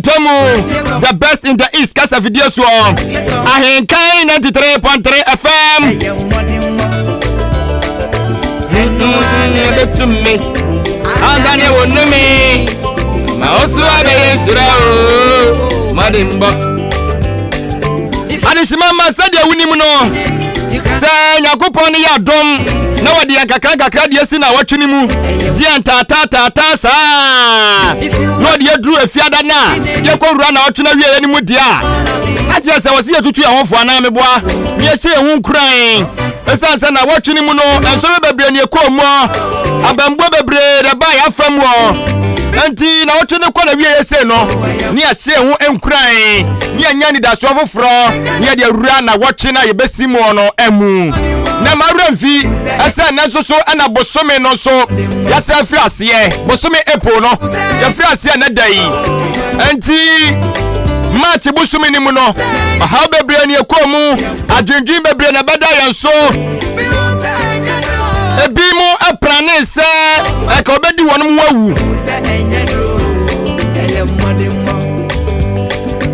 mantamu, the best in the east kasa fidie soɔ, Ahenkan 93.3 FM. Bɛtumi adane wo nnome ma wo so abɛyɛ nhyira o mmɔdenbɔ. Adehyema ma sɛdeɛ wonim no sɛ Nyankopɔn no yɛ adom na wɔde yɛn kakra nkakra deɛ si na wɔtwe no mu gyeɛ ntaataataataa saa na ɔde aduru afiada no a yɛkɔwura na ɔtwe no awieɛ no mu deɛ a, na kyerɛ sɛ wɔse yɛtutu yɛn ho fo anaa meboa ne yɛhyɛ yɛn ho nkuran, ɛsiane sɛ na wɔtwe no mu no nsɔhwɛ bebree ne ɛkɔɔ mu, abambuo bebree na ɛbaa yɛafa mu. Nti na wɔtwe no kɔ na wieɛ sei no ne yɛhyɛ yɛn ho nkuran ne yɛnya anidasoɔ foforɔ ne yɛde awura na wɔtwe no a yɛbɛsi mu no amu. Na ma awura mfi ɛsɛ ɛnɛ nso so ɛna bosome no nso yɛsɛ afiri aseɛ, bosome April no yɛfiri aseɛ ɛnɛ da yi. Nti March bosome no mu no, ɔhaw bebree ne ɛkɔɔ mu, adwendwen bebree na ɛbɛda yɛn so. Ebi mu aprane sɛ ɛka ɔbɛdi wɔn mu awu.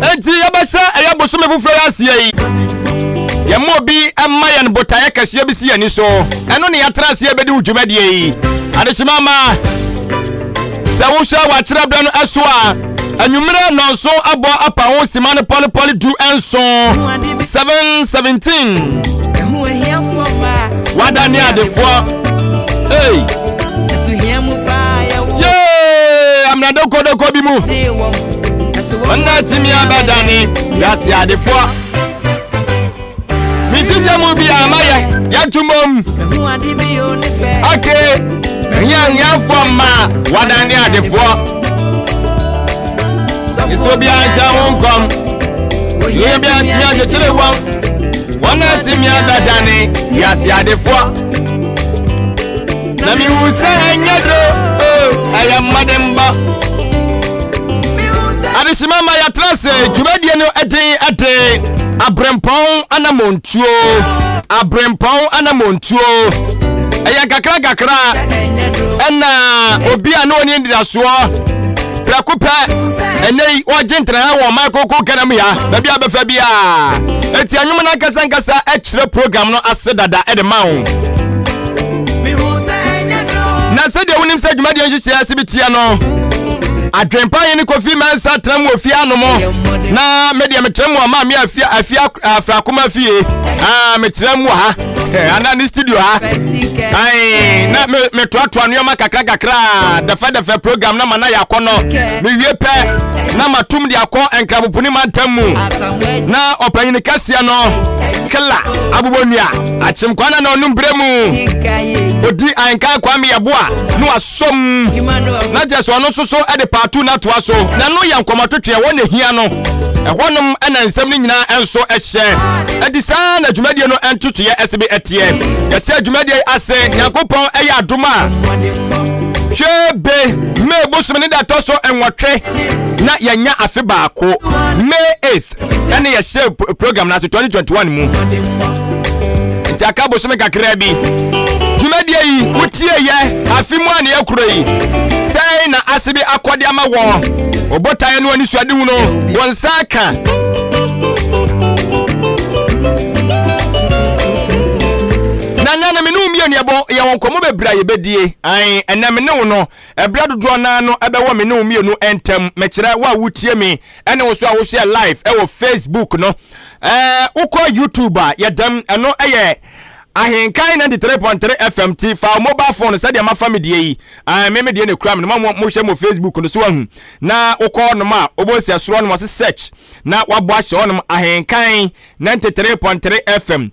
Enti yɛbɛhyɛ ɛyɛ bosome foforɔ yi aseɛ yi, yɛma obi ma yɛn botaeɛ kɛseɛ bi si yɛn ani so. Ɛno ne yɛatra aseɛ bɛdi wo dwumadie yi. Adehyema ma sɛ wohwɛ wakyerɛ berɛ no ɛso a, anwummerɛ nɔnso abɔ apa ho sima no pɔlepɔle 17, 7:17. Wada ne adefoɔ. Ei yee, amena dokodoko bi mu ɔnna tumi abɛdane wiase adefoɔ. Mefifia mu bi a mayɛ yɛto mmom. Okay, hiahiafoɔ mma wadane adefoɔ. Nsuo biara nhyɛ ho nkɔm, nsuo biara ntumi akyekyere wɔn. Wɔn atumi abɛdane wiase adefoɔ. Na mehu sɛ ɛnyɛ duro, ɛyɛ mmɔdenbɔ. Adehyema ma yɛatra sɛ dwumadie no den ɛde aberempɔn anamontuo, aberempɔn anamontuo. Ɛyɛ kakra kakra ɛna obi a ne ɔne anidasoɔ prɛko pɛ ɛnɛ yi ɔgye ntraha wɔ ɔman koko Ghana mu ya baabi a bɛfa biara. Eti anwom no ankasa ankasa ɛkyerɛ program no ase dada ɛde ma wo. Na sɛdeɛ wonim sɛ dwumadie nhyehyɛeɛ ase bi teɛ no, adwempa yɛ ne Kofi Mɛnsa tena mu ofie anom, na medeɛ mekyerɛ mu ɔma me afie afie afrakoma fie ah, mekyerɛ mu wɔ ha anaa ne studio ha. Ai, na metoatoa nneɛma kakra kakra dɛfɛdɛfɛ program na ma na yɛ akɔnɔ. Mewie pɛ na matom de akɔ Nkramopo ne mantam mu na ɔpanyini kɛseɛ no kela abobɔ nnua akyem kwan na ɔnom berɛ mu ɔdi ahenkan Kwame Yɛboa na wasɔm na kyerɛ sɛ ɔno nso so de paatu no atoa so. Na no yɛ nkɔmmɔtwetwe ɛhɔ na ɛhia no, ɛhɔnom ɛna nsɛm no nyinaa nso ɛhyɛ. Ɛnti saa na dwumadie no ntotoeɛ ɛsɛ bi ɛteɛ. Yɛsɛ dwumadie ase, Nyankopɔn ɛyɛ adom a, hwɛ be May bosome ne da ɛtɔ so 8 na yɛnya afe baako. May 8th ɛne yɛhyɛ program no ase 2021 mu, nti aka bosome kakraa bi. Dwumadie yi wotie yɛ afe mu a ne yɛkoro yi sɛn na ase bi akɔde ama wɔ ɔbotaeɛ no ani suadehu no wɔn nsa aka. Na nna no me ne wo mmienu yɛbɔ yɛwɔ nkɔmmɔ bebree a yɛbɛdie. Ae, ɛnɛ me ne wo no ɛberɛ dodoɔ naa no ɛbɛwɔ me ne wo mmienu ntam. Mekyerɛ wo a wotie me ɛne wo so a wohwɛ live ɛwɔ Facebook no. Wokɔ YouTube a yɛdam, ɛno ɛyɛ Ahenkan 93.3 FM. Ti fa wo mobile phone sɛdeɛ mafa me deɛ yi, me deɛ na ekura me no, mo mohwɛ mo Facebook no so ahu. Na wokɔ hɔnom a, wobɛhu sɛ soro hɔnom ɔse search na wabɔ ahyɛ hɔnom Ahenkan 93.3 FM.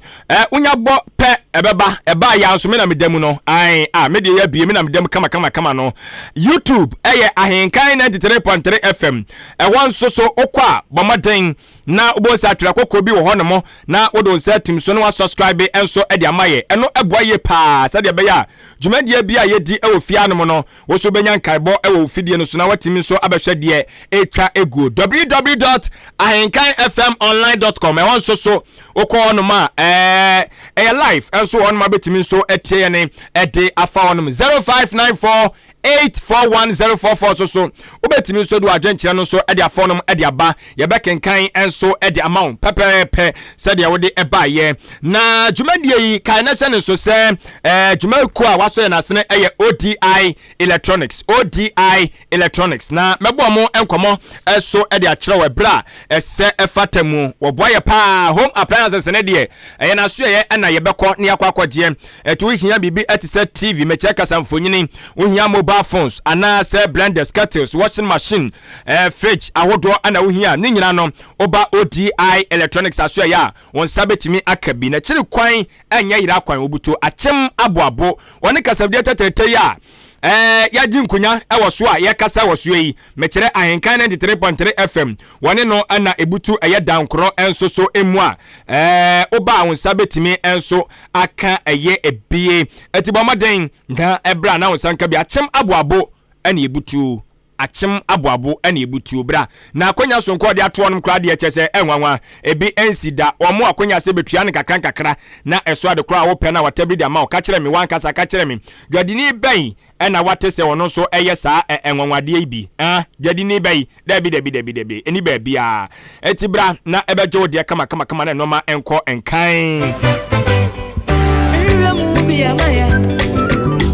Wonya bɔ pɛ ɛbɛba. Ɛbaa yɛ nso me na meda mu no. Ae, a me deɛ yɛ abie, me na meda mu kama kama kama no. YouTube ɛyɛ Ahenkan 93.3 FM. Ɛhɔ nso so wokɔ a, bɔ mmɔden na wobɛhu sɛ atwerɛ kɔkɔɔ bi wɔ hɔnom na wode wo nsa atim so na wasubscribe nso de ama yɛ. Ɛno ɛboa yie paa sɛdeɛ ɛbɛyɛ a dwumadie bi a yɛdi wɔ fie anom no, wo so wobɛnya nkaebɔ wɔ wo fidie no so na watumi nso abɛhwɛ deɛ ɛtwa eguo. www.ahenkanfmonline.com, ɛhɔ nso so wokɔ hɔnom a, ɛyɛ live nso wɔ hɔnom a bɛtumi nso atie yɛne ɛde afa hɔnom. 0594 841044 so so wobɛtumi nso de w'adwenkyerɛ no nso de afɔ nom de aba. Yɛbɛkenkan nso de ama wo pɛpɛɛpɛ sɛdeɛ wode ɛbaeɛ. Na dwumadie yi, kae na hyɛ ne nso sɛ dwumakuo a wasɔ yɛn asene ɛyɛ ODI Electronics. ODI Electronics na mɛbɔ mo nkɔmmɔ ɛso de akyerɛ wɔ ɛberɛ a ɛsɛ ɛfata mu. Wɔboa yɛ paa. Home appliances ne deɛ ɛyɛ n'asoɛyɛ ɛna yɛbɛkɔ ne yɛakɔ akɔgyeɛ. Ɛti wohia biribi ɛte sɛ TV, mekyerɛ kasamfonyini, wohia mobile phones anaasɛ blenders, kettles, washing machine, fridge ahodoɔ ɛna wohia ne nyinaa no, woba ODI Electronics asoɛyɛ a, wɔn nsa bɛtumi aka bi. N'akyiri kwan ɛnyɛ yera kwan, wobutu akyem aboabo. Wɔne kasadeɛ tɛtɛtɛ yi a yɛagye nkonya ɛwɔ so a yɛkasa wɔ so yi, mekyerɛ Ahenkan 93.3 FM, wɔne no ɛna ebutu ɛyɛ dankorɔ nso so emu a woba a wo nsa bɛtumi nso aka ɛyɛ ebie. Ɛti bɔ mmɔden na ɛbrɛ a na wo nsa nka bi. Akyem aboabo ɛna ebutu, akyem aboabo ɛna ebutu. Bra na akonya sonko ɔde atoɔ nom koraa deɛ, kyɛ sɛ ɛnwanwa ebi ɛnsi da. Wɔn mo akonya sɛ betua no kakra nkakra na ɛso ade koraa a wopɛ na watabiri de ama wo. Ka kyerɛ me wankasa, ka kyerɛ me, dwadini bɛn ɛna wate sɛ ɔno nso ɛyɛ saa ɛnwanwadeɛ yi bi? Ah, dwadini bɛyi? Dabi, dabi, dabi, dabi, ɛni baabiara. Ɛti bra na ɛbɛgye wo deɛ kama kama kama na nneɛma nkɔ nkan.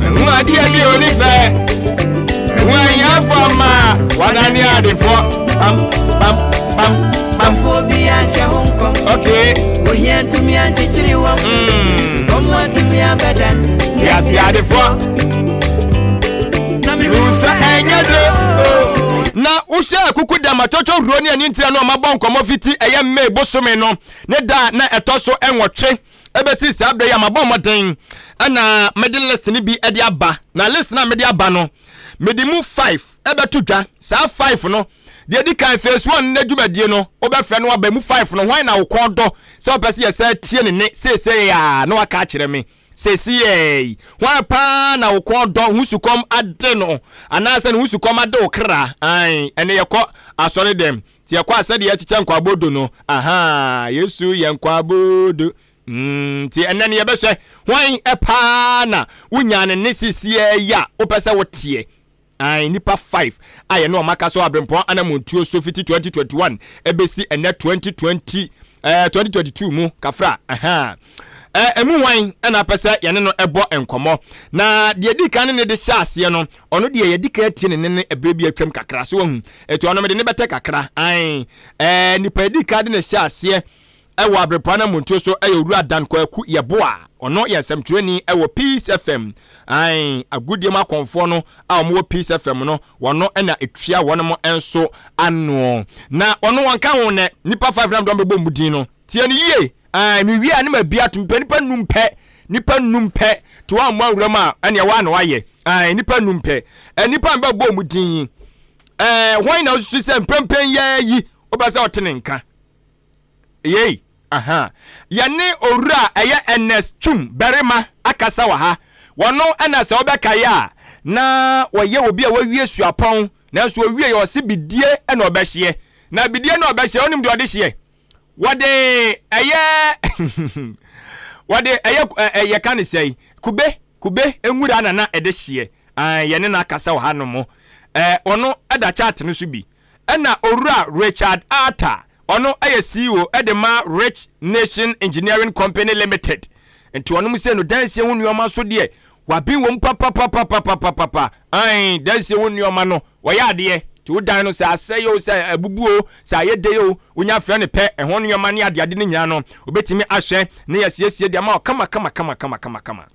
Ɛho adeɛ bi oni fɛ, ɛho ahiafo ama wadane adefoɔ. Pam pam pam pam. Sɔfoɔ bi anhyɛ ho nkɔm. Ohia ntumi ankyekyere wɔn. Ɔmo atumi abɛda. Wiase adefoɔ. Na mehu sɛ ɛnyɛ do na wohyɛ akuku dam atɔtɔ huro ne ani ntia no. Ɔmabɔ nkɔmmɔ fiti ɛyɛ May bosome no ne da na ɛtɔ so 8 ɛbɛsi saa berɛ yi a mabɔ mmɔden ɛna mede list no bi ɛde aba. Na list no a mede aba no, mede mu 5 ɛbɛto dwa. Saa 5 no deɛ, di kan phase 1 no dwumadie no, wobɛfrɛ no aba mu. 5 no, hwan na wo kɔn dɔ sɛ wopɛ sɛ yɛsɛ tie ne ne seesei a na waka akyerɛ me seesei? Hwan paa na wo kɔn dɔ ho sukɔm ade no anaasɛ ne ho sukɔm ade wo kra? Ai, ɛne yɛkɔ asɔre dɛm nti yɛkɔ a, sɛdeɛ yɛkyekyɛ nkwabodo no, aha, Yesu yɛ nkwabodo. Nti ɛnɛ no yɛbɛhwɛ hwan paa na wonya ne ne seesei yi a wopɛ sɛ woteɛ. Ai, nipa 5 a yɛne ɔma ka so aberempɔn anamontuo so fiti 2021 ɛbɛsi ɛnɛ 2020 2022 mu kafra. Aha, ɛmu hwan ɛna apɛ sɛ yɛne no ɛbɔ nkɔmmɔ? Na deɛ di kan ne ne de hyɛ aseɛ no, ɔno deɛ yɛdi kan atie ne ne ne ɛberɛ bi atwam kakra so wahu. Ɛti ɔno mede ne bɛtɛ kakra. Ai, nipa yɛdi kan de ne hyɛ aseɛ ɛwɔ aberempɔn anamontuo so ɛyɛ Owura Dan Kwaku Yɛboa. Ɔno yɛ nsɛmtwerɛni ɛwɔ Peace FM. Ai, agodie mu akɔnfoɔ no a wɔwɔ Peace FM no, wɔno ɛna etua wɔn mo nso ano na ɔno wɔn ka ho. Nɛ nipa 5 nam dɔm bɛbɔ mu din no, tie no yie. Ai, mewie a ne ma bi ato mpɛ nipa 5 pɛ, nipa 5 pɛ to wɔn a awura mu a ɛnea wɔn ano ayɛ. Ai, nipa 5 pɛ. Nipa mbɛbɔ mu din yi, wɔn na osusu sɛ mpɛmpɛn yɛ yi wobɛ sɛ ɔte ne nka yei? Aha, yɛne owura ɛyɛ Ernest Twum barima akasa wɔ ha. Wɔno ɛna sɛ wobɛkaeɛ a, na wɔyɛ obi a wawie suapɔn, nanso owie yɛ ɔse bidie ɛna ɔbɛhyeɛ. Na bidie na ɔbɛhyeɛ, wonim deɛ ɔde hyeɛ? Wɔde ɛyɛ yɛka ne sɛi, kube, kube nwura na ɛde hyeɛ. Yɛne no akasa wɔ ha no mo. Ɔno ɛda chat no so bi. Ɛna owura Richard Arthur, ɔno ɛyɛ CEO ɛde ma Rich Nation Engineering Company Limited. Nti ɔnom sɛ no dansie ho nneɛma so deɛ, waben wɔm papapapapapapa. Ai, dansie ho nneɛma no wɔyɛ adeɛ. Nti wo dan no sɛ asɛe o, sɛ abubu o, sɛ ayɛ de o, wonya frɛ no pɛ, ɛho nneɛma ne adeade no nyinaa no, wobɛtumi ahwɛ ne yɛsiesie deɛ ma kama kama kama kama kama kama.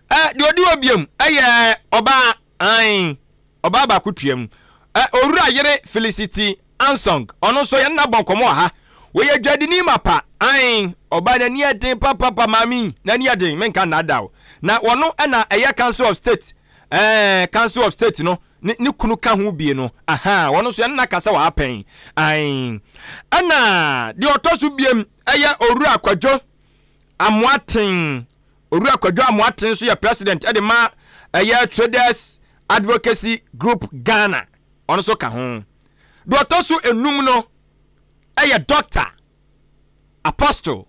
Deɛ ɔdi hɔ biom ɛyɛ ɔbaa. Ai, ɔbaa baako tua mu, owura yere Felicity Ansong. Ɔno nso yɛn nna bɔ nkɔmɔ wɔ ha. Wɔyɛ dwadini mapa. Ai, ɔbaa n'ani ɛden papapa. Maame n'ani ɛden, menka nnada o. Na wɔno ɛna ɛyɛ Council of State, Council of State no ne kunu ka ho bie no. Aha, wɔno nso yɛn nna kasa wɔ ha pɛn. Ai, ɛna deɛ ɔtɔ so biem ɛyɛ owura Kwadwo Amoaten. Owura Kwadwo Amoaten nso yɛ president ɛde ma ɛyɛ Traders Advocacy Group Ghana. Ɔno nso ka ho. Deɛ ɔtɔ so enum no ɛyɛ Doctor Apostle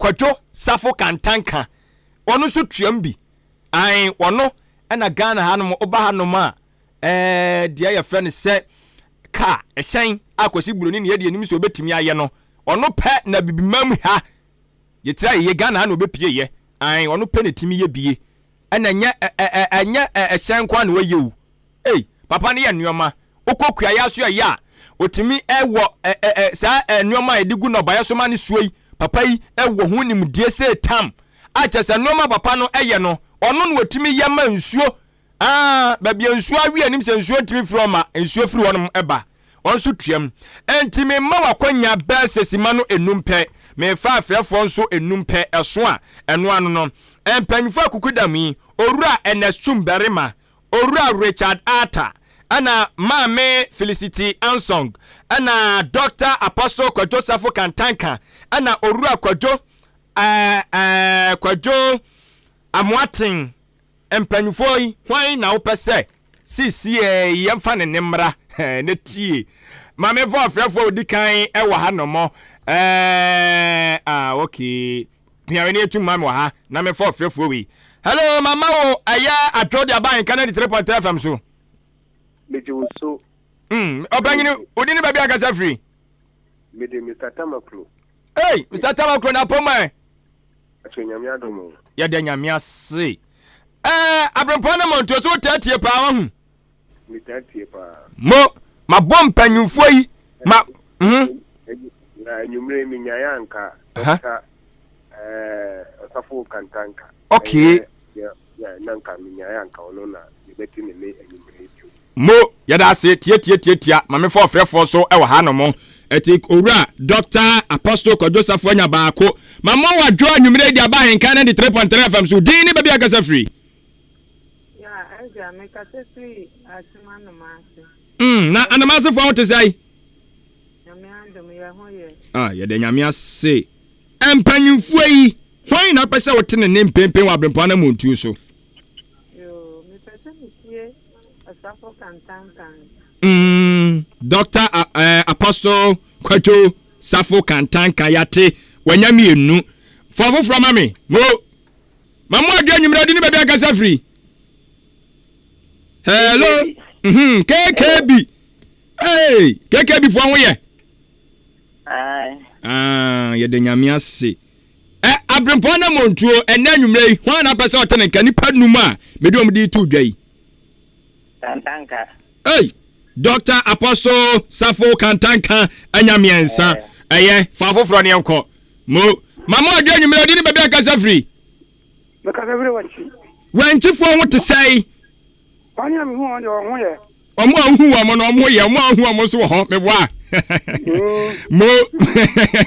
Kwadwo Safo Kantanka. Ɔno nso tuam bi. Ae, ɔno Ɛna Ghana hanom, woba hanom a, ɛɛ deɛ yɛfrɛ no sɛ kaa, ɛhyɛn a Kwasi Buroni ne yɛde anim sɛ ɔbɛtumi ayɛ no, ɔno pɛ na bibima mu ha, yɛtira yɛyɛ Ghana ha na ɔbɛpie yɛ. Ae, ɔno pɛ na ɛtumi yɛ bie. Ɛna ɛnyɛ ɛnyɛ ɛhyɛn nko ara na wayɛ o. Ei, papa no yɛ nneɛma. Wokɔ kuayɛ aso ɛyɛ a, ɔtumi wɔ saa nneɛma a yɛde gu nnɔbaeɛ so ma no suo yi. Papa yi wɔ ho nimdeɛ sɛ tam. A kyerɛ sɛ nneɛma papa no yɛ no, ɔno na ɔtumi yɛ ma nsuo. Ah, baabi a nsuo awe anim sɛ nsuo ntumi firi hɔ ma nsuo firi hɔnom ba. Wɔn nso tuam. Enti mema w'akwanya bɛɛ sɛ sima no enum pɛ. Mefa afrɛfoɔ nso enum pɛ. Ɛso a, ɛno ano no. Mpanyinfoɔ akukudam yi, Owura Ernest Twum Barima, Owura Richard Arthur, ɛna Maame Felicity Ansong, ɛna Dɔkta Apostle Kwadwo Safo Kantanka, ɛna Owura Kwadwo ɛɛ ɛɛ Kwadwo Amoaten. Mpanyinfoɔ yi, hwan na wopɛ sɛ seesei yi yɛmfa ne nne mmra na tie? Ma memfa ɔfrɛfoɔ a ɔdi kan wɔ ha nom. Ɛɛ, ah, okay. Pia w'ani atum ma me wɔ ha na memfa ɔfrɛfoɔ wei. Hello, mama wo ɛyɛ adwo de aba Ahenka 93.3 FM so. Megye wo so. Ɔpanyini, wo din ne baabi akasa firi? Mede Mr. Tamaklo. Hey, Mr. Tamaklo na apɔm ɛ. Akyɛ Nyame adom o. Yɛda Nyame ase. Ɛɛ, abrempɔn ne mɔntuo so wotaa tie paa wahu. Metaa tie paa. Mo, mabɔ mpanyinfoɔ yi, ma, mhm. Na anwummere menyaeɛ anka Dɔkta ɛɛ Ɔsafo Kantanka. Okay. Ɛyɛ na nka menyaeɛ anka ɔno na yɛbɛte ne ne anwummere bio. Mo, yɛda ase tiatiatiatia ma mefa ɔfrɛfoɔ so wɔ ha nom. Ɛti Owura Dɔkta Apostle Kwadwo Safo anya baako. Ma mo wadwo anwummere yi de aba Ahenkan 93.3 FM so. Din ne baabi a kasa firi. Ya, agya, mekasa firi Akyem Anomase. Mm, na Anomasefoɔ ho te sɛn? Nyame adom, yɛ ho yɛ. Ah, yɛda Nyame ase. Mpanyimfoɔ yi, hwan na wopɛ sɛ wote ne nne mpenpen wɔ aberempɔn anammɔntuo so? Yoo, mepɛ sɛ metie Ɔsafo Kantankan. Mm, Dr. Uh, Apostle Kwadwo Safo Kantanka, yɛate, wanya mmienu. Fa foforɔ ma me. Mo, ma mo adwa anwummerɛ de ne baabi akasa firi. Hello. Mm -hmm. KKB. Hey, KKB foɔ ho yɛ. Ah, yɛda Nyame ase. Ɛ abrempɔn na montuo ɛnɛ anwummerɛ yi, hwan na apɛ sɛ ɔte ne nka nipa num a mede wɔn de to dwa yi? Kantanka. Hey, Dr. Apostle Safo Kantanka anya mmiɛnsa. Ɛyɛ, fa foforɔ ne yɛnkɔ. Mo, ma mo adwa anwummerɛ ɔde ne baabi akasa firi. Mekasa firi Wankyi. Wankyifoɔ ho te sɛe? Wɔn a mehu wɔn deɛ wɔn ho yɛ. Wɔn a wohu wɔn no wɔn ho yɛ, wɔn a wohu wɔn nso wɔ hɔ meboa. Mo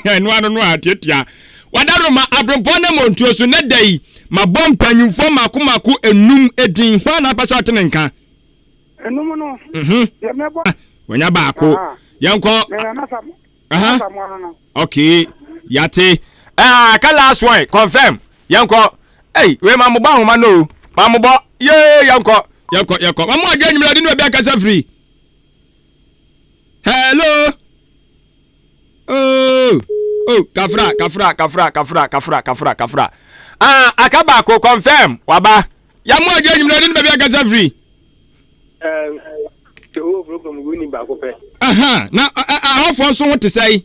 ɛno ano no a tiatia. Wadaroma abrempɔn na montuo so nɛ da yi mabɔ mpanyimfoɔ mako mako enum edin hwan na apɛ sɛ ɔte ne nka? Enum no. Mhm. Deɛ mɛbɔ. Wanya baako. Yɛnkɔ. Aha. Okay. Yate. Ah, ka last one. Confirm. Yɛnkɔ. Hey, wei ma mobɔ ahoma no o. Ma mobɔ. Yee, yɛnkɔ. Yɛnkɔ, yɛnkɔ. Ma mo adwa nwumere ɔde ne obi akasa firi. Hello. Oh. Oh, kafra, kafra, kafra, kafra, kafra, kafra, kafra. Ah, aka baako, confirm. Waba. Ya mo adwa nwumere ɔde ne baabi akasa firi. Jehovah program gu ni baako pɛ. Aha, na ahɔfoɔ nso ho te sɛe?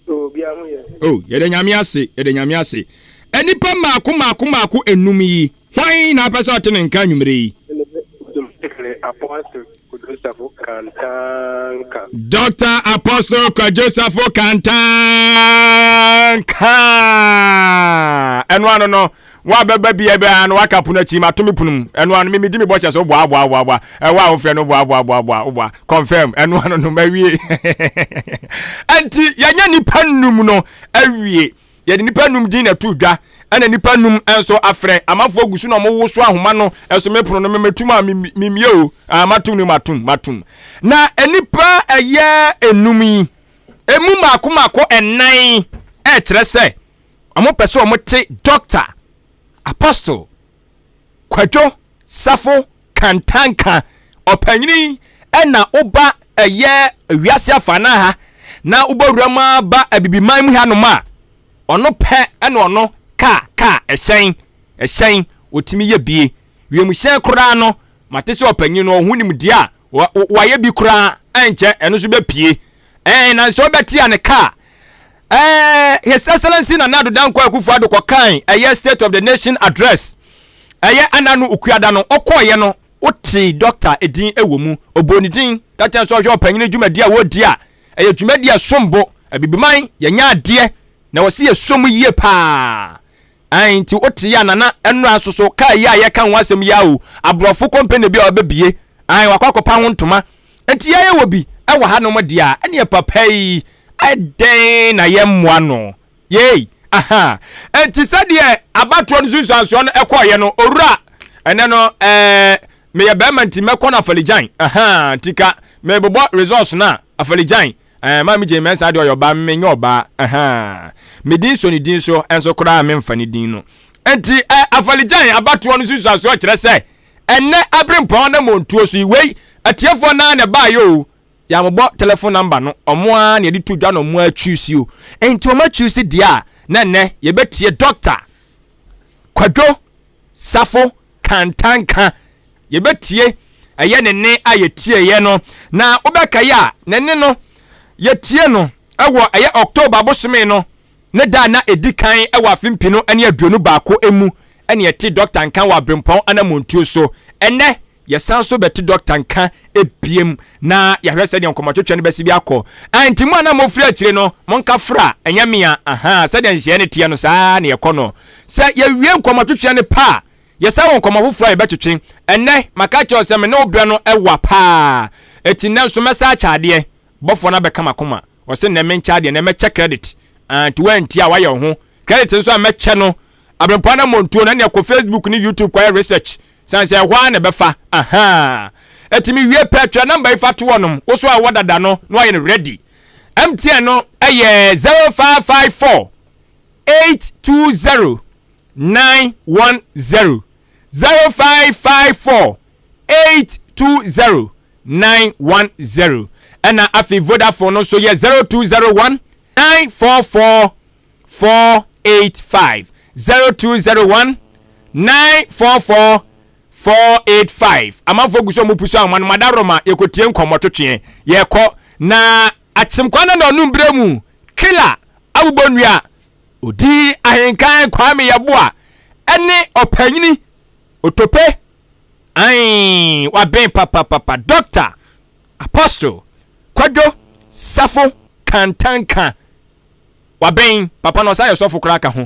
Obiara ho yɛ. Oh, yɛda Nyame ase, yɛda Nyame ase. Nnipa mmaako mmaako mmaako enum yi, hwan na apɛ sɛ ɔte ne nka anwummere yi? Dr. Apostle Kwadwo Safo Kantanka. Ɛno ano no, Woabɛba bia biara no waka pono akyi mato me pono mu ɛno ano mimi di me bɔhyɛ so boa boa boa boa ɛwɔ a wofrɛ no boa boa boa boa boa confirm ɛno ano no mawie ɛnti yɛnyɛ nipa num no awie yɛde nipa num din na ɛto dwa ɛna nipa num nso afrɛ amanfoɔ gu so na wɔn woso ahoma no ɛso me pono no memetum a memie o ah, matum no matum matum na nipa ɛyɛ enum yi emu mako mako ɛnan ɛkyerɛ sɛ Wɔpɛ sɛ wɔte Dɔkta, Apostle, Kwadwo Safo Kantanka, ɔpanyini yi na woba ɛyɛ wiase afanan ha na wobɔ wura mu aba abibiman mu hanom a, ɔno pɛ ɛna ɔno kaa kaa ɛhyɛn ɛhyɛn ɔtumi yɛ bie. Wiemhyɛn koraa no, mate sɛ ɔpanyin no ɔho nimdeɛ a wayɛ bi koraa ɛnkyɛ ɛno nso bɛpie. Ɛɛ na nso ɔbɛte a ne kaa. Ɛɛ His Excellency Nana Addo Dankwa Akufo-Addo kɔkan ɛyɛ State of the Nation Address ɛyɛ ana no Okuada no ɔkɔɔyɛ no wotee dɔkta edin ɛwɔ mu. Ɔbɔɔ ne din ka kyerɛ sɛ ɔhwɛ ɔpanyin dwumadi a wɔredi a ɛyɛ dwumadi a ɛsom bo. Abibiman yɛnyɛ adeɛ na wɔsi yɛsɔ mu yie paa. Ae nti wote yɛ a Nana ɛnora nso so kaa yi a yɛka ho asɛm yi a o aborɔfo company bi a ɔbɛbie ae wakɔ akɔpa ho ntoma nti yɛyɛ wɔ bi ɛwɔ ha nom deɛ a ɛneɛ papa yi ɛdɛn na yɛmmoa no yei aha nti sɛdeɛ abatoɔ no sunsuansoɔ no ɛkɔɔyɛ no owura ɛnɛ no ɛɛ meyɛ bɛrima nti mɛkɔ no afaligyan aha nti ka mebobɔ results no a afaligyan Ɛɛ, Maame Jane Mensah deɛ ɔyɛ ɔbaa, me menyɛ ɔbaa. Ahaa. Me din sɔ ne din so, nso koraa memfa ne din no. Nti, ɛ, Afaligyan abatoɔ no nsunsuansoɔ kyerɛ sɛ, ɛnnɛ aberempɔn anammɔntuo so yi, wei, atiefoɔ no ara na ɛbaeɛ o, yɛammobɔ telephone number no, wɔn ara na yɛde to dwa na wɔn ara choose o. Nti wɔn achoose deɛ a, na ɛnnɛ yɛbɛtie Dɔkta Kwadwo Safo Kantanka. Yɛbɛtie ɛyɛ ne nne a yɛtieeɛ no, na wobɛkae a, ne nne no, yɛtie no wɔ ɛyɛ October bosome no ne da a na ɛdi kan wɔ afe mpenu ne 21 mu ɛne yɛte Dɔkta nka wɔ Abrempɔn anamontuo so. Ɛnnɛ, yɛsan so bɛte Dɔkta nka ebiem na yɛahwɛ sɛdeɛ nkɔmmɔtwetwe no bɛsi bi akɔ. Nti mo a na mofiri akyire no, monka fra, ɛnyɛ mea, ahaa, sɛdeɛ nhyehyɛeɛ no teɛ no, saa ara na yɛkɔ no. Sɛ yɛwie nkɔmmɔtwetwe no pɛ a, Yɛsan wɔ nkɔmmɔ foforɔ a yɛbɛtwetwe. Ɛnnɛ, maka akyerɛ wo sɛ me ne wo berɛ no wa paa. Enti nnɛ nso mɛsan akyɛ adeɛ. Bɔfoɔ no abɛka m'akoma. Ɔse nnɛ menkyɛ adeɛ, nnɛ mɛkyɛ credit. Ah, nti woantie a woayɛ wo ho. Credit nso a mɛkyɛ no, aberempɔn anammɔntuo no, ɛnneɛ kɔ Facebook ne YouTube kɔyɛ research. Sane sɛ ɛhɔ ara na ɛbɛfa. Ahaa. Enti mewie pɛ, twerɛ number yi fa to hɔnom. Wo so a wowɔ dada no, na woayɛ no ready. MTN no yɛ 0554 820 910 0554 820 910 ɛna afei Vodafone no nso yɛ 0201 944 485 0201 944 485 amanfoɔ gu so ɔmo pusu ahoma no madaroma yɛkɔtie nkɔmmɔ twetweɛ yɛkɔ na akyemkwa no na ɔnom berɛ mu killer abobɔ nnua Odii ahenkan Kwame Yeboah ne ɔpanyini Otope ae waben papapapa Doctor Apostle Kwadwo Safo Kantanka waben papa na ɔsan yɛ sɔfo koraa ka ho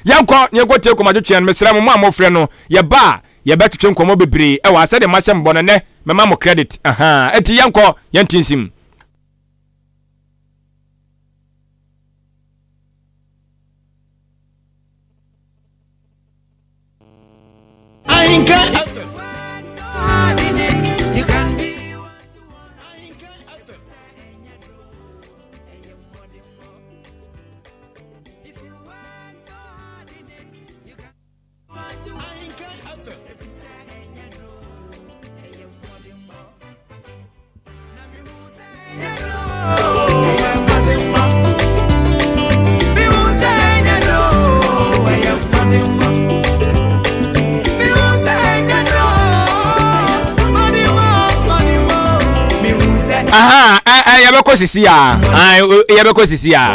yɛnkɔ na yɛnkɔ tie kɔmatwetweɛ no mesrɛ mo mo a mofrɛ no yɛba a yɛbɛtwetwe nkɔmmɔ bebree ɛwɔ ha sɛdeɛ mahyɛ mbɔ no nɛ mɛma mo credit aha enti yɛnkɔ yɛnte nsim. Ahinka FM. Aha, yɛbɛkɔ sisi a yɛbɛkɔ sisi a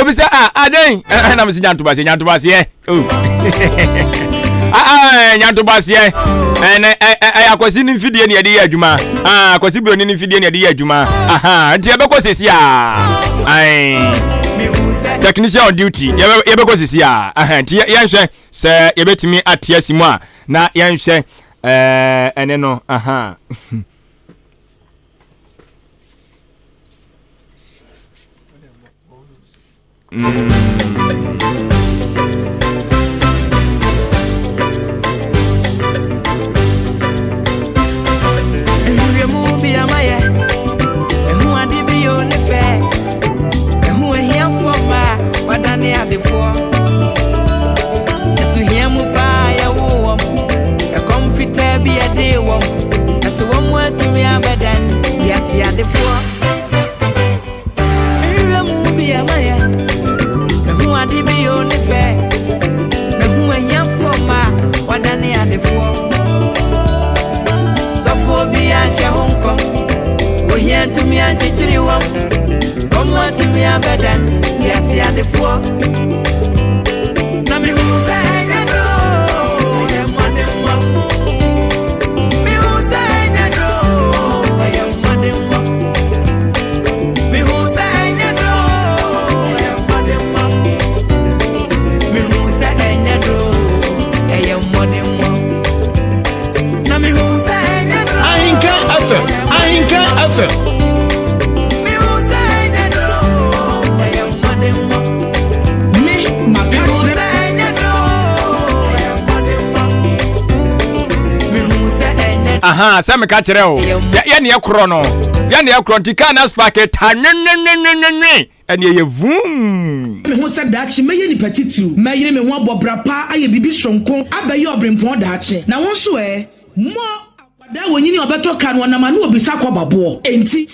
obi sɛ adɛn ɛna mesi nyantobaseɛ nyantobaseɛ Oh. Ah, ah, nyantobaseɛ ɛnɛ ɛyɛ akwasi ne mfidie ne yɛde yɛ adwuma ah, akwasi buroni ne mfidie ne yɛde yɛ adwuma aha nti yɛbɛkɔ sesi a technician on duty yɛbɛkɔ sesi a nti yɛnhwɛ sɛ yɛbɛtumi ate asi mu a na yɛnhwɛ ɛne no aha. wɔn. Kɔm atumi abɛdan wiase adefoɔ. Na mehu sɛ ɛnyɛ duro, ɛyɛ mmɔdemmɔ. Mehu sɛ ɛnyɛ duro, ɛyɛ mmɔdemmɔ. Mehu sɛ ɛnyɛ duro, ɛyɛ mmɔdemmɔ. Mehu sɛ ɛnyɛ duro, ɛyɛ mmɔdemmɔ. Na mehu sɛ ɛnyɛ duro. Ahinka FM, Ahinka FM. Mehu sɛ ɛnyɛ duro, ɛyɛ mmɔdemmɔ. Me maka Mehu kyerɛ sɛ ɛnyɛ duro, ɛyɛ mmɔdemmɔ. Mehu sɛ ɛnyɛ Aha, sɛ meka kyerɛ o, yɛne ɛkorɔ no, yɛne ɛkorɔ nti kaa na spark ta nwenwenwenwenwenwe, ɛne ɛyɛ vum. Me ho sɛ daakye mɛyɛ nipa titiriw, mɛyere me ho abɔ bra pa, ayɛ biribi soronko, abɛyɛ ɔberempɔn daakye. Na wo nso ɛ? Mo akwadaa wɔ nyini a ɔbɛtɔ ka no, ɔnam ano obisa kɔbaboɔ. Enti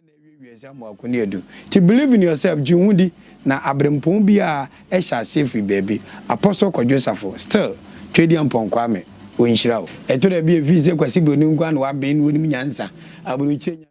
na awie wiase amoako ne adu. Nti believe in yourself, gye wo ho di, na aberempɔn biara hyɛ aseɛ firi baabi. Apostle Kwadwo Safo, still, Tweduampɔn Kwame, ɔnhyira wo. Ɛtɔ da bi a ɛfiri sɛ Kwasi Broni nko ara na waben na ɔnim nyansa. Aburokyire Nyame.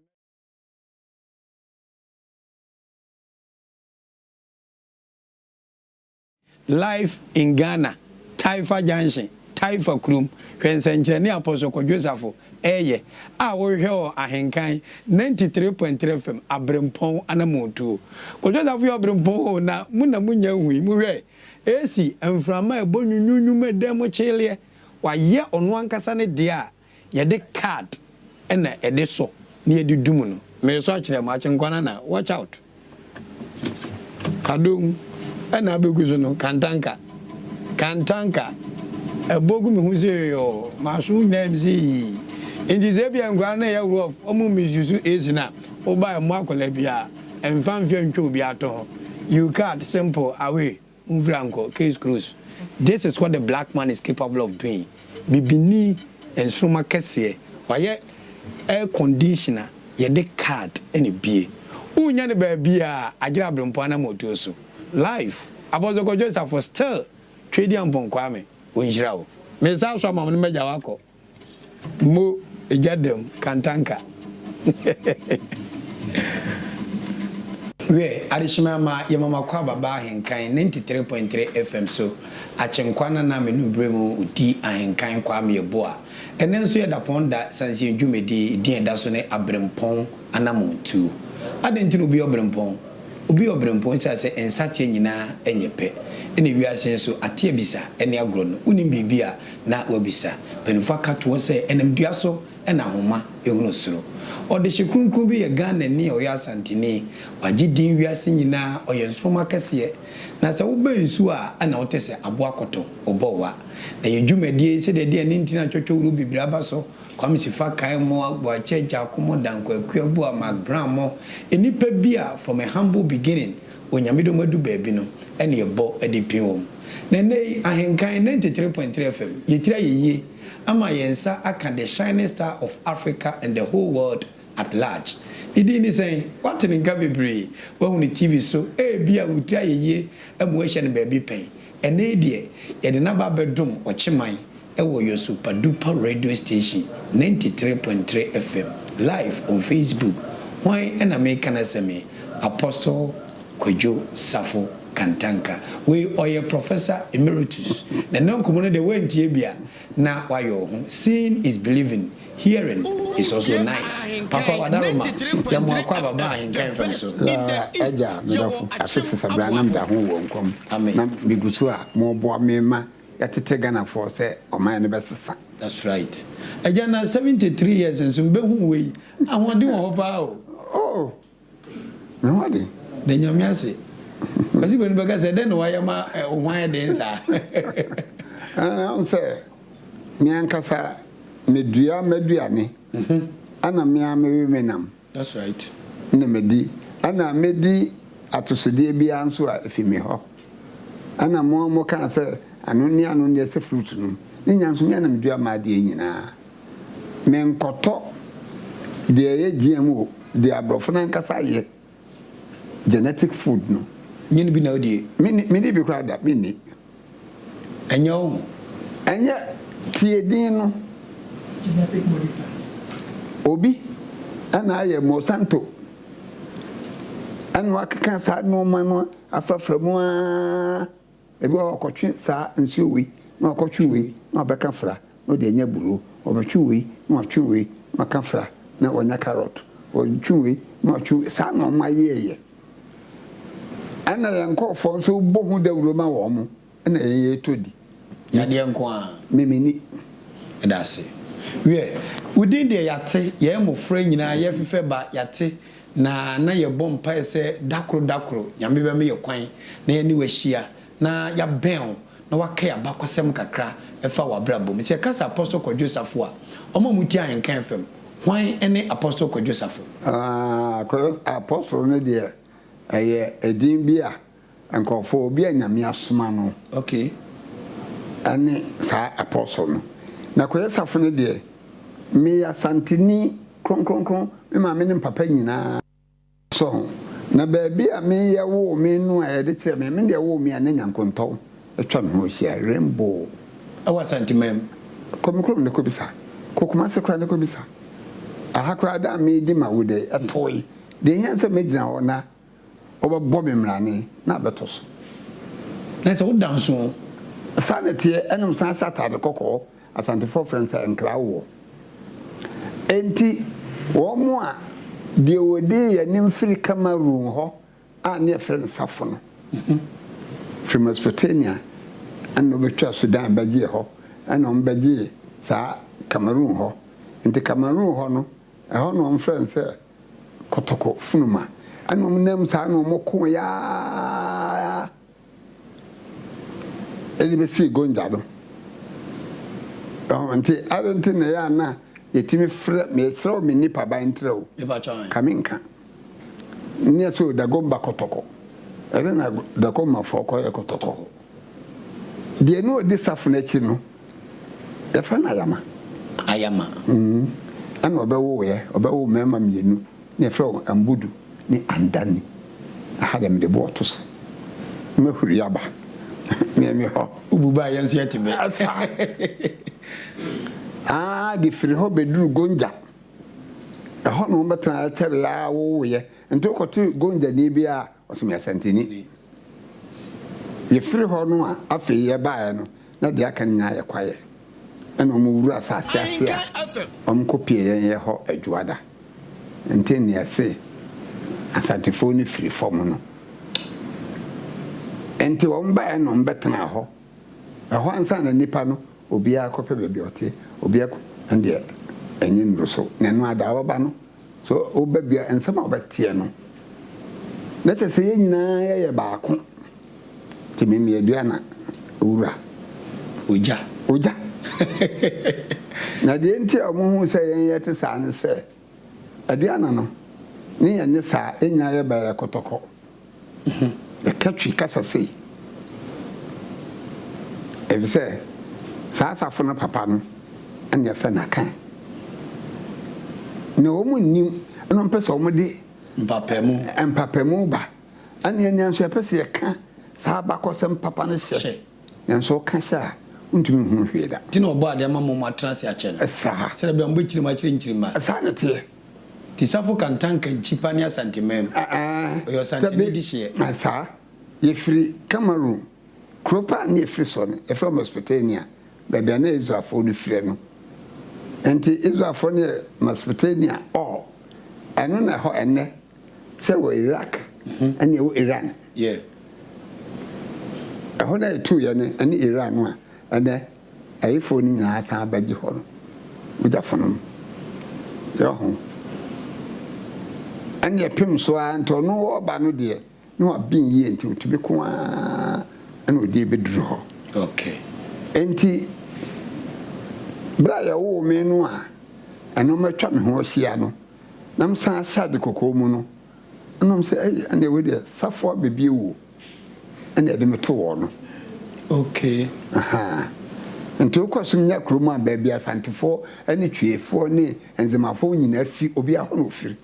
Life in Ghana, Taifa Junction, Taifa kurom, hwɛ nsɛnkyerɛnne a Apostle Kwadwo Safo reyɛ a wohwehwɛ wɔ Ahenkan 93.3 FM, Aberempɔn anammɔntuo. Kwadwo Safo yɛ ɔberempɔn o, na mo na monnya nhui. Mohwɛ, AC, mframa a ɛbɔ nwunwunwu ma dan mu kyeeleɛ, wayɛ ɔno ankasa ne deɛ a Yɛde card na ɛde sɔ na yɛde dum no. Meresɔ akyerɛ mo, Akyenkwa Nana, watch out. Kadong na abɛgu so no, Kantanka, Kantanka, ɛbɔ gu me ho sɛ yɔɔ, m'aso nyinaa yɛ me sɛ yii. Nti sɛ ebia nkwadaa no yɛ rough, wɔn misuse AC no a, woba a mmoa akwadaa biara, mfa mfeɛ ntwe obiara to ho. You card, simple, away. Momfiri ha nkɔ, case closed. This is what the black man is capable of doing. Bibini nsoroma kɛseɛ, wayɛ air conditioner, yɛde card na ebie. Wonnya no baabiaa, agyere abrempɔn anammɔtuo so. Life, Apostle Kwadwo Safo still Tweduampɔn Kwame, ɔnhyira wo. Mesan so ama wo no mɛgya wo akɔ. Mo egya dam kantanka. Wiɛ, adehyema ma yɛma mo akwaaba ba Ahenkan 93.3 FM so, Akyenkwa Nana Amenu bere mu odi Ahenkan Kwame Yeboah. Ɛnnɛ nso yɛ dapɔn da sansiɛ dwumadi din a ɛda so ne Aberempɔn Anamontuo. Adɛn nti na obi yɛ ɔberempɔn? Obi yɛ ɔberempɔn esiane sɛ nsateɛ nyinaa nyɛ pɛ, ɛna wiase nso ate abisa ne agorɔ no, wonim biribi a na wabisa. Mpanyimfo aka to hɔ sɛ ɛnam dua so na ahoma hunu soro. Ɔdehye kronkron bi yɛ Ghanani a ɔyɛ Asanteni. Wagye din wiase nyinaa, ɔyɛ nsoromma kɛseɛ. Na sɛ wobɛn nsuo a ɛna wote sɛ aboa kɔtɔ, ɔbɔ wa. Na yɛn dwumadie yi sɛdeɛ ɛde ani ntini atwɔtwɔ wuro bebree aba so, Kwame Sifa Kae mo, Boakye Agyarko mo, Danko Akua Buah, Mark Brown mo, nnipa bi a from a humble beginning Onyame de wɔn adu baabi no ɛna yɛbɔ de pin wɔn. Na ɛnnɛ yi, Ahenkan 93.3 FM, yɛtiri ayɛ yie ama yɛn nsa aka the shining star of Africa and the whole world at large. Ne din ne sɛn? Woate ne nka bebree, woahu no TV so, ebia wo tiri ayɛ yie ama woahyia no baabi pɛn. Ɛnnɛ yi deɛ, yɛde no aba abɛdom Ɔkyeman wɔ your super duper radio station 93.3 FM live on Facebook hwan na meka n'asɛm yi Apostle Kwadwo Safo Kantanka wei ɔyɛ Professor Emeritus na nnɛ nkɔmmɔ no deɛ woantie bi a na wayɛ wo ho seeing is believing hearing is also nice Papa Wadaroma yɛmo akɔ aba ba Ahenkan FM so. Laa Agya medɔfo afe fɛfɛ bra na meda ho wɔ nkɔm na megu so a moboa me ma Yɛtete Ghanafoɔ sɛ ɔman no bɛsesa. That's right agya na 73 years nso mbɛhu wei ahoɔden wɔ hɔ paa o. Oh me ho aden. Da nyame ase. Kwasi Benu bɛka sɛ dɛn na wayɛ ma wo ho ayɛ den saa. Ɛɛ wohu sɛ me ankasa medua m'aduane ɛna me ara mewe me nam. That's right. Na madi, ɛna mɛdi atosodeɛ biara nso a ɛfi me hɔ. Ɛna mo a mokaa sɛ anonneɛ anonneɛ sɛ fruit nom, ne nyinaa nso me ara na medua m'adeɛ nyinaa. Menkɔtɔ deɛ ɛyɛ GMO, deɛ aborɔfo no ankasa ayɛ, genetic food no. Nyɛ no bi na wodie? Menni, menni bi koraa da, menni. Ɛnyɛ wo ho. Ɛnyɛ, tie din no. Genetic modified. Obi na ayɛ Monsanto ɛna wakeka saa nnoɔma no afrafra mu ara, ebi wɔ hɔ a ɔkɔtwe saa nsuo wei na wakɔtwe wei na wabɛka fra na ɔde anya aburo, ɔbɛtwe wei na watwe wei na waka fra na wanya carrot, ɔtwe wei na watwe wei, saa na wɔayɛɛyɛ. Ɛna yɛn nkorɔfoɔ nso bɔ ho dawuro ma wɔn, ɛna yɛn yɛtɔ di. Yadeɛ nko ara. Me menni. Yɛda ase. Wiɛ, wo din deɛ yɛate, yɛn mmofra nyinaa yɛfefɛ ba yɛate, na na yɛbɔ mpaeɛ sɛ dakoro dakoro Nyame bɛma yɛ kwan na yɛne wo ahyia na yɛabɛn wo na woaka yɛn abakɔsɛm kakra ɛfa w'abrabɔ mu. Sɛ yɛka sɛ Apostle Kwadwo Safo a, wɔn a wɔtie Ahenka FM, hwan ne Apostle Kwadwo Safo? Ah, Kwadwo, Apostle no deɛ ɛyɛ edin bi a nkurɔfoɔ, obi a Nyame asoma no Okay. ɛne saa Apostle no. Na Kwadwo Safo no deɛ, meyɛ Asanteni kronkronkron, me maame ne me papa nyinaa. So ho? Na baabi a me yɛwoo me no a yɛde kyerɛ me, me deɛ woo me a na nyankontɔn atwa me ho ahyia, rainbow. Ɛwɔ Asanteman mu. Kɔ me kurom na kɔbisa. Kɔ Kumasi koraa na kɔbisa. Aha koraa da a meredi m'awoda yi, ɛtoe. Deɛ ɛhia ne sɛ mɛgyina hɔ na wɔbɛbɔ me mmrane na abɛtɔ so. Na sɛ woda nso o. Saa na ɛteɛ, ɛna mesan hyɛ ataade kɔkɔɔ, Asantefoɔ frɛ no sɛ nkrawoɔ. Enti wɔn a deɛ wɔdii yɛn anim firi Cameroon hɔ a ne yɛfrɛ no Safo no, firi Mesopotamia ɛna wɔbɛtwaa Sudan bɛgyee hɔ, ɛna wɔbɛgyee saa Cameroon hɔ. Nti Cameroon hɔ no, ɛhɔ na wɔfrɛ no sɛ Kɔtɔkɔ Funuma. Ɛna wɔnam saa na wɔkoeɛ ara. de bɛsii Gonja no. Ɛhɔ nti, adɛn nti na ɛyɛ a na yɛtumi frɛ, mesrɛ wo me nnipa ban ntrɛ o, ka menka. Neɛ sɛ o Dagomba kɔtɔkɔ, ɛdɛn na Dagombafoɔ kɔyɛ kɔtɔkɔ? Deɛ ne ɔdi safo no akyi no, yɛfrɛ no Ayama. Ayama. Mm, ɛna ɔbɛwoeɛ, ɔbɛwo mmarima mmienu. Na yɛfrɛ wɔn Ambudu ne Andani. Aha deɛ mede boɔ to so. Mɛhuri aba me me hɔ. Wobu bɛ a yɛn nso yɛte bɛ. Saa. Aa de firi hɔ bɛduru Gonja. Ɛhɔ na wɔbɛtena kyɛreɛ ara wowoeɛ. Nti wokɔto Gonjani bi a, ɔse meyɛ Asanteni. Yɛfiri hɔ no a, afei yɛbaeɛ no, na deɛ aka no nyinaa yɛ kwaeɛ. Ɛna wɔwura asase ase a, wɔkɔpie yɛn yɛ hɔ Adwoada. Nte nea ɛse Asantefoɔ no firi fam no. Nti wɔn baeɛ na wɔn bɛtenaa hɔ. Ɛhɔ ansa na nnipa no obiara kɔpɛ baabi a ɔte, obiara kɔ, ɛndeɛ ɛnyɛ nnuru so. Na ɛno ara da a wɔba no, so woba bia nsɛm a wobɛteɛ no, na kyerɛ sɛ yɛn nyinaa yɛyɛ baako. Nti me mmeadua na owura. Ogya. Ogya. Na deɛ nti a wɔhuu sɛ yɛn yɛte saa ne sɛ, Aduana no ne yɛn ne saa, yɛn nyinaa yɛba yɛ kɔtɔkɔ. Yɛka Twi kasa sei. Efisɛ saa asafo no papa no na yɛfrɛ no Akan. Na wɔn nnim na wɔmpɛ sɛ wɔde Mpapamu. mpapamu ba. Ɛnneɛ nea nso yɛpɛ sɛ yɛka saa abakɔsɛm papa no hyɛ, nanso woka hyɛ a, wontumi nhunu hwee da. Nti na ɔbɔɔ adeɛ ama mo moatena ase akyɛ no. Saa. Sɛdeɛ ɛbɛyɛ a mobɛkyiri mu akyerɛ nkyirimma. Saa na ɛteɛ. Nti Safo Kantanka Nkyipa ne Asanteman mu. Ɛɛ. Ɔyɛ Ɔsanteni dehyeɛ. Saa. Yɛfiri Cameroon. Kuro pa a na yɛfiri so no, yɛfrɛ Mesopotamia, baabi a na Israelfoɔ no fire no. Nti Israelfoɔ no yɛ Mesopotamia, Ur. Ɛno na ɛhɔ ɛnnɛ. Sɛ wɔ Iraq ɛne ɛwɔ Iran. Ɛhɔ no a yɛtuu yɛ no ɛne Iran no a ɛnɛ ayifoɔ no nyinaa san bɛgye hɔ no mogyafo nom yɛ ho ɛne ɛpem so ara nti ɔno ɔba no deɛ na waben yie nti ɔtumi ko ara ɛna ɔde bɛduru hɔ. Okay. Nti berɛ a yɛwoo me no a ɛno matwa me ho ahyia no na mesan ahyɛ ade kɔkɔɔ mu no, ɛna ɔmo sɛ ɛyi ɛna wei deɛ safoa bebie wuo ɛna ɛde me to wɔ no. Okay. Ahaa. Nti wokɔ so nya kurom a baabi Asantefoɔ ɛne Tweefoɔ ne Nzemafoɔ nyinaa fi, obiara hɔ na ofiri.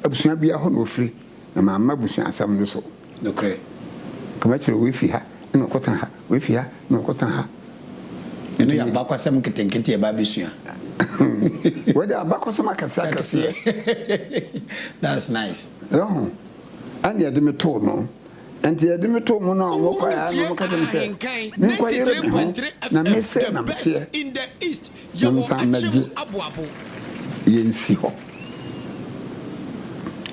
Abusua biara hɔ na ofiri, na mamma abusua asɛm no so. Nokorɛ. Nka mɛkyerɛ wei fi ha na ɔkɔtena ha, wei fi ha na ɔkɔtena ha. Ɛno yɛ abakwasɛm nketenkete a ɛba abɛsua. Wei deɛ abakɔsɛm akɛseɛ akɛseɛ. That's nice. Ɛho ɛna yɛde me too no. Nti yɛde me too mu no a wɔn kɔɛ a na wɔn ka kyerɛ me sɛ menkɔ yere me ho na me sɛ na meteɛ na me san mɛgye yɛn si hɔ.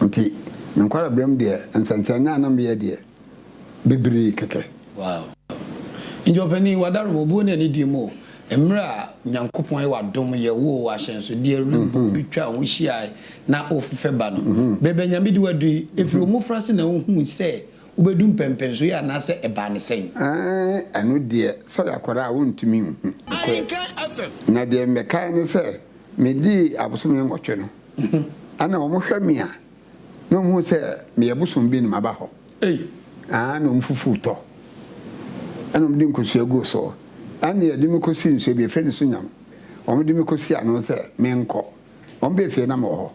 Nti me nkwadaa mu deɛ nsɛnkyerɛnne a na meyɛ deɛ bebree kɛkɛ. Wow. Nti ɔpanin, w'adarom, obuo ne anidie mu o, mmerɛ a Nyankopɔn ayɛ w'adom, yɛwoo wo, ahyɛnsodeɛ, rainbow bi twaa wo ho hyiae na wofefɛ ba no, baabi a Nyame de wo adu yi, ɛfiri wo mmofrase na wohuu sɛ wobɛdu mpɛnpɛnsoɔ yi anaasɛ ɛbaa no sɛn? Aane, ɛno deɛ, sɛ ɔyɛ akwadaa a wontumi nhu. Nokorɛ. Na deɛ mekae ne sɛ, medii abosome nwɔtwe no, ɛna wɔhwɛ me a, na wɔhu sɛ meyɛ bosom bi na maba hɔ. Ei! Aa na wɔn fufuw tɔ. Ɛna wɔde nkosua guu so. Ɛna yɛde me kosii nsuo bi, yɛfrɛ no Sunyam. Wɔde me kosii ano sɛ menkɔ. Wɔbaa fie na mewɔ hɔ.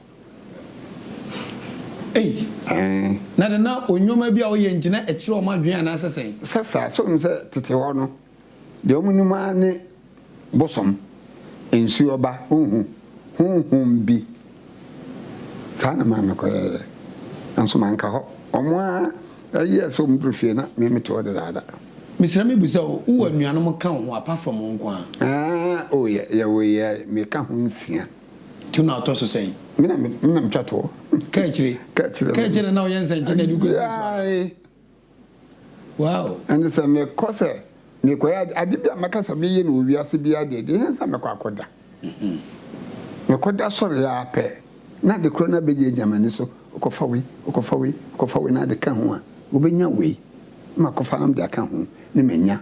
Ei! Ɛɛ. Na de na onneɛma bi a woyɛ nti na ɛkyerɛ wɔn adwene anaasɛ sɛn? Sɛ saa, sɛ wonim sɛ tete hɔ no, deɛ wɔnim ara ne bosom, nsuo ba, wonhu, honhom bi. Saa na maa mekɔyɛeɛ. Nanso manka hɔ. Wɔn ara yɛɛ sɛ wɔduru fie na me mete hɔ dedaada. Mesrɛ mebisa wo, wowɔ anuanom ka wo ho apart from wo nko ara? Aah, oh yɛ, yɛwɔ yɛ, meka ho nsia. Nti wo na wotɔ so sɛn? Me na me na metwa toɔ. Ka akyire? Ka akyire. Ka akyire na na woyɛ nsɛnkyerɛnne de kɔsi so anaa? Gyae! Wow! Ɛnde sɛ mekɔ sɛ mekɔyɛ ade, ade bi a mɛka sɛ meyɛ no wɔ wiase biara deɛ, deɛ ɛhia sɛ mɛkɔ akɔda. Mekɔda sɔre ara pɛ, na ade korɔ no abɛgyinagyina m'ani so, wokɔfa wei, wokɔfa wei, wokɔfa wei na ade ka ho a, wobɛnya wei. Na makɔfa na mede aka ho, na manya.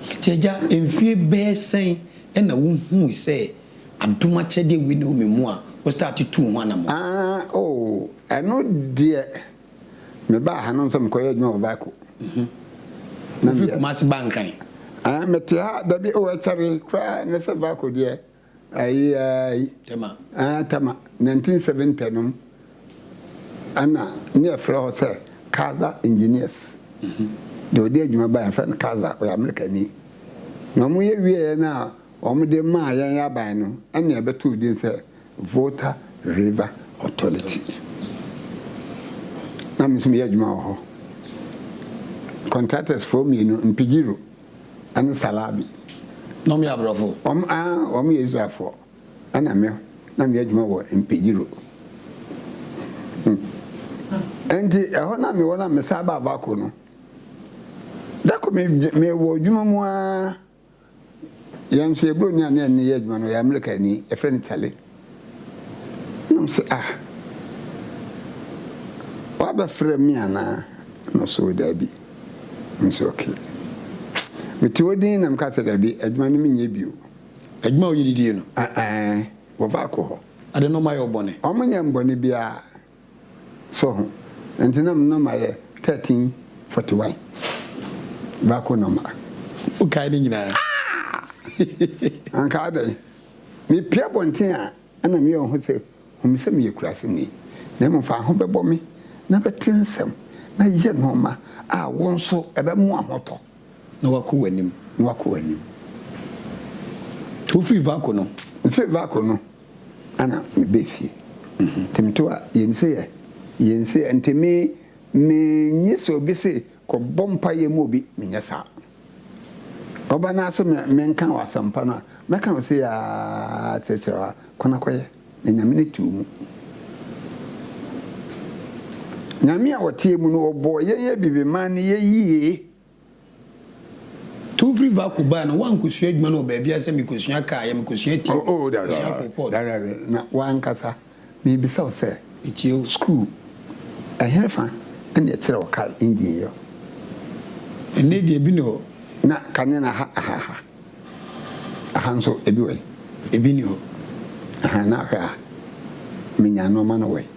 Nti agya, mfie bɛyɛ sɛn na wohuu sɛ adom akyɛdeɛ wei na ɛwɔ me mu a wo starte tuu ho anamɔn? Ah, oh, ɛno deɛ, mebaa ha no nso mekɔyɛ adwuma wɔ Vaco. Na Wofiri Kumasi baa Nkran? Ah, mete ha, dabi, oh, ɛkyɛre koraa, ne sɛ Vaco deɛ, Ayi ayi. Tema. Ah, Tema, 1970 nom ɛna ne yɛfrɛ hɔ sɛ Kaza Engineers. Deɛ ɔde adwuma baeɛ yɛfrɛ no Kaza, ɔyɛ Amerikani. Na wɔn yɛ wieɛ no a wɔn de maa yɛn aban no ɛna yɛbɛtoo din sɛ Volta River Authority. Na me nso meyɛ adwuma wɔ hɔ. Contractors foɔ mmienu, Mpigiro ne Salabi. Na wɔyɛ aborɔfo? Wɔn, ah, wɔn yɛ Israelfoɔ. Ɛna me, na meyɛ adwuma wɔ Mpegyiro. Hmm. Enti ɛhɔ na mewɔ na mesan baa Vako no. Da ko me, mewɔ adwuma mu ara. Yɛn nso yɛ buroni a ne yɛne no yɛ adwuma no, ɔyɛ Amerikani, yɛfrɛ no Charlie. Ɛna mese, ah, wabɛfrɛ me anaa? Ɛna ɔse, oh, daabi. Mese, okay. Mete hɔ din na meka sɛ, daabi, adwuma no menyɛ bio. Adwuma a woyɛ didie no? Ɛɛ, wɔ Vaco hɔ. Ade no ɔmayɛ wo bɔne? Wɔnyɛ me bɔne biara. So ho? Nti na me nɔma yɛ 1341. Vaco nɔma. Wokae ne nyinaa? Ah! Anka adɛn? Mepue abɔnten a, ɛna meyɛ wo ho sɛ hu me sɛ meyɛ kuraseni, na mmom fa ho bɛbɔ me na bɛte nsɛm na yɛ nnoɔma a wo nso ɛbɛmo ahotɔ. Na wakɔ w'anim. Na wakɔ w'anim. Nti wofiri Vako no? Mefiri Vako no ɛna mebɛɛ fie. Nti meto a yɛnse yɛ, yɛnse yɛ. Nti me, menye sɛ obi se kɔbɔ mpaeɛ ma obi, menyɛ saa. Ɔba no ara sɛ me menka wo asɛmpa no a, mɛka wo sei ara kyerɛkyerɛ wo a, kɔ na kɔyɛ, na Nyame no te wo mu. Nyame a ɔteɛ mu no, ɔbɔɔ yɛn Abibiman no yɛ yie. Nti wofiri Vaco bae no, woankɔsua adwuma no wɔ baabiara sɛ mekɔsua kaa yɛ, mekɔsua TV, Oh, oh, dabi, mekɔsua kolpɔt? dabi, dabi, na w'ankasa, mebisa wo sɛ, Metie wo. Sukuu, ɛhefa na ɛkyerɛ wo kaa engine yɔ? Ɛnnɛ deɛ ebi nni hɔ. Na kane no aha aha aha. Aha nso ebi wɔ he? Ebi nni hɔ. Aha na ahwɛ a menya nnoɔma no wɔ he?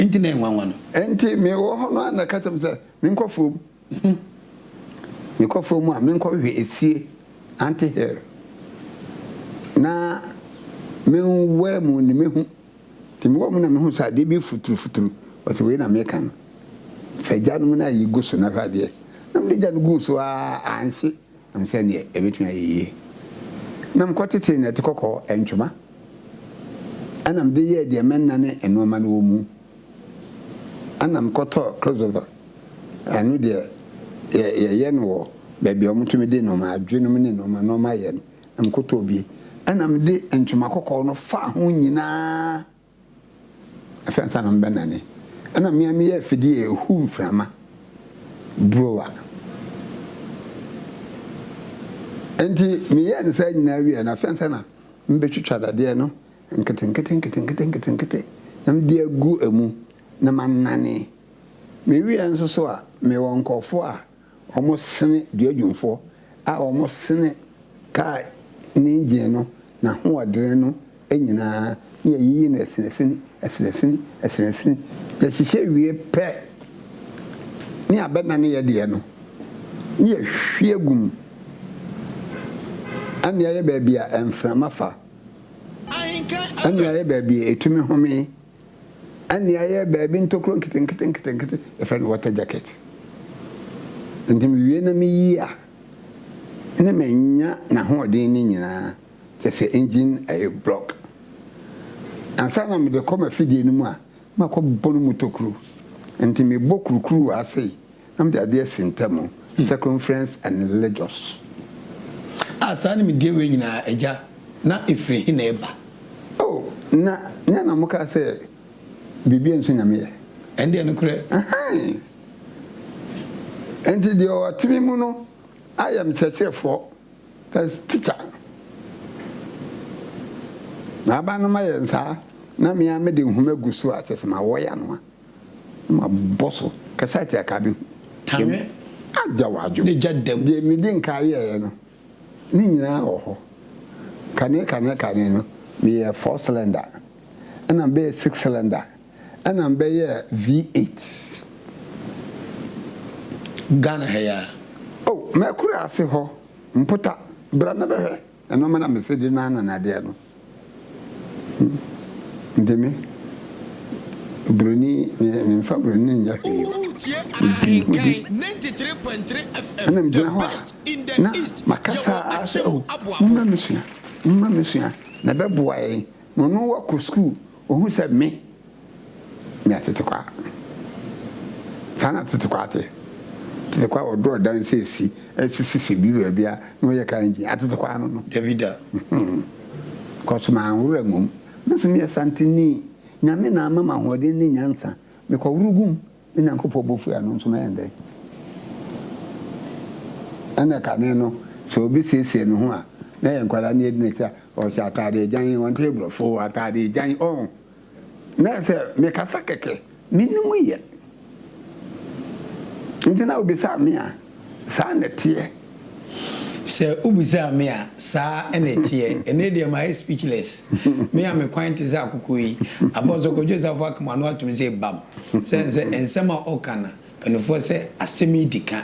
Enti na ɛyɛ nwanwa no. Enti mewɔ hɔ no ara na ɛka kyerɛ me sɛ menkɔ afuom. Mekɔ afuom a menkɔhwehwɛ esie, ante hill, na menwaa mu ne mehu. Nti mewɔ mu na mehu sɛ adeɛ bi futurufuturu. Ɔse wei na meka no. Fa gya no mu na yi gu so na hwɛ adeɛ. Na mede gya no guu so ara anhye. Na mesɛ ɛneɛ ɛbɛtumi ayɛ yie. Na mekɔtetee nnɛte kɔkɔɔ ntwoma. Ɛna mede yɛɛ deɛ mɛnane nnoɔma no wɔ mu. Ɛna mekɔtɔɔ crossover. Ɛno deɛ yɛyɛ no wɔ baabi a wɔtumi de nnoɔma, adwenom ne nnoɔma nnoɔma yɛ no. Na mekɔtɔɔ bi, ɛnna mede ntoma kɔkɔɔ no faa ho nyinaa. Afei ansa na mebɛnane, ɛnna me ara meyɛɛ afidie a ɛhu mframa, blower. Enti meyɛɛ no saa nyinaa wieɛ no, afei ansa na mebɛtwitwa dadeɛ no nketenkete nketenkete nketenkete na mede agu mu na manane. Mewieɛ nso so a, mewɔ nkurɔfoɔ a Wɔsene duadwumfoɔ a wɔsene kaa ne engine no n'ahoɔdene no nyinaa na yɛyiyi no asinasini, asinasini, asinasini. Yɛhyehyɛ wie pɛ ne abɛnane yɛ deɛ no ne yɛhwie agu mu ɛne ayɛ baabi a mframa fa, ɛne ayɛ baabi a ɛtumi home. Ɛnna ayɛ baabi ntokuro nketenkete nketenkete, yɛfrɛ no water jacket. Nti mewie na meyi a, na manya n'ahoɔden no nyinaa, kyerɛ sɛ engine ɛyɛ block. Ansa na mede kɔ m'afidie no mu a, na makɔbɔ no mu tokuro. Nti mebɔ kurukuru wɔ ha sei, na mede adeɛ asi ntam, circumference and religious. A Saa nimdeɛ wei nyinaa, Agya, na ɛfiri he na ɛba? Oh, na nyɛ na mokaa sɛ biribi nso Nyame yɛ? Ɛndeɛ nokorɛ. Ahan! Enti deɛ ɔte me mu no ayɛ me kyerɛkyerɛfoɔ, that's teacher. Na aba no mayɛ nsaa, na me ara mede nhoma gu so a, kyerɛ sɛ mawɔe ano a, na mabɔ so, kasa tia ka bɛhu. Tanwe. Agya wadwo. Ne gya dam. Deɛ medi nka yɛeɛ no, Ne nyinaa wɔ hɔ. Kane kane kane no, meyɛɛ four cylinder, ɛna mebɛyɛɛ six cylinder, ɛna mebɛyɛɛ V8. Ghana ha yi ara? Oh, m'akura ase hɔ, Mpota, bra na bɛhwɛ nnoɔma na mese de no ananadeɛ no. Nti me, broni, me memfa broni nyɛ hwee o. Medi me ho di. Ɛna megyina hɔ a, na makasa ara sɛ, oh, mommra mmɛsua, mommra mmɛsua, na ɛbɛboa yɛn. Na ɔno wakɔ sukuu, ɔhu sɛ me, Me atetekwaa. Saa na atetekwaa te. Atetekwaa a wɔdorɔ dan sɛ esi, esisisi bi baabi a na wɔyɛ car engine. Atetekwaa no no. Dabi da. Cos manworo angum. Me nso meyɛ Santini. Nyame na ama me ahoɔden ne nyansa. Mekɔworo gu mu na Nyankopɔn bo fu a, ɛno nso mɛyɛ no dɛn? Ɛna kane no, sɛ obi siesie ne ho a, na yɛn nkwadaa no yɛdi n'akyi a, ɔhyɛ ataade agyan, ɔnte borɔfo, ataade agyan, ɔho. Na sɛ mekasa kɛkɛ, mennim yɛ. Nti na wobisaa me a, saa na ɛteɛ. Sɛ wobisaa me a, saa na ɛteɛ. Ɛnnɛ deɛ mayɛ speechless. Me a me kwan te sɛ akokɔ yi, Apostle Kojo Safo aka m'ano atom sɛ bam. Sɛne sɛ nsɛm a ɔka no, mpaninfoɔ sɛ asɛm yi di ka.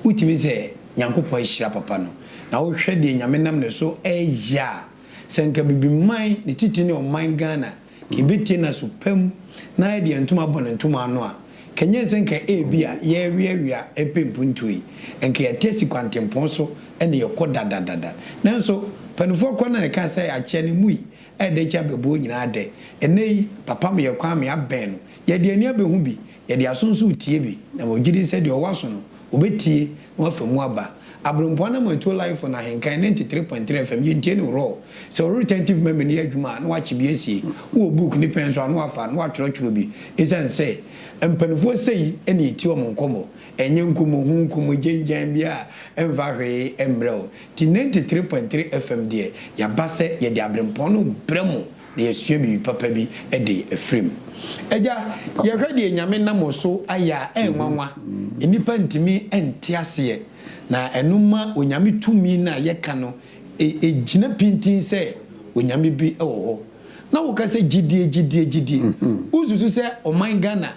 Wotumi sɛ Nyankopɔn ahyira papa no. Na wohwɛ deɛ Nyame nam ne so reyɛ a, Sɛ nka Bibiman, ne titire ne ɔman Ghana, nka yɛbɛtie no aso pa mu na yɛde yɛn ntoma abɔ ne ntoma ano a, nka ɛnyɛ sɛ nka ebia yɛreweawea repɛ mpuntuo yi, nka yɛte asi kwantempɔn so na yɛkɔ dadadada. Nanso, mpanimfoɔ korɔ no na ɛka sɛ akyea no mui ɛdɛ kyɛ abɛbuo nyinaa dɛ. Ɛnnɛ yi, papa meyɛ Kwame abɛn no, yɛde ani abɛhu bi, yɛde aso nso retie bi, na wɔgye di sɛ deɛ ɔwɔ aso no, Obetie na wafa mu aba. Aberempɔn Anammɔntuo Live on Ahenkan 93.3 FM Yɛntie no raw. Sɛ wo retentive memory no yɛ adwuma a na woakye bi asie. Wowɔ book ne pɛn nso a na woafa na woatwerɛtwerɛ bi. Esiane sɛ mpaninfoɔ sei na yɛtie wɔn nkɔmmɔ, ɛnyɛ nkɔmmɔhu, nkɔmmɔgyangyaan bi a ɛmfa hwee mmrɛ wo. Nti 93.3 FM deɛ yɛaba sɛ yɛde aberempɔn no rebrɛ mo. na yɛasua biribi papa bi de afiri mu. Agya, yɛhwɛ deɛ Nyame nam wo so ayɛ a, ɛyɛ nwanwa. Nnipa ntumi nte aseɛ. Na ɛno ma Onyame tumi no a yɛka no, ɛgyina pintinn sɛ Onyame bi wɔ hɔ. Na woka sɛ gyidie, gyidie, gyidie. Wonsusu sɛ ɔman Ghana,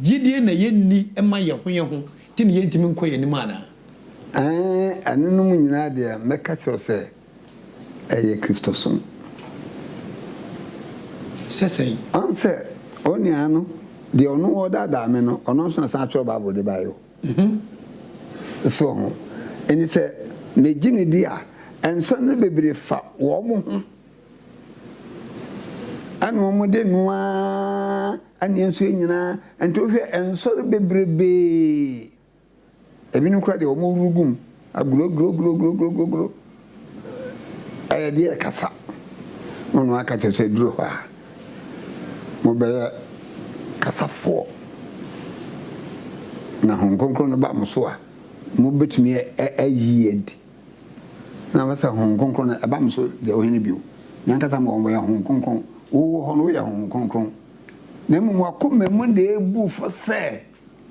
gyidie na yɛnni ma yɛn ho yɛn ho nti na yɛntumi nkɔ yɛn anim anaa? Ɛɛ, ɛnonom nyinaa deɛ mɛka kyerɛ wo sɛ ɛyɛ Kristosom. Sɛ sɛn? Ɔn sɛ, onua no, deɛ ɔno ɔɔdaadaa me no, ɔno nso na san twerɛ Bible de baeɛ o. So ho? Enti sɛ megye no di a, nsɛm no bebree fa wɔn ho, ɛna wɔn de no ara ɛne nso nyinaa, nti wohwɛ nsɔre bebrebee. Ebinom koraa deɛ wɔhuru gu mu, aguroguroguroguroguro. Ɛyɛ deɛ ɛkasa. Na ɔno aka kyerɛ sɛ duru hɔ a, mobɛyɛ kasafoɔ. Na Honhom Kronkron no ba mo so a, mobɛtumi ayi adi. Na wɔsɛ Honhom Kronkron no ɛba mo so deɛ wohene bio. Nyankasa ma wɔyɛ Honhom Kronkron. Wowɔ hɔ no woyɛ Honhom Kronkron. Na mmom wakoma mu na ebu fo sɛ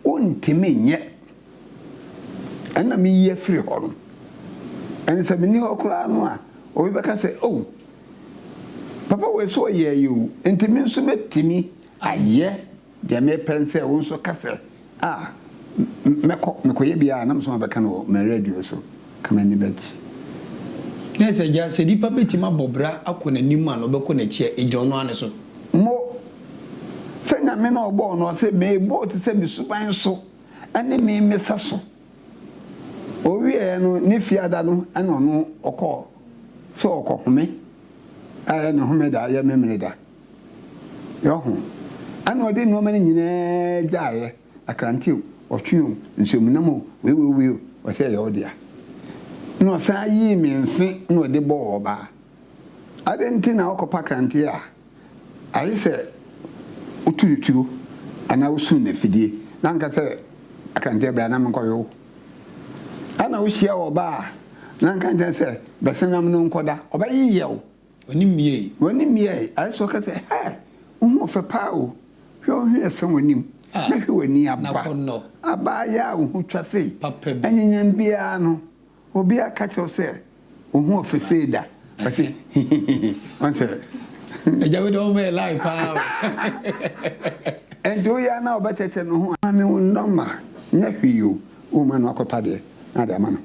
Wontumi nyɛ. Ɛna meyi afiri hɔ no. Ɛne sɛ menni hɔ koraa no a, obi bɛka sɛ, Oh, papa wei so ɔyɛeɛ o, enti me nso mɛtumi ayɛ deɛ mepɛ ne sɛ wo nso ka sɛ, Ah, mɛkɔ, mekɔyɛ bi a, na me nso mabɛka no wɔ me radio so. Ka m'ani bɛgye. Na sɛ agya, sɛ nipa bɛtumi abɔ bra akɔ n'anim a na ɔbɛkɔ n'akyi a, ɛgyina ɔno ara ne so. Mo, sɛ Nyankopɔn. Nyame no a ɔbɔɔ no, ɔse, Mebɔɔ wo te sɛ me suban so ne me me sɛso. Ɔwieɛ no, ne fiada no na ɔno ɔkɔɔ sɛ ɔkɔhome, a ɛyɛ ne homeda, ɛyɛ Memeneda. Yɛho. Ɛna ɔde nnoɔma no nyinaa gyaeɛ, akrante o, ɔtwe o, nsuomunam o, wei wei wei o, ɔsɛ ɛyɛ wo dea. Na ɔsan yii me mfe na ɔde bɔɔ ɔbaa. Adɛn nti na wokɔpa akrante a ayɛ sɛ wotu no tuo anaa wosum no afidie na anka sɛ akranteɛ bra na menkɔwe wo? Ɛna wohyia ɔbaa a na nka nkyɛn sɛ bɛsenam no nkɔda, ɔbɛyeyɛ wo. W'ani mmiei. W'ani mmiei. Ayɛ sɛ ɔka sɛ, Hɛ! Wo ho ɔfɛ paa o. Hwɛ wo hwene sɛn w'anim, na hwɛ w'ani aba. Abaayewa a wo ho twa sei, anyinyam biara no, obiara ka kyerɛ wo sɛ wo ho ɔfɛ sei da. Ɔse, Hihihihi. Ɔn sɛ. Agya wei deɛ ɔma yɛ lie paa o. Ɛnti woyɛ a na ɔbɛkyɛkyɛ ne ho a. Maame wo nɔma nyɛ hwee o, woma no akɔtɔ adeɛ na ade ama no,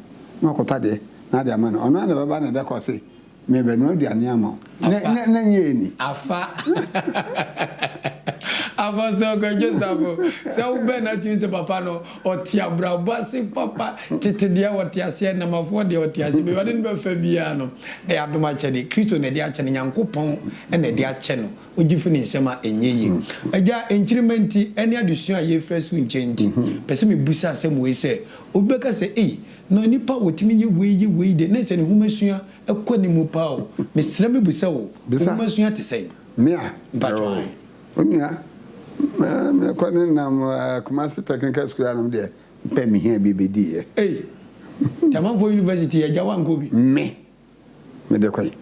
na wakɔtɔ adeɛ na ade ama no, ɔno ara na ɛbɛba na ɛbɛkɔ ɔse Merebɛnoa aduane ama wo. Afa. Na na nyɛ ni. Afa. Apostle Kwadwo Safo, sɛ wobɛn no atumi sɛ papa no, ɔte abrabɔ ase papa, tete deɛ ɔte aseɛ, nnamafoɔ deɛ ɔte aseɛ, baabi ɔde no bɛfa biara no, ɛyɛ adom akyɛde. Kristo na ɛde akyɛ no, Nyankopɔn na ɛde akyɛ no, wogye fi ne nsam a ɛnyɛ yie. Agya, nkyirimma nti, ɛne adesua a yɛrefiri ase wo nkyɛn nti, pɛ sɛ mebusa asɛm wei sɛ, obi bɛka sɛ, ei, Na onipa a ɔtumi yɛ wei yɛ wei deɛ, na ɛsɛ ne nhomasua kɔ anim paa o. Mesrɛ mebisa o, wo nhomasua te sɛn? Me a? Mpakyɛw ae. Onua, me kɔ ne nam Kumasi Technical School anom deɛ, mpɛ mehia bi bɛdiiɛ. Ei! Nti amanfoɔ university agya woankɔ bi? Me, mede kɔe.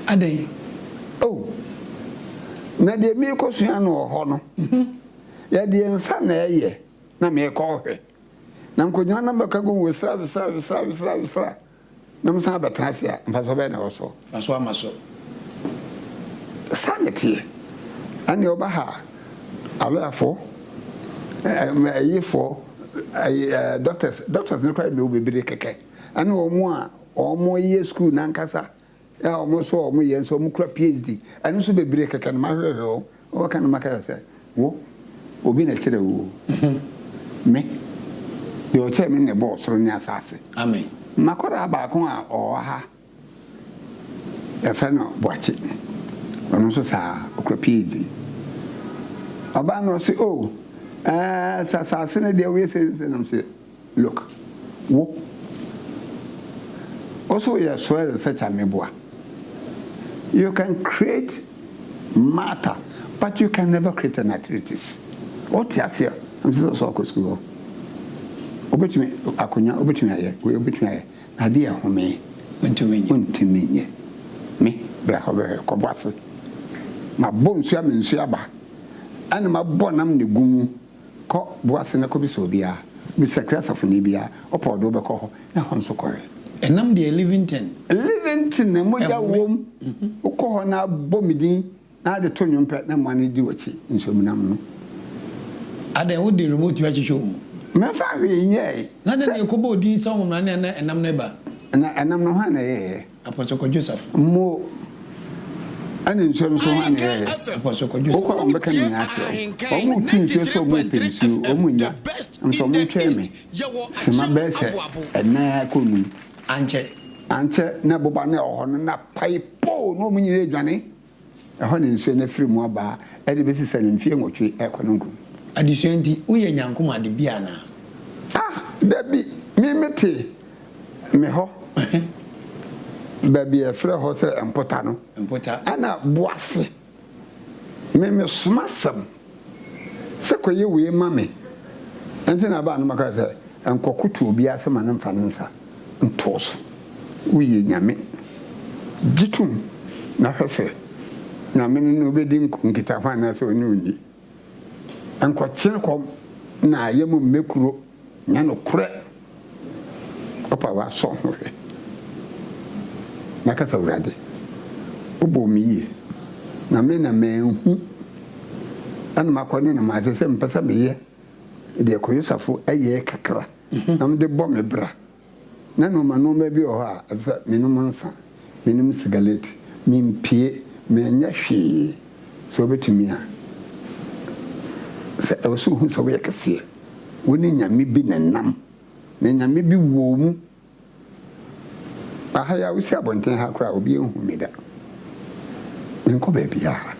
Adɛn? Oh! Na deɛ merekɔsua no wɔ hɔ no, yɛde yɛn nsa na ɛyɛ. Na merekɔ hwɛ, na nkonnwa no bɛka gu wesra wesra wesra wesra wesra, na mesan abɛtena ase a, mfasoɔ bɛn na ɛwɔ so? Mfasoɔ ama so. Saa na ɛteɛ. Ɛnneɛ woba ha a, alɔyafoɔ, ayifoɔ, ayi, doctors, doctors no koraa deɛ mewɔ bebree kɛkɛ, ɛne wɔn a wɔyɛ sukuu no ankasa a wɔn nso a wɔyɛ nso wɔkura PhD, ɛno nso bebree kɛkɛ na mahwehwɛ wɔn, wɔka na maka sɛ wo, obi na ɛkyerɛ wo o, me, deɛ ɔkyerɛ me na ɛbɔɔ soro ne asase. Amen. M'akwadaa baako a ɔwɔ ha, yɛfrɛ no Boakye, ɔno nso saa, ɔkura PhD. Ɔbaa no ɔse, oh, ɛɛ, sɛ asase no deɛ woyɛ sei ne sei, na mese, Look, wo wo so woyɛ soil researcher meboa. You can create matter but you can never create an arthritis. Wote aseɛ? Ɛm sɛ sɛ ɔkɔ sukuu hɔ. Wobɛtumi akonnwa wobɛtumi ayɛ wei wobɛtumi ayɛ na adeɛ ɛhome Wontumi nyɛ. wontumi nyɛ. Me bra hɔ bɛhwɛ kɔbɔ ase. Mabɔ nsuo ama nsuo aba ɛna mabɔ nam na egu mu. Kɔ boase na kɔbisa obiara, bisa Krasafoni biara, ɔpɛ ɔde wo bɛkɔ hɔ, na hɔ nso kɔhwɛ. Ɛnam deɛ Livington. Livington na mogya Ɛhome. wom, wokɔ hɔ na bɔ me din na de to nnwom pɛ na mmoa no di w'akyi, nsuomunam no. Adɛn, wode remote bi ahyehyɛ wo mu? Memfaa hwee nyɛɛe. Na adɛn Sɛ. na yɛkɔbɔɔ din sɛ ɔnwomena ne na ɛnam no reba? Na ɛnam no hwan na ɛyɛeɛ? Apostle Kwadwo Safo. Mo ɛne nsuo no so hwan na ɛyɛeɛ? Apostle Kwadwo Wokɔ a Safo. wɔbɛka ne nyinaa akyerɛ wo. Wɔn retu nsuo sɛ wɔn repɛ nsuo, wɔn nnya. Nso wɔn ntwɛn me sima bɛyɛ sɛ ɛnan kɔ num. Ankyɛ. Ankyɛ na boba no a ɛwɔ hɔ no na pae poo na wɔn nyinaa redwane. Ɛhɔ na nsuo no afiri mu aba de bɛsi sɛ ne mfeɛ nwɔtwe rekɔ no nkron. Adesua nti, woyɛ Nyankom ade bi anaa? Ah, dabi, me mete me hɔ, baabi a yɛfrɛ hɔ sɛ Mpota no. Mpota. Ɛna Boase, me mesoma asɛm sɛ kɔyɛ wei ma me. Ɛnti na ɛbaa no maka sɛ, nkɔkoto obiara ase ma no mfa ne nsa nto wo so. Woyɛ nyame. Gye tom na hwɛ sɛ nyame no ne wo bɛdi nkitaho anaasɛ ɔne wo nni. Nkɔkyere kɔm na ayɛ mu mmɛkuro. Nyɛ nokorɛ. Ɔpa w'asɔ ho hwɛ. Na ka sɛ, Awurade, wobɔɔ me yie, na me na manhu. Ɛna makɔ ne nam ase sɛ mepɛ sɛ meyɛ deɛ Koyosafo yɛɛ kakra na mede bɔ me bra. Na nnoɔma nnoɔma bi wɔ hɔ a, ɛte sɛ menom nsa, menom sigaret, mempue, menyɛ hwee. Sɛ wobɛtumi a, sɛ ɛwɔ sɛ wohu sɛ woyɛ kɛseɛ. Wo ne Nyame bi na ɛnam, na Nyame bi wɔ wo mu. Aha yi a wosi abɔnten ha koraa obi nhu me da. Menkɔ baabiara.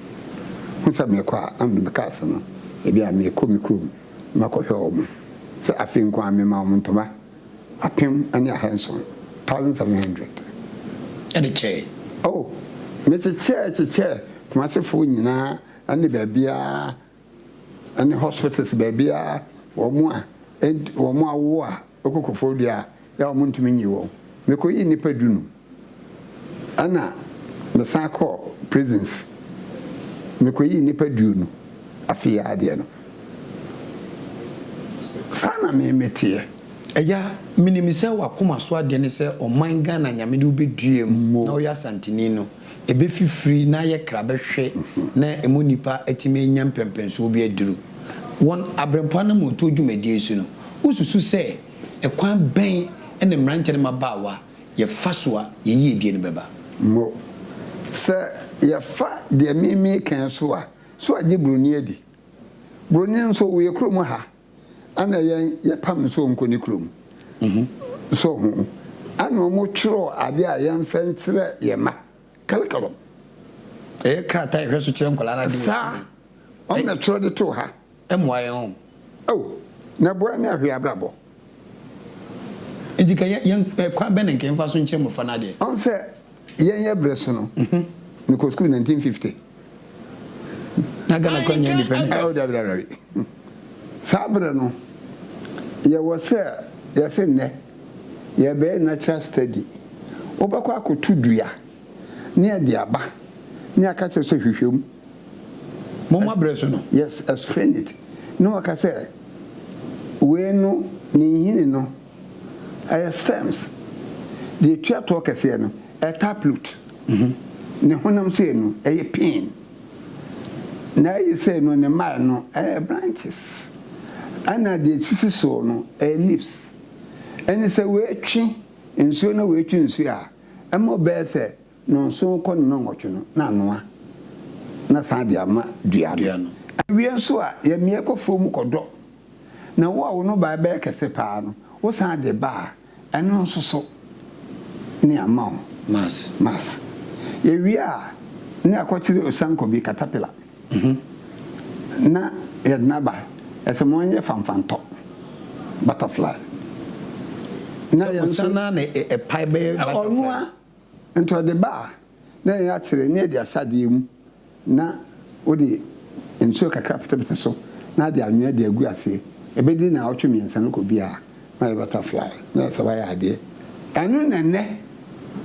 Hu sɛ mekɔ a na mede me cars no, ebi a mekɔ me kurom makɔhwɛ wɔn. Sɛ afei nko ara mema wɔn ntoma 1700, 1700. Ɛde kyɛe? Oh, mekyekyɛɛ kyekyɛɛ Kumasefoɔ nyinaa ne baabiara ne hospitals baabiara wɔn a wɔn awo a Ɔkɔ Koforidua a, yɛ a wɔntumi nyi wɔn. Mekɔyii nnipa dunum. Ɛna mesan kɔɔ prisons. Mekɔyii nnipa 20 afei ara deɛ no. Saa na me meteɛ. Agya, menim sɛ w'akoma so adeɛ ne sɛ ɔman Ghana Nyame de wo bɛdua mu na woyɛ Asanteni no, ɛbɛfifiri na ayɛ krabɛhwɛ na ɛmu nnipa atumi anya mpɛnpɛnsoɔ bi aduru. Wɔn aberempɔn anammɔntuo dwumadie so no, Wosusu sɛ ɛkwan bɛn na mmeranteɛ ne mmabaawa yɛfa so a yɛn yiedie no bɛba? Mo. Sɛ yɛfa deɛ me meka yi so a, so agye broni adi? Broni no nso ɔwɔ yɛ kurom ha, ɛna yɛn yɛpam no sɛ ɔnkɔ ne kurom. So ho? Ɛna wɔn twerɛɔ adeɛ a yɛmfa nkyerɛ yɛn mma, curriculum. Ɛyɛ krataa a yɛhwɛ so kyerɛ nkwadaa no ade wɔ sukuu. Saa, wɔn na twerɛ de too ha. Ɛmmoa yɛn o. Oh, na ɛboa yɛn ahwɛ yɛn abrabɔ. Nti ka yɛn, yɛn, kwan bɛn na nka yɛmfa so nkyerɛ mmofra no adeɛ? Ɔn sɛ yɛn yɛ berɛ so no, mekɔɔ sukuu 1950. Na Ghana kora nyɛ independent. Oh, dabi, dabi, dabi. Saa berɛ no, yɛwɔ sɛ yɛse nnɛ yɛrebɛyɛ natural study. Wobɛkɔ akɔto dua ne yɛde aba ne yɛaka kyerɛ sɛ hwehwɛ mu. Momma berɛ so no. Yes, explain it. Na waka sɛ, Wei no, ne nhini no, ɛyɛ stems. Deɛ ɛtua toɔ kɛseɛ no, ɛyɛ taproot. Ne honam sei no, ɛyɛ pin. Na ɛyɛ sei no, ne mmaeɛ no, ɛyɛ branches. Ɛna deɛ ɛsisi soɔ no, ɛyɛ leaves. Ɛne sɛ wei twe nsuo na wei twe nsuo a, ɛma ɔbɛyɛ sɛ Nnɔnson kɔ nnɔnwɔtwe no na anoa na san de ama dua no. Awie nso a, yɛmia kɔ afuo mu kɔdɔ. Na wo a wo nnɔbaeɛ bɛyɛ kɛse pa ara no, wosan de ba a, ɛno nso so ne ama wo. Mass. Mass. Yɛwie a, ne akɔkyere osankɔ bi, caterpillar, na yɛde no aba. Yɛsɛ ma ɔnyɛ fanfantɔ, butterfly. Na yɛn nso. Osan no ara na ɛpae bɛyɛ butterfly. Ɔno ara. Nti ɔde ba a, na yɛn akyere ne yɛde ahyɛ adeɛ mu na wode nsuo kakra petepete so na ade anwea de agu aseɛ. Ɛbɛdi naawɔtwe mmiɛnsa no kɔ bi a na ayɛ butterfly na ayɛ sɛ wayɛ adeɛ. Ɛno na ɛnnɛ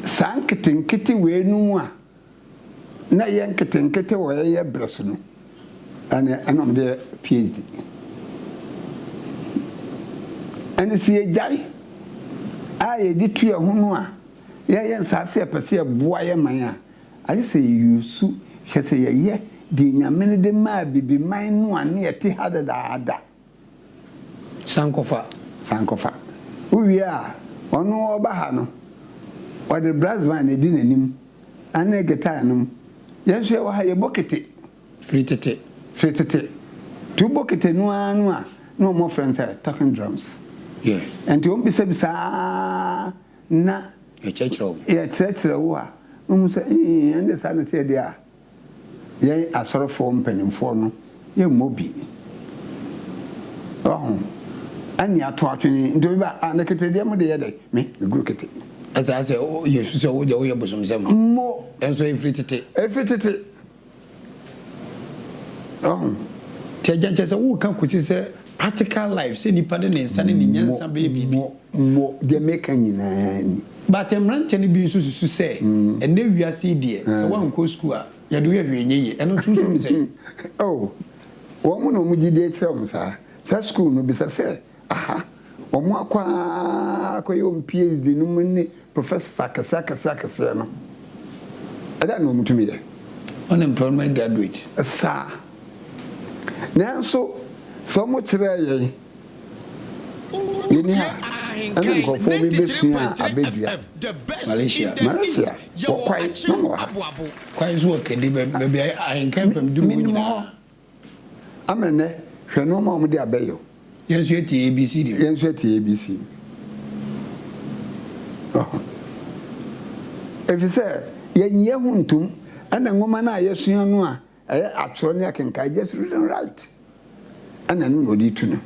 saa nketenkete weinom a na ɛyɛ nketenkete wɔ yɛn berɛ so no ɛne ɛna wɔde yɛ PhD. Ɛne sɛ yɛgyae a yɛde tu yɛn ho no a, Yɛyɛ nsaase a yɛpɛ sɛ yɛboa yɛn man a, agye sɛ yɛ use, kyerɛ sɛ yɛyɛ deɛ Nyame no de maa Abibiman no a ne yɛte ha dedaada. San kɔfa. San kɔfa. Wo wie a, ɔno ɔba ha no, ɔde brass band na ɛdi n'anim, ɛne guitar nom. Yɛn nso yɛwɔ ha, yɛbɔ kete. Firi tete. Firi tete. Nti wobɔ kete no ara no a, na wɔfrɛ no sɛ talking drums. Yeah. Nti wɔbisabisa ara na Yɛkyerɛkyerɛ wo. Yɛkyerɛkyerɛ wo a, wohu sɛ, Ee, ɛnde saa na ɛteɛ deɛ a, yɛn asɔrefoɔ mpanimfoɔ no, yɛmmɔ bi. Wahu? Ɛnne ato atwene. Nti obi ba a, na kete deɛ mode yɛ dɛn? Me, megoro kete. Ɛsɛ sɛ yɛsu sɛ wo deɛ woyɛ bosomsɛm. Mmɔ. Ɛnso ɛfiri tete. Ɛfiri tete. Wahu? Nti agya kyerɛ sɛ woka kɔsi sɛ practical life sɛ nipa de ne nsa ne ne nyansa bɛyɛ biribi. Mo, mo, deɛ meka nyinaa ni. But mmeranteɛ no bi nso susu sɛ ɛnnɛ wiase yi deɛ sɛ woankɔ sukuu a yɛde wo yɛ hwee nyɛ yie. Ɛno nso wosusu no sɛn? Oh, wɔn na wɔn gyidie kyerɛ wɔn saa. Saa sukuu no bisa sɛ Aha, wɔn akɔ ara akɔyɛ wɔn PhD no mu ne professors akɛseɛ akɛseɛ akɛseɛ no, ɛdɛn na wɔtumi yɛ? Unemployment graduate. Saa. Nanso sɛ wɔkyerɛɛ yɛn, yɛnni ha. Ɛna nkurɔfoɔ bi bɛsuaa abɛdua. Malaysia. Malaysia, wɔ kwae, na mewɔ ha. Kwae nso wɔ Kedi, baabi a Ahenkan fam duru hɔ Menim nyinaa. hɔ. Ama nnɛ, hwɛ nnoɔma a wɔde abɛyɔ. Yɛn nso yɛte ABC no. Yɛn nso yɛte ABC no. Ɔho. Ɛfiri sɛ, yɛnnye yɛn ho ntom, ɛna nwoma no a yɛsua no a ɛyɛ atwerɛ ne akenkan, just read and write, ɛna ɛno na ɔde tu ne ho.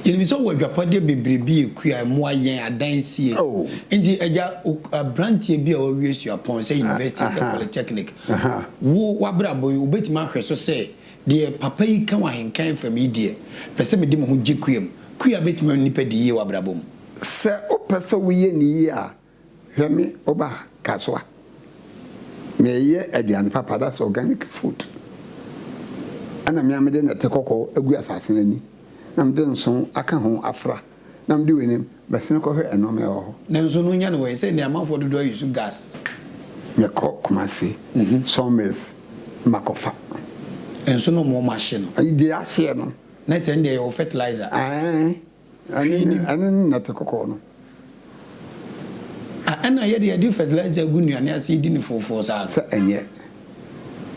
Yɛnim sɛ wowɔ agyapadeɛ bebree bi yɛ kua, mmoa, yɛn, adan sie. Nti agya, abranteɛ bi a wawie suapɔn, sɛ university, sɛ polytechnic, wo w'abrabɔ yi, wobɛtumi ahwɛ so sɛ deɛ papa yi ka wɔ ahenkan fam yi deɛ, pɛ sɛ mede me ho gye kua mu. Kua bɛtumi ama nipa di yie wɔ abrabɔ mu. Sɛ wopɛ sɛ woyɛ no yie a, Hwɛ me woba kasoa meyɛ aduane papa that's organic food ɛna me a mede nɛte kɔkɔɔ agu asase no ani na mede nso aka ho afra na mede wei no bɛsene kɔhwɛ ɛnɔɔma ɛwɔ hɔ. Na nso no nya no wɔ he? Sɛ nnɛ amanfoɔ dodoɔ ayi so gas. Mekɔ Kumasi sawmills makɔfa. Nso no wɔn ahye no. Deɛ ahyeɛ no. Na sɛ ɛndeɛ yɛwɔ fertilizer. Ae. Ɛno ne ɛno ne nnɛte kɔkɔɔ no. Ah ɛna yɛde yɛde fertilizer gu nnuane ase di no foofoo saa no. Sɛ ɛnyɛ.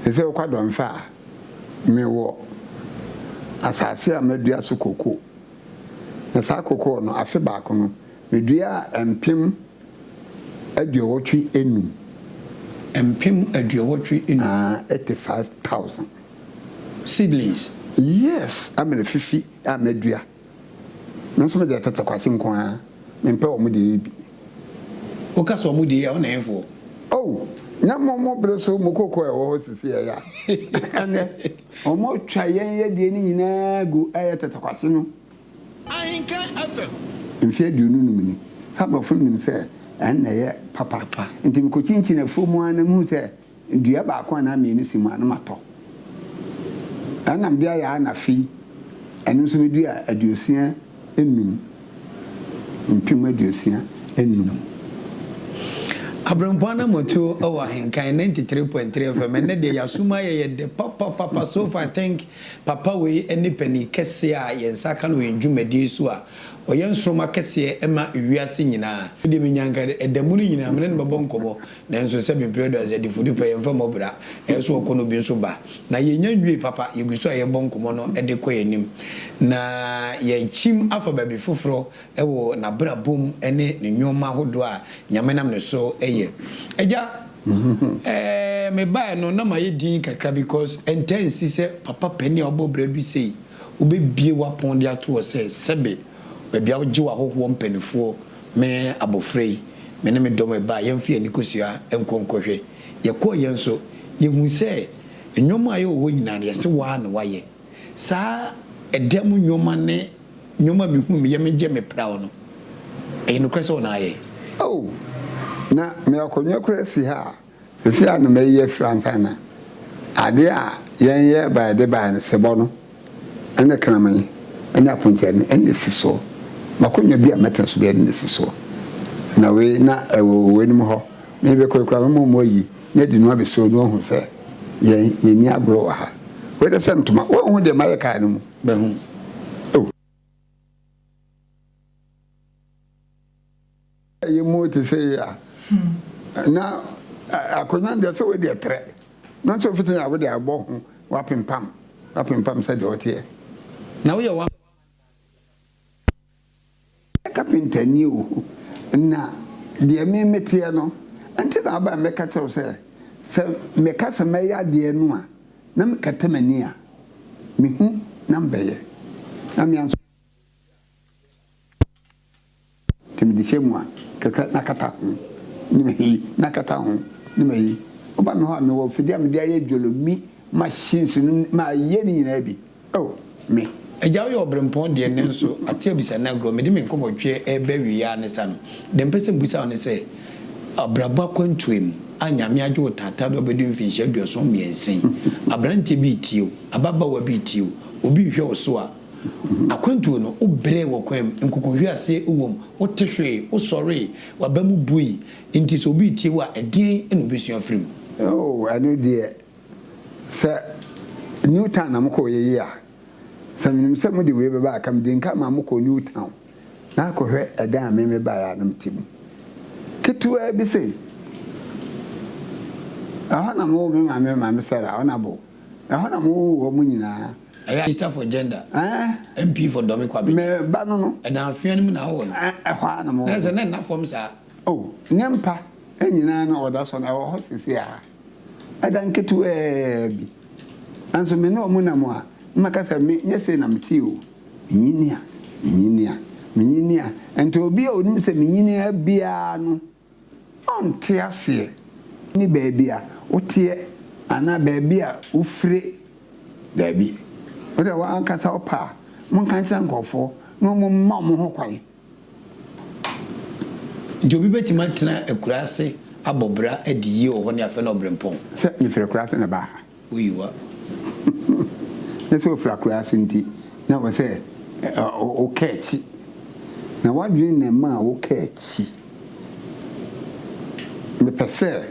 Te sɛ wokɔ Adɔmfɛ a, mewɔ asase a madua so kokoo. Na saa kokoo no, afe baako no, meduaa mpem aduɔwɔtwe enum. Mpem aduɔwɔtwe enum. Ah, 85,000. Seedlings. Yes, amena fifi a madua. Me nso me deɛ tete kwasi nko ara me mpɛ wɔn deɛ yi bi. Wo ka sɛ wɔn deɛ yi a wo na ɛnfoɔ. Oh na mo mo bere so mo koko a ɛwɔ hɔ sisi ɛyɛ a ɛnɛ wɔn atwa yɛn yɛ deɛ no nyinaa gu ɛyɛ tete kwasi no. Ahenka FM. Mfe 25 ni saa aborɔfo no nim sɛ ɛn na ɛyɛ papa nti mekɔ kyinkyin afuo mu ara na mehu sɛ Dua baako anaa mienu si mu a, na matɔ. Ɛna mede ayɛ ara na afei ɛno nso medua 65, 65,000. Aberempɔn Anamotuo wɔ Ahenkan 93.3 FM ɛnnɛ deɛ y'asom ayɛ yɛ dɛ papapapa so far I think papa wei ne panin kɛseɛ a yɛn nsa aka no wɔ yɛn dwumadie yi so a ɔyɛ nsoroma kɛseɛ ma ewiase nyinaa. Me deɛ menya nka ɛda mu no nyinaa me ne no bɛbɔ nkɔmmɔ Nanso sɛ mepere dɔ a, sɛ adifudepɛ, yɛmfa mmɔ bra. Ɛyɛ so ɔkɔ no bi nso ba. Na yɛnnya nwiei papa, yɛgu so a yɛbɔ nkɔmmɔ no de kɔ yɛn anim. Na yɛakyim afa baabi foforɔ wɔ n'abrabɔ mu ne ne nnoɔma ahodoɔ a Nyame nam ne so yɛ. Agya, eh, mebaeɛ no na mayɛ dinn kakra because ɛntaa nsi sɛ papa panin a wabɔ bra bi sei, wobɛbue w'apon de ato hɔ sɛ sɛbe baabi a wogye w'ahɔhoɔ mpaninfoɔ Me abofra yi, me ne me dɔm reba a, yɛmfa yɛn ani kosua nkɔ nkɔhwɛ. Yɛkɔeɛ nso, yɛhuu sɛ nneɛma a ɛwɔ hɔ nyinaa no, yɛse wo ara na woayɛ. Saa ɛda mu nneɛma ne nneɛma a mehuu me yam gye me praw no, ɛyɛ nokorɛ sɛ wo na ayɛ? Oh, na me akonnwa koraa si ha a, Sesei a na mayi afiri ansa na adeɛ a yɛn yɛ baeɛ de baeɛ no, sebɔ no ne kraman ne aponkyerɛ no na ɛsi soɔ. M'akonnwa bi a mɛtena so biara no na ɛsi soɔ. Na wei na ɛwɔ weinom hɔ. Merebɛkɔ yi koraa mɛma wɔn ayi na adi no abɛsi hɔ na wɔahu sɛ yɛn yɛnni agorɔ wɔ ha. Wei de sɛ ntoma. Woanhu deɛ mayɛ kaa no mu? Mahu. Oh. Yɛ mu te sɛ yi a, na akonnwa no deɛ sɛ wei deɛ trɛ na sɛ ofiti a wode abɔ ho wapempam wapempam sɛ deɛ ɔteɛ. Na woyɛ wa. Kapenta ni o, na deɛ me meteɛ no nti na aba mɛka kyerɛ wo sɛ sɛ meka sɛ mɛyɛ adeɛ no a na mekata m'ani a mehu na mbɛyɛ na me nso. Nti mede hyɛ mu a, kakra na kata ho, ne mayi, na kata ho, ne mayi. Woba me hɔ a, mewɔ mfidie a mede ayɛ dwolomi machines no, mayɛ ne nyinaa bi. Oh, me. Agya woyɛ ɔbrempɔn deɛ nanso ate abisa no agorɔ mede me nkɔmmɔtweɛ reba awieɛ ara ne sa no deɛ mpɛ sɛ mbusa wo ne sɛ abrabɔ akwantuo yi mu a Nyame agye wo taataa do abɛdu mfinhyia 73 yi abranteɛ bi retie wo ababaawa bi retie wo obi rehwɛ wo so a Akwantuo no, wobrɛɛ wɔ kwan mu, nkukuhweaseɛ wɔ mu, wote hwee, wosɔree, w'aba mu bui. Enti sɛ obi retie wo a, ɛdeɛn na ɔbɛsua afiri mu? Oh, ɛno deɛ, sɛ New Town na mokɔɔyɛ yi a, sɛ menim sɛ mode wei bɛba a, ka mede nka maa mokɔɔ New Town. Na akɔhwɛ ɛdan a me mebaeɛ a na mete mu. Ketewaa bi sei. Ɛhɔ na mewoo me maame, Maame Sarah, Ɔnabo. Ɛhɔ na mewoo wɔn nyinaa. Ɛyɛ Minister for Gender, Ɛɛ. MP for Dome Kwabenya. Me ba no no. Ɛdan afea no mu na wowɔ no? Ɛɛ, ɛhɔ ara na mewɔ Na no. sɛ na ɛnna fam saa? Oh, ne mpa nyinaa na ɔda so no, ɛwɔ hɔ seesei ara. Ɛdan ketewaa bi. Nanso me ne wɔn nam a, na maka sɛ, Me, nyɛ sei na mete o. Minyini a, minyini a, minyini a. Enti obi a onim sɛ minyini a biara no, ɔnte aseɛ. Ne baabi a woteɛ anaa baabi a wofire, daabi. Wo deɛ w'ankasa wopɛ a, monka nkyerɛ nkurɔfoɔ na wɔmma wɔn ho kwan. Nti obi bɛtumi atena akuraase abɔ bra adi yie wɔ hɔ ne afɛ no ɔbrempɔn? Sɛ mefiri akuraase na ɛbaa ha. Oyiwa. Nyɛ sɛ ofiri akuraase nti na ɛwɔ sɛ woka akyi. Na w'adwene na ɛmaa woka akyi. Mepɛ sɛ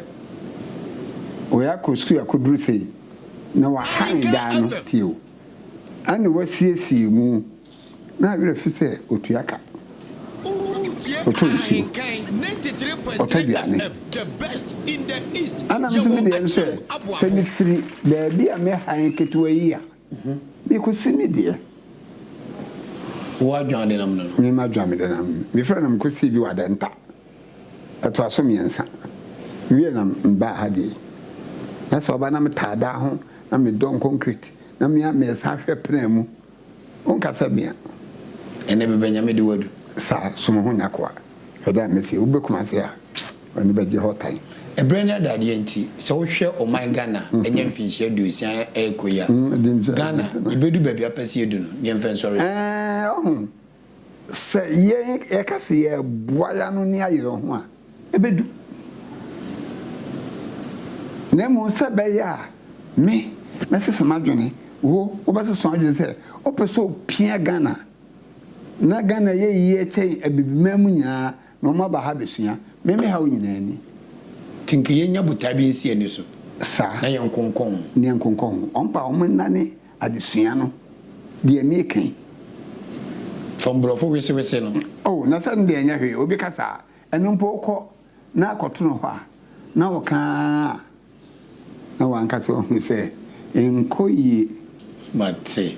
wei akɔ sukuu akɔduru sei na wahan dan no, tie o, ɛna wasiesie mu. Na werɛ fi sɛ otua ka, ɔtɔ nsuo, ɔtɔ aduane. Ɛna me nso me deɛ ne sɛ, sɛ mefiri baabi a me han ketewa yi a, mekɔsi me deɛ. Wo adwan denam no no? Me m'adwan denam no. Mefiri na mekɔsii bi wɔ Adenta. Ɛtoa so mmiɛnsa. Mewie na mebaa ha deɛ yi. Na sɛ ɔba na metaa dan ho na medɔn concrete na me a mesan hwɛ pena mu. Wonka sɛ mea. Ɛnɛ bɛbɛ Nyame de wo adu. Saa, som ho nyakoa. Hwɛ dɛ mese wobɛ Kumase a, w'ani bɛgye hɔ tan. Ɛberɛ ne adadeɛ nti, sɛ wohwɛ ɔman Ghana a ɛnyɛ mfinhyia aduosia ɛrekɔ yi a, Ghana, yɛbɛdu baabi a wopɛ sɛ yɛdu no, ne yɛmfa nsɔre so. Ɛɛ, ɔho, sɛ yɛn, yɛka sɛ yɛreboa yɛn ano ne ayere ho a, ɛbɛdu. Na mmom sɛ ɛbɛyɛ a me, mɛsesa m'adwene, wo, wobɛsesa w'adwene sɛ wopɛ sɛ wopia Ghana na Ghana yɛ yie kyɛn Abibiman mu nyinaa na wɔn aba ha abɛsua. Me, me haw nyinaa ni. Nti nka yɛnya botae bi nsi ani so Saa. na yɛnkonkɔn ho. Na yɛnkonkɔn ho. Wɔn pa wɔn nnane adesua no, deɛ mereka yi. From borɔfo wesewese no. Oh, na sɛ ɛno deɛ ɛnyɛ hwee, obi ka saa. Ɛno mpo wokɔ na akɔto no hɔ a, na woka ara a, na w'ankasa wahu sɛ ɛnkɔ yie. Mate.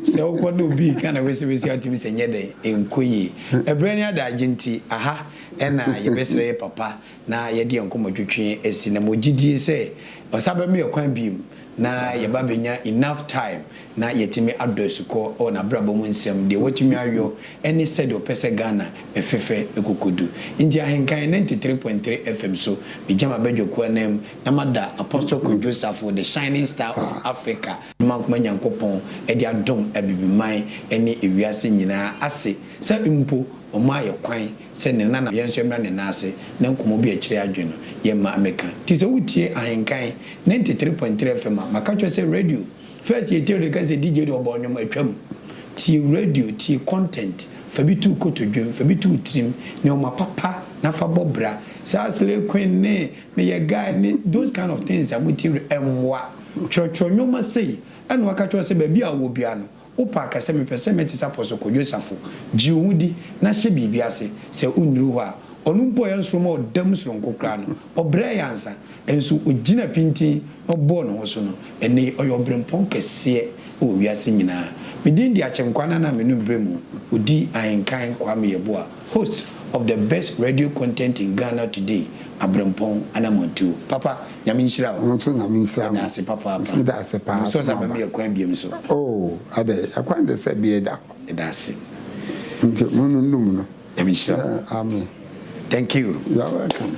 Sɛ wokɔ na obi reka na wesewese a, wotumi sɛ nyɛ dɛn, ɛnkɔ yie. Ɛberɛ ne adagye nti, aha na yɛbɛsrɛ yɛ papa na yɛde yɛn nkɔmmɔtwetwe asi. Na mewɔ gyidie sɛ ɔsan bɛma yɛn kwan bio na yɛba abɛnya enough time na yɛatumi adɔ asukɔ wɔ n'abrabɔ mu nsɛm, deɛ watumi ayɔ ne sɛdeɛ ɔpɛ sɛ Ghana fefɛ kɔkɔdu. Nti Ahenkan 93.3 FM so, megya m'abadwakuo ananmu na mada Apostle Kojo Safo, the shining star of Africa, Nnomankoma Nyankopɔn de adom Abibiman ne ewiase nyinaa ase sɛ mpo ɔmaa yɛ kwan sɛ ne nana yɛn nso yɛmmra ne nan ase na nkɔmmɔ bi a ɛkyerɛ adwene no yɛmma mmɛka. Nti sɛ wotie Ahenkan 93.3 FM a, maka kyerɛ sɛ radio, first yɛtie radio ka sɛ DJ deɛ ɔbɔ nnwom, atwam. Tie radio, tie content, fa bi to wo kotodwem, fa bi to wo tirim, nneɛma papa na fa bɔ bra. Saa slay queen ne meyɛ guy ne those kind of things a motie radio, ɛmmoa. Twerɛtwerɛ nneɛma sei ɛna waka kyerɛ wo sɛ baabi a wowɔ biara no, Wopɛ a, ka sɛ, Mepɛ sɛ mete sɛ Apostle Kojo Safo. Gye wo ho di na hyɛ biribi ase. Sɛ wonnuru hɔ a, ɔno mpo a ɔyɛ nsoromma a ɔda mu soronko koraa no, ɔbrɛe ansa. Nso ogyinaa pintinn na ɔbɔɔ ne ho so no, ɛnnɛ yi ɔyɛ ɔberempɔn kɛseɛ wɔ wiase nyinaa. Me din de Akyenkwa Nana Aminu Bremu, Odi Ahenkan Kwame Yeboah, host of the best radio content in Ghana today, Aberempɔn Anamontuo. Papa, Nyame nhyira wo. Wo nso Nyame nhyira mo. Yɛda ase papaapa. Nso meda ase paa. Mesrɛ sɛ abɛma yɛ kwan biom nso. Oh adɛn ɛkwan de sɛ bie da hɔ. Yɛda ase. Nti mo no num no. Nyame nhyira wo. Amen. Thank you. You are welcome.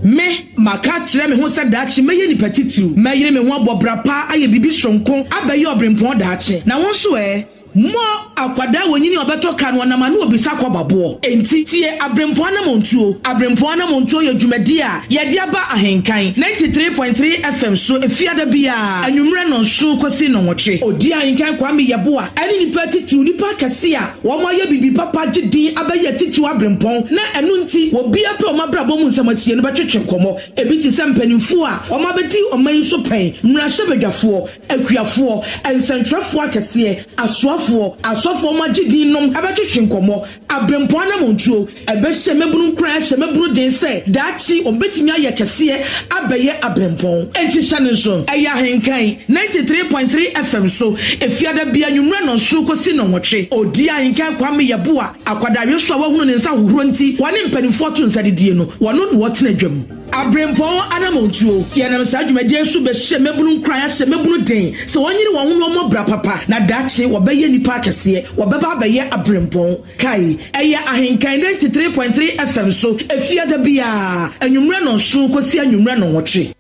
Me, maka akyerɛ me ho sɛ daakye mɛyɛ nipa titiriw, mɛyere me ho abɔ bra pa ayɛ biribi soronko abɛyɛ ɔberempɔn daakye. Na wo nso ɛ? Mo, akwadaa a onyini a ɔbɛtɔ ka no ɔnam ano obisa kɔba boɔ. Enti, tie Aberempɔn Anamɔntuo. Aberempɔn Anamɔntuo yɛ dwumadie a yɛde aba Ahenkan 93.3 FM so Efiada biara anwummerɛ nnɔnson kɔsi nnɔnwɔtwe. Ɔdi Ahenkan Kwame Yeboah ne nnipa atitiriw, nnipa akɛseɛ a wɔayɛ biribi papa agye din abɛyɛ atitiriw aberempɔn na ɛno nti obiara pɛ wɔn abrabɔ mu nsɛm atie no bɛtwetwe nkɔmmɔ. Ebi te sɛ mpanimfoɔ a wɔabɛdi ɔman yi so pɛn, mmarahyɛbadwafoɔ, akuafoɔ, nsɛntwerɛfoɔ akɛseɛ, asoafoɔ. nsɛntwerɛfoɔ, asɔfoɔ a wɔagye din nom bɛtwetwe nkɔmmɔ. Aberempɔn anammɔntuo, ɛbɛhyɛ mmabunu nkuran ahyɛ mmabunu den sɛ daakye wɔbɛtumi ayɛ kɛseɛ abɛyɛ aberempɔn. Enti hyɛ no nso, ɛyɛ Ahenkan 93.3 FM so, Efiada biara anwummerɛ nnɔnson kɔsi nnɔnwɔtwe. Ɔdi Ahenkan Kwame Yeboah akwadaaweso a wahunu ne nsa ahohorɔ nti wɔne mpanimfoɔ to nsa didie no, wɔno na wɔtena dwam. Aberempɔn anammɔntuo, Yɛnam saa dwumadie yi so bɛhyɛ mmabunu nkuran ahyɛ mmabunu den sɛ wɔnyere wɔn ho na wɔmmɔ bra papa na daakye wɔbɛyɛ nnipa akɛseɛ, wɔbɛba abɛyɛ aberempɔn. Kae, ɛyɛ Ahenkan 93.3 FM so Efiada biara, anwummerɛ nnɔnson kɔsi anwummerɛ nnɔnwɔtwe.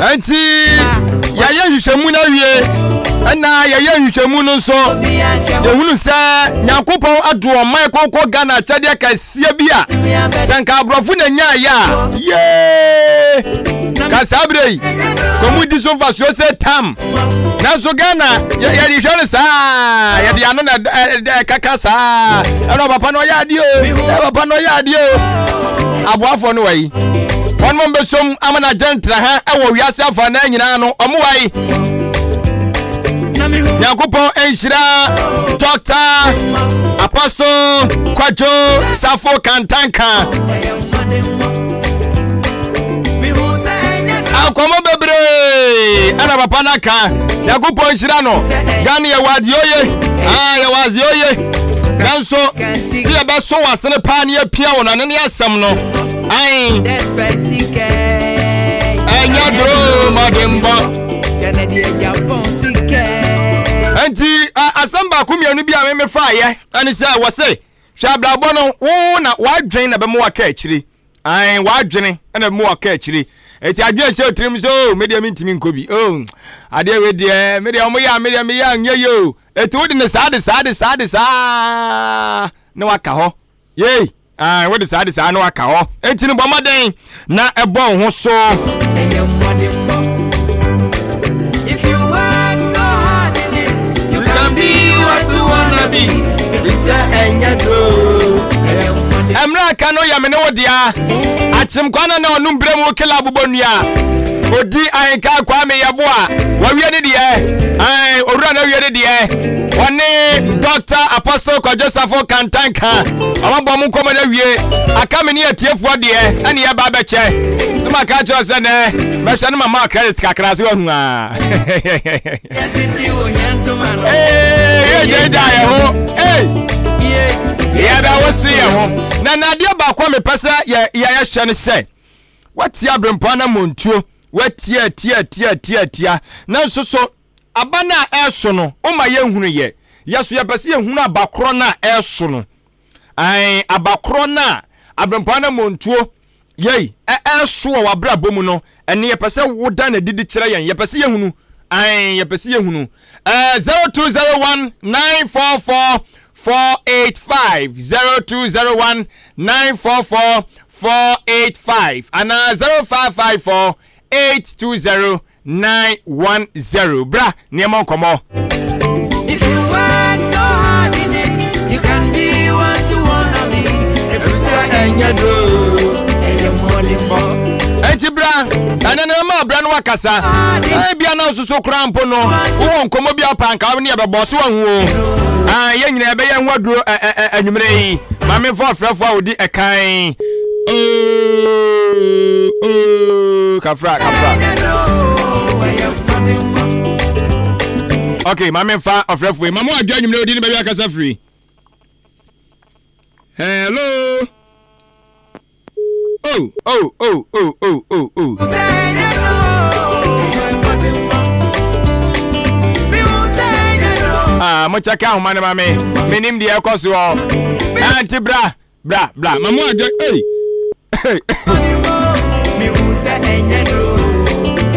Enti yɛayɛ nhwehwɛmu no awie ɛna yɛyɛ nhwehwɛmu no nso yɛhunu sɛ nyankopɔn ado ɔman kɔnkɔ ghana akyɛdeɛ kɛseɛ bi a sɛ nka aborɔfo na nyaayɛ a yee ka saa berɛ yi kɔmu di so mfasoɔ sɛ tam nanso ghana yɛde hwɛ no saa yɛde ano na ɛkaka saa ɛna papa no ɔyɛ adeɛ o papa no ɔyɛ adeɛ o aboafoɔ no wɔ yi wɔn mo bɛsom ama no agye ntra ha ɛwɔ wiase afa na nyinaa no ɔmo wɔ yi nyankopɔn nhyira dɔkta apostle kwadwo safo kantanka Nkɔmmɔ bebree ɛna papa no aka. Nyankopɔn nhyira no. Ghana yɛwɔ adeɛ oye. Ah, yɛwɔ adeɛ oye. Nanso, sɛ yɛbɛso wɔ asene paa ne yɛpia wɔ no ano ne asɛm no. Ae. Ɛnyɛ duro mmɔdenbɔ. Enti asɛm baako mmienu bi a memefaeɛ ɛne sɛ wɔse hwɛ abrabɔ no wo na w'adwen na bɛma waka akyire. Ae, w'adwene na ɛbɛma waka akyire. Eti adwene ɛhyɛ otirim sɛ o, oh, me deɛ mentumi nkɔ bi. O, oh, adeɛ wei deɛ, me deɛ wɔn yɛ a, me deɛ meyɛ a nyɛ yie o. Eti wode ne saa de saa de saa de saa na waka hɔ. Yei, ae, wode saa de saa na waka hɔ. Eti no bɔ mmɔden na ɛbɔ wo ho so. Ɛyɛ mmɔdenbɔ. If you work so hard in it, you can be what you wanna be. Efisɛ ɛnyɛ duro, ɛyɛ mmɔden. Mmerɛ aka no yɛ me ne wo dea. Akyem kwa na na ɔnom berɛ mu kela abobɔ nnua. Odi ahenka Kwame Yeboah wawie ne deɛ. Ae, owura no awie ne deɛ. Wɔne Dr. Apostle Kwadwo Safo Kantanka. Ɔmabɔ mo nkɔmmɔ no awie. Aka me ne atiefoɔ deɛ ɛne yɛba abɛkyɛ. Ne maka akyerɛ sɛ nɛ mɛhwɛ ne mama credit kakra so wahu a. Yɛgyaagyaa yɛ ho. Yɛbɛwose yɛ ho. Na nadeɛ baako a mepɛ sɛ yɛhwɛ ne sɛ watia aberempɔn na montuo watia tia tia tia tia nanso so aba no a ɛreso no woma yɛnhunu yɛ yɛ so yɛpɛ sɛ yɛhunu aba korɔ no a ɛreso no aba korɔ no a aberempɔn na montuo Yei, ɛ, ɛreso wɔ w'abrabɔ mu no, ɛne yɛpɛ sɛ woda no adi de kyerɛ yɛn. Yɛpɛ sɛ yɛhunu. Ae, yɛpɛ sɛ yɛhunu. Ɛɛ, 0201 944 485 0201 944 485 anaa 0554 820 910 bra nneɛma nkɔmmɔ. If you work so hard in it, you can be what you wanna be. Efisɛ ɛnyɛ duro, ɛyɛ mmɔdenbɔ. Enti bra, ɛnɛ no ɛma abra no wakasa. Ebia na nsoso koraa mpo no, wowɔ nkɔmmɔ bi apa nka wo ne yɛbɛbɔ so ahu o. Ah, yɛn nyinaa yɛbɛyɛ ho aduro anwummerɛ yi. Ma memfa ɔfrɛfoɔ a ɔdi ɛkan. Oh, oh, kafra, kafra. Okay, ma memfa ɔfrɛfoɔ yi. Ma mo adwo anwummerɛ ɔdi ne baabi akasa firi. Hello. Oh, oh, oh, oh, oh, oh, oh. Ah, mo kyɛkɛ ahoma no ma me. Menim deɛ ɛkɔ soɔ. Auntie bra. Bra, bra, ma mo adwa, ei.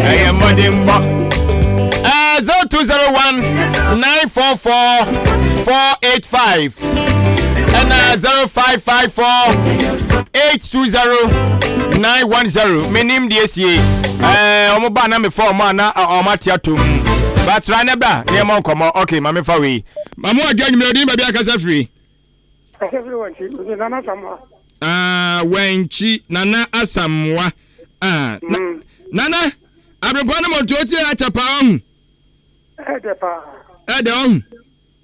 Ɛyɛ mmɔdenbɔ. 0201 944. 44 485 ɛna 0554 820 910 menim deɛ sie ɛɛ ɔmo ba na mefa ɔmo a na ɔmo ate atom batra ne bra ne ɛmɔ nkɔmɔ ok ma mefa wei mamu adwa nwummerɛ odin baabi akasa firi Kasa firi wankyi mese Nana Asamoah. Ah, wankyi Nana Asamoah. Ah, na, mm. Nana, abrepɔ no mɔntuo tie akyɛ paa ɔhu. Ɛdɛ paa. Ɛdɛ ɔhu.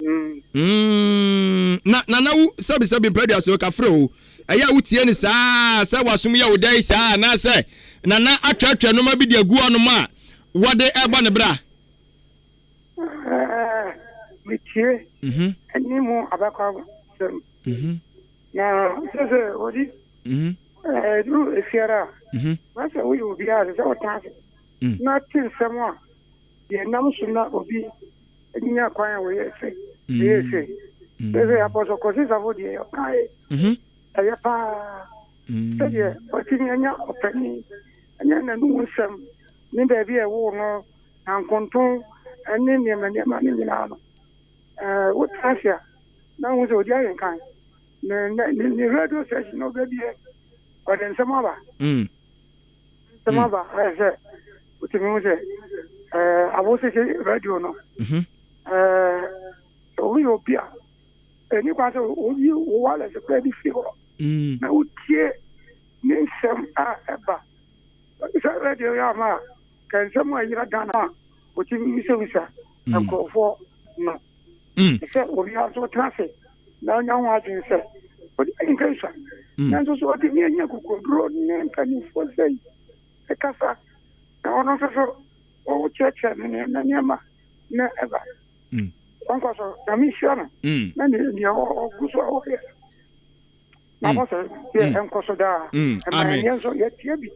Mm. Mm. Na nana wo sɛbi sɛbi mpɛdua so kafrɛ o. Ɛyɛ a wotie ne saa sɛ wasom yɛ wo dɛn saa anaasɛ nana atwɛtwɛ nneɛma bi de agu ɔnom a wɔde ɛbɔ ne bra. Metie mhm. ɛne mu abakɔ sɛm. Mhm. Na sɛ sɛ wɔde mhm. ɛduru efiara a na sɛ woyɛ obiara sɛ sɛ wotena ase mm. na te nsɛm a Deɛ ɛnam so na obi nya kwan a wɔyɛ se ɛyɛ se sɛ sɛ Apostle Kwasi Safo deɛ ɔkae ɛyɛ paa sɛdeɛ watumi anya ɔpanin ɛnyɛ n'anum nsɛm ne baabi a ɛwoo no na nkonton ne nneɛma nneɛma no nyinaa no ɛɛ wotena ase a na wohu sɛ ɔdi ahenkan ne ne ne radio station na ɔbɛbie ɔde nsɛm aba. Nsɛm aba ayɛ sɛ wotumi hu sɛ awosese radio no sɛ woyɛ obi a ɛni kwan sɛ woyi wo wireless koraa bi firi hɔ mm. na wotie ne nsɛm a ɛba sɛ radio yɛ ama a ka nsɛm a yera Ghana a wotumi bisabisa mm. nkurɔfoɔ no mm. sɛ obiara nso tena ase na ɔnya ho adwene sɛ ɔde nka nsua mm. nanso so ɔtumi anya kokoduro ne mpanimfoɔ sɛ yi ɛkasa na ɔno nso so ɔkyerɛkyerɛ ne nneɛma nneɛma na ɛba mm. ɔnkɔ so na mehyira no mm. na nea ɔgu so a ɔyɛ na bɔ sɛ yɛ ɛnkɔ so daa ɛma ɛnyɛ nso yɛtie bi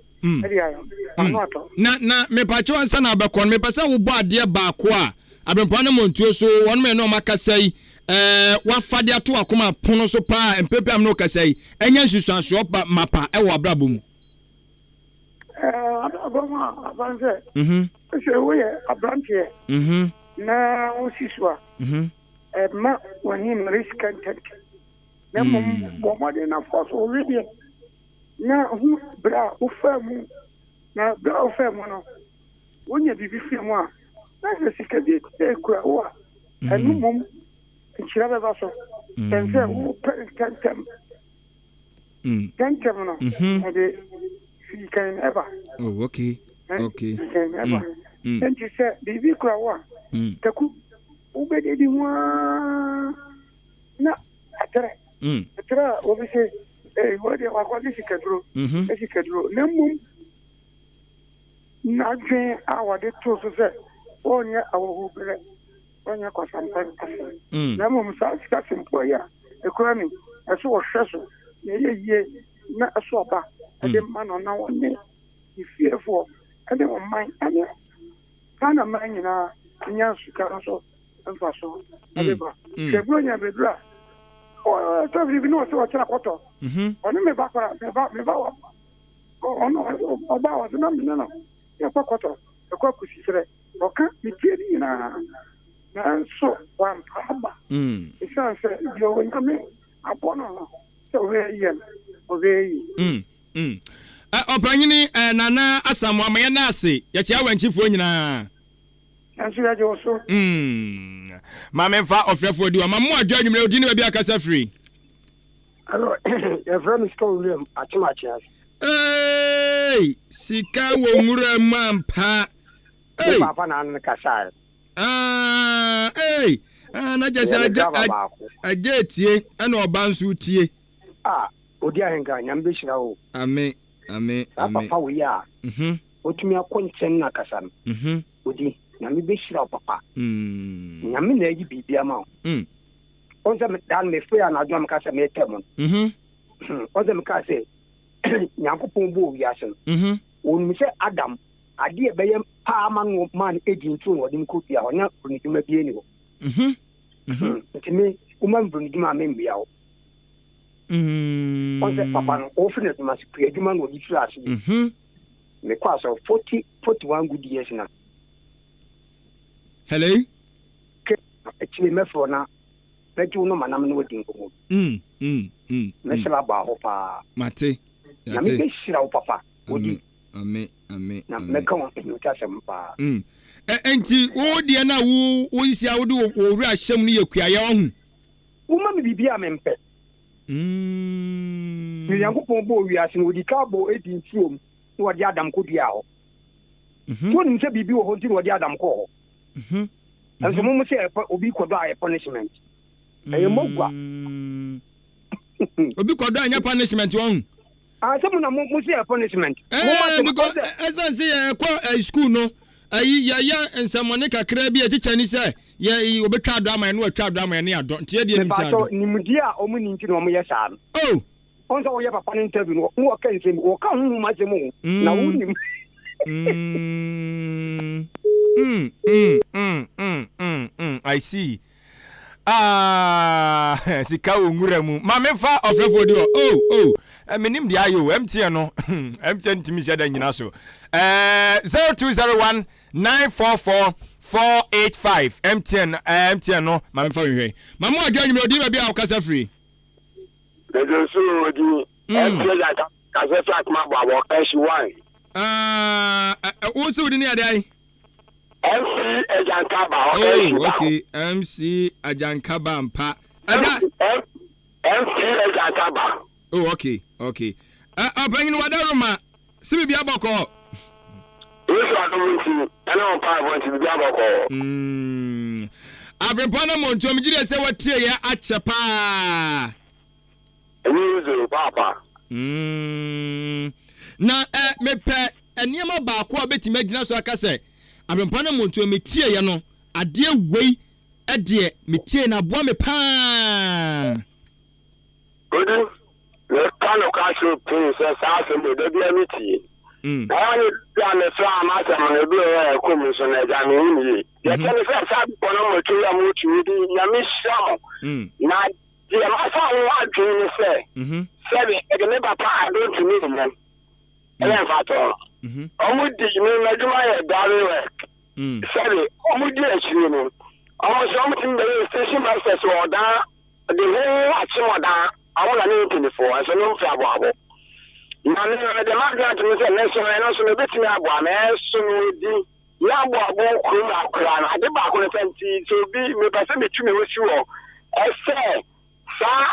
ɛde ayɛ ano atɔ. Na na mepakyɛw ansa na abɛkɔ no mepɛ sɛ wobɔ adeɛ baako a abirempɔn ne mmontuo so wɔn mmienu a wɔakasa yi ɛɛ wafa de ato akoma pono so paa mpempem a mene wokasa yi ɛnyɛ nsusuansoɔ pa mapa ɛwɔ abrabɔ mu. Ɛɛ abrabɔ mu a aban sɛ sɛ woyɛ aberanteɛ na wosi so a ɛma w'ani mmere sika ntɛmntɛm. Na mmom bɔ mmɔden na fa so wedeɛ na hu berɛ a wofaa mu, na berɛ a wofaa mu no, wonya biribi firi mu a, na sɛ sika bi kura wo a, ɛno mmom nhyira bɛba so kyɛn sɛ wopɛ ntɛmntɛm. Ntɛmntɛm no, ɛde fii kan ɛba. Oh, okay. Okay. Kan ɛba. Nti sɛ biribi kura wo a, taku, wobɛdidi ho ara na atrɛ. Ɛtrɛ a obi se, Ei, wei deɛ wakɔgye sikaduro, mhm. sikaduro. Na mmom, n'adwene a wɔde too so sɛ ɔnyɛ awɔhoberɛ, ɔnyɛ kwasampa asɛm. Mm. Na mmom saa sika sempoa yi a ɛkura ni, ɛso wɔhwɛ so na ɛyɛ yie na ɛso aba ɛde mm. ma no na wɔne ne fiefoɔ ɛne ɔman ɛne Ghana man nyinaa nya sika no so mfaso de ba. Hwɛ Buronya bɛduru a, ɔtɔ biribi na ɔsɛ ɔkyerɛ kɔtɔ. Ɔne me ba kora, me ba, me ba wɔ ɔno ɔba ɔsɛ na mene no yɛkɔ kɔtɔ, yɛkɔ akusiserɛ. Ɔka metie ne nyinaa, nanso wampa aba. Ɛsiane sɛ deɛ Onyame abɔ no no sɛ ɔbɛyɛ yie no, ɔbɛyɛ yie. Ɔpanyini Nana Asamoah ma yɛn ase, yɛkyea Wankyifoɔ nyinaa. Nanso yɛgye wo so. Mm. Ma memfa ɔfrɛfoɔ di hɔ. Ma mo adwo anwummerɛ odin ne baabi akasa firi. Hello, yɛfrɛ me Sika wɔ nwuram, akyem akye ase. Hey, sika wɔ nwura mu ampa. Hey. Me papa na ano no kasaeɛ. Ah, hey. Ah, na kyɛ sɛ agya agya etie ɛna ɔba nso tie. Ah, odi ahenka, nyame bɛhyira wo. Amen, amen, amen. Saa papa wei a. Mhm. Watumi akɔ nkyɛn na akasa no. Odi, Nyame bɛhyira wo papa. Nyame na ayi biribi ama wo. Ɔn sɛ daa no mefrɛ anadwo a meka sɛ metɛ mo no. Ɔn sɛ mekaa sɛ Nyankopɔn bɔɔ wiase no. Ɔnim sɛ Adam adeɛ ɛbɛyɛ paa ma no maa no edi nti na ɔde no kɔ dua hɔ na broni dwuma bi ani hɔ. Nti me woma me broni dwuma a memmua wo. Ɔn sɛ papa no ɔfiri n'adwuma ase kua adwuma na ɔde firi ase. Mekɔ asɔr 40 41 good years na. Hello. Akyire mɛfrɛ wo na mɛgye wo nɔma na me ne wo adi nkɔmmɔ bi. Mm, mm, mm, Mɛhyɛ mm. abɔ ahɔ paa. Mate, Nyame yate. bɛhyira wo papa. Ame, Odi. ame, ame, Na ame. mɛka wo animtasɛm paa. Mm. Ɛ, enti wo deɛ no a wo, wo nsia wode wo, wo werɛ ahyɛ mu no yɛ kuayɛ, ɔho? Woma me biribi a mempɛ. Mm. Na Onyankopɔn bɔɔ wiase no, ɔdii kan bɔɔ Eden turom na ɔde Adam kɔduaa hɔ. Mhm. So wonim sɛ biribi wɔ hɔ nti na ɔde Adam kɔɔ hɔ? Mhm. Nso Mhm. mo mo sɛ ɛpɔ obi kɔdɔ a ɛyɛ punishment. Ɛyɛ mogua. Mm. Obi kɔdɔ a ɛnyɛ punishment wɔn. Ah, sɛ mo na mo mo sɛ ɛyɛ punishment. Mo ma Ɛɛ sɛ because ɔsɛ. ɛsan sɛ yɛkɔ ɛɛ school no ɛyi yɛyɛ nsɛmɔne kakra bi a tikya ni sɛ yɛ yi obetwa adɔ ama yɛn no watwa adɔ ama yɛn ne adɔ nti yɛ deɛ nim sɛ Mepaakyɛw adɔ. nimdeɛ a wɔn ni nti na wɔn yɛ saa no. Oh. Wɔn sɛ wɔyɛ papa no interview no na wɔka nsɛm bi wɔka honhom asɛm o na Mm. wonim. Mm. Mm, mm, mm, mm, mm, mm. I see. Ah, sika wɔ nwura mu. Ma memfa ɔfrɛfoɔ di hɔ. Oh, oh. Eh, menim deɛ ayɛ o. MTN no, MTN ntumi nhyɛ da nyina so. Eh, 0201 944 485 MTN, eh, MTN no, ma memfa nhwɛ. Ma mo adwa anwummerɛ odin baabi a wokasa firi. Mede so odin. MTN kasa firi akoma bɔ abɔ kanhyi one. Ah, eh, eh, wo nso wodi ne adeɛ MC Ajankaba ɔka Oh, okay. MC Ajankaba mpa. Aja. MC Ajankaba. Oh, okay, okay. Uh, ɔpanyin uh, wada roma si bibi abɔkɔ. Yesu adom nti ɛne wɔn mpaebɔ nti bibi abɔkɔ. Mm. Abirempɔ na mɔntuo mi gyina sɛ watie yɛ akyɛ paa. Ɛnyɛ easy o paapa. Mm. Na eh, mepɛ nneɛma baako a bɛtumi agyina so aka sɛ Aberempɔn no mmɔntuo metieeɛ no, adeɛ wei deɛ metiee no aboa me paa. Odi, meka nokorɛ akyerɛ wo pii sɛ saa asɛm wei da biara metie. Mm. Na ɛyɛ ne bi a mefrɛ a m'asɛm no ebi wɔ hɔ a ɛkɔ mu nso no agya mehu no yie. Deɛ ɛkyɛ ne sɛ saa bepɔ no mmɔtwe yi a motu yi de Nyame hyira mo. Mm. Na Deɛ mafa ho adwene ne sɛ, sɛbe ɛde me papa ade ntumi nyɛ, ɛyɛ mfatoho. Wɔn di me m'adwuma yɛ driving work. Sɛbe wɔn di akyire no, wɔn nso wɔn tumi bɛyɛ station masters wɔ ɔdan de ho akyem ɔdan, wɔn na ne mpanimfoɔ nso no mfiri aboabo. Na me no mede m'adwene ato mu sɛ me nso ɛno nso mebɛtumi aboa, nanso no di. Yɛ aboabo kurom ha koraa no, ade baako no sɛ nti sɛ obi mepɛ sɛ metu me ho si hɔ sɛ saa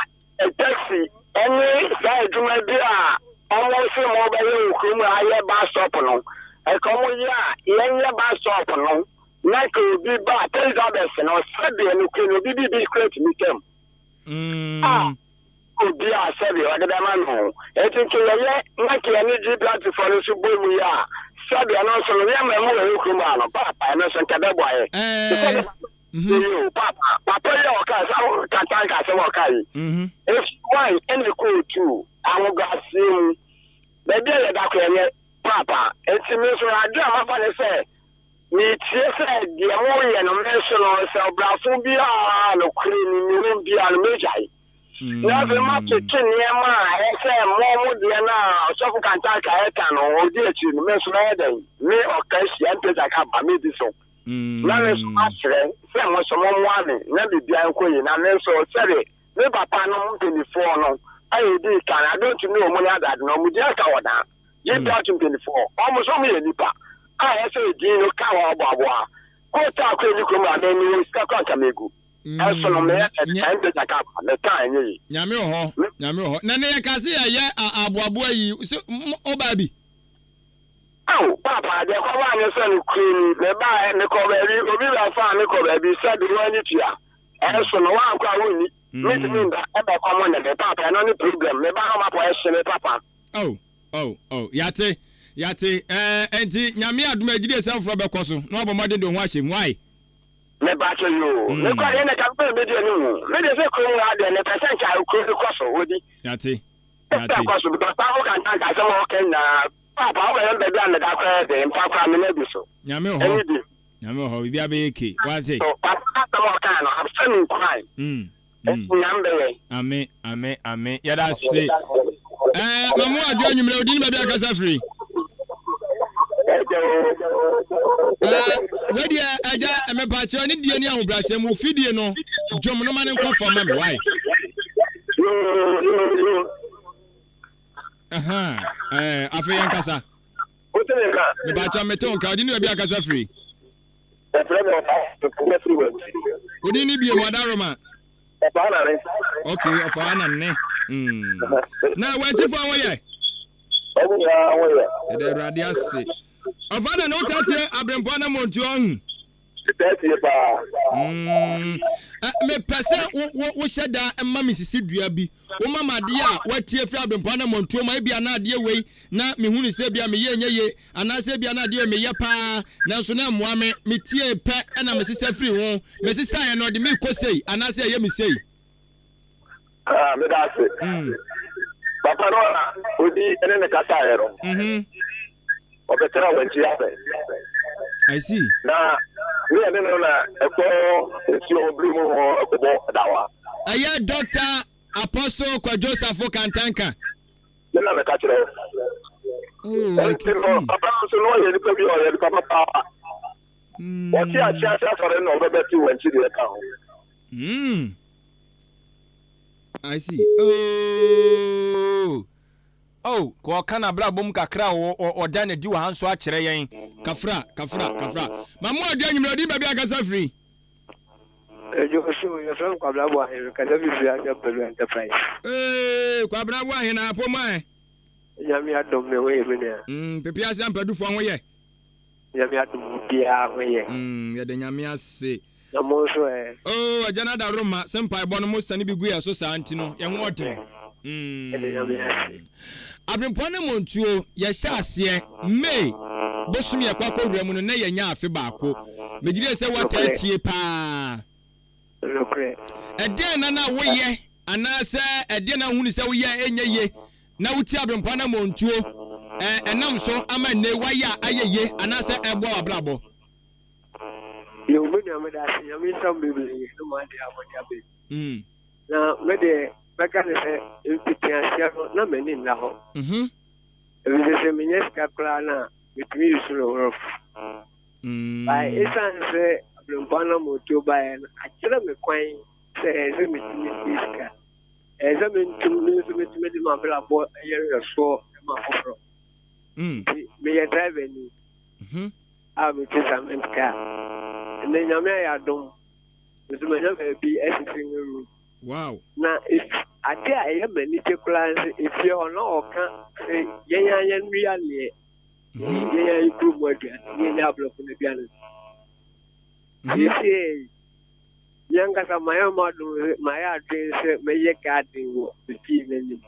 taxi ne saa adwuma bi a wɔn se wɔbɛyɛ wɔ kurom ha yɛ bus stop no, ɛka wɔn yɛ a yɛnyɛ bus stop no na ka obi ba taxi drivers no sɛdeɛ nokorɛ no obi biribi kura tumi tam. Ah. Obi a sɛdeɛ ɔde bɛma no. Enti nka yɛyɛ na nka yɛne Gibeonfoɔ no nso bɔ mu yɛ a, sɛdeɛ ɛno nso no yɛmma mu wɔ yɛn kurom ha no, paapa, ɛno nso nka ɛbɛboa yɛn. Te sɛ deɛ papa yi o, paapa, papa yi a ɔkaa sɛ Kantanka asɛm a ɔkaa yi, efi wan ɛna ɛkɔɔ tuu ahobrɛaseɛ mu. Baabi a yɛda kɔ yɛnyɛ paapa. Enti me nso adwene a mafa ne sɛ, metie sɛ deɛ moyɛ no, me nso no, sɛ ɔbrafo bi a nokorɛ ni mewɔ biara no, mɛgyae. Na afei moatoto nneɛma a ɛyɛ sɛ mo mo deɛ no a ɔsɔfo Kantanka ɛka no ɔdi akyiri no, me nso mɛyɛ dɛn? Me ɔka hyia mpagya ka ba medi so. Na me nso masrɛ sɛ mo nso mommoa me na biribiara nkɔ yie. Na me nso sɛde me papa nom mpanimfoɔ no a ɛdii kan, adontumi wɔ mu ne adade no, wɔn din aka wɔ daa. Gye mm. mpanimfoɔ, wɔn nso wɔyɛ nnipa a ɛyɛ sɛ edin no ka wɔn aboaboa. Kootu akɔ ani kurom a mɛni sika kɔ anka megu. Ɛso no meyɛ ɛn de gyaka aba meka ɛnyɛ yi. Nyame wɔ hɔ nyame wɔ hɔ na ne yɛ ka se yɛ yɛ aboaboa yi se ɔbaa bi. Ao paapa deɛ kɔ baa ne sɛ no kure ni me baa me kɔ baabi obi bɛ faa me kɔ baabi sɛ de wɔn ani tua ɛso no wɔn akɔ a wɔn ni me ntumi nda ɛbɛ kɔ mo ne me paapa ɛno ne problem me ba no ma pɔ ɛhye me papa. Oh oh oh yate yate ɛɛ ɛnti nyame adum agyidie sɛ foforɔ bɛkɔ so na wabɔ mmɔden de ho ahyɛ mu why. Mepakyɛ yoo. Me kɔ deɛ na ka me me deɛ no mu. Me deɛ sɛ kurom ha deɛ mepɛ sɛ nka kuro no kɔ so wodi. Yate. Yate. Kɔ so because saa woka nka nka asɛm a ɔka nyinaa papa wobɛyɛ baabi a meda koraa de mpa koraa me na bi so. Nyame wɔ hɔ. Nyame wɔ hɔ biribi abɛyɛ ke. Wate. So papa asɛm a ɔka no asɛ me nkuran. Mm. Nyame bɛyɛ. Ame ame ame yɛda se. Ɛɛ mamu adwo anwummerɛ odin baabi akasa firi. Ɛgya o. Wedeɛ agya mepakyerɛ ne die ne ahobrɛasɛm wo fidie no dwom no ma ne nkɔ fam ma me wae. Afei yɛn kasa. Mepakyerɛ mete wo nka ɔde ne baabi akasa firi. Wodin ne bie mu adaroma. Ɔfaa na ne. Ok, ɔfaa na ne. Mm. Na wankyifo a wɔyɛ? Wɔn nyinaa wɔyɛ. Ɛdɛ Awurade ase. Ɔfaa na ne wo tateɛ abrempɔ na mɔntuo ɔhu. Tateɛ paa. Mm. Mepɛ sɛ wohyɛ da ma me sisi dua bi. Woma ma adeɛ a watie firi abrempɔ na mɔntuo ma ebi ana adeɛ wei na mehunu sɛ bi a meyɛ nyɛ ye Anaasɛ ebia na adeɛ meyɛ paa nanso na ɛmmoa me. Metiee pɛ na mesesa firii ho. Mesesaeɛ no, ɛde me rekɔ sei anaasɛ ɛyɛ me sei. Ah, meda ase. Mm. Papa no a odi ne ne kasaeɛ no, mm-hmm. ɔbɛtena wɔn akyi abɛn. I see. Na ne yɛne no na ɛkɔ nsuo bere mu hɔ ɛkɔbɔ dawa. Ɛyɛ Dr. Apostle Kwadwo Safo Kantanka. Me na meka kyerɛ wo. Oh, I can see. No, papa no nso no ɔyɛ nipa bi ɔyɛ nipa papa. Hmm. Wɔte ase ase asɔre na ɔbɛbɛ ti wɔn akyi deɛ ka ho. Hmm. I see. Oh. Oh, kò ɔka n'abrabɔ mu kakra ɔda n'adi wɔ ha nso akyerɛ yɛn. Kafra, kafra, kafra. Mamu adwa enyimrɛ ɔdin baabi akasa firi. Ejo so yɛfrɛ me Kwabena Boahen mekasa fi firi asɛm pɛlu enterprise. Ee Kwabena Boahen na apɔ mu ɛ. Nyame adom me ho yɛ me nua. Mm pepe ase ampadufoɔ ho yɛ. Nyame adom obiara ho yɛ. Mm yɛda Nyame ase. Na mo nso ɛ. Oh Agya no adaworoma sɛ mpaebɔ no mo sane bi gu yɛ so saa nti no yɛn ho ɔden. Mm. Abrempɔn ne Montuo, yɛhyɛ aseɛ May bosome yɛkɔ akɔwura mu no na yɛnya afe baako. Megyedie sɛ woataa tie paa. Ɛdeɛn na na woyɛ anaasɛ ɛdeɛn na wohunu sɛ woyɛ a ɛnyɛ ye na wotie Abrempɔn ne Montuo ɛnam so ama nnɛ woayɛ a ayɛ ye anaasɛ ɛboa w'abrabɔ? Yo, me nua meda ase nyame nhyira mo bebree ne mo ade a mode abɛ mm. Na me deɛ mɛka ne sɛ mfitiaseɛ no na m'ani nna hɔ. Mhm. Efisɛ sɛ menya sika koraa no a, metumi yi so no rough. Mm. Bae esiane sɛ aberempɔn anammɔntuo baeɛ no, akyerɛ me kwan sɛ ɛyɛ sɛ metumi sie sika. Ɛyɛ sɛ mentum me nso metumi de m'abrabɔ yɛ nhwɛsoɔ ma afoforɔ. Mm. Nti meyɛ driver ni Mhm. a mete cement car. Ɛnɛ Nyame ayɛ adom. Nso manya baabi asisi me room. Wow. Na ade a ɛyɛ m'anigye koraa nso efie hɔ na ɔka sɛ yɛn a yɛn nua neɛ mhm. yɛn a yɛ kurom aduane yɛn nyɛ aborɔfo no aduane. Mhm. Siesie yɛn ankasa mayɛ m'adom mayɛ adwene sɛ mɛyɛ garden wɔ me fie n'anim.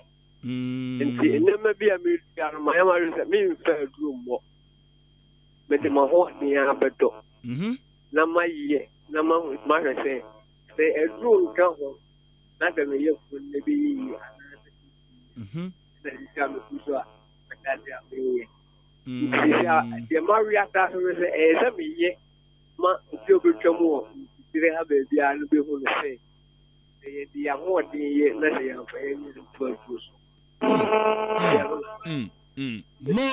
Mm. Nti nneɛma bi a medua no mayɛ m'adwene sɛ memfa aduro mmɔ. Mede m'ahoɔden ara bɛdɔ. Mhm. Na mayɛ na mahwɛ sɛ sɛ aduro nka ho na sɛ meyɛ fuo no ɛbɛyɛ yie anaasɛ mhm. na sisi a mefu so a mɛdade a meyɛ nti sisi a deɛ mawe ata so no sɛ ɛyɛ sɛ meyɛ ma obi a ɔbɛtwa mu wɔ mfitire ha baabiara no bɛhu no sɛ sɛ yɛde yɛn ahoɔden yɛ na sɛ yɛamfa yɛn ani nto aduro so. Mm, mm, mm. Mo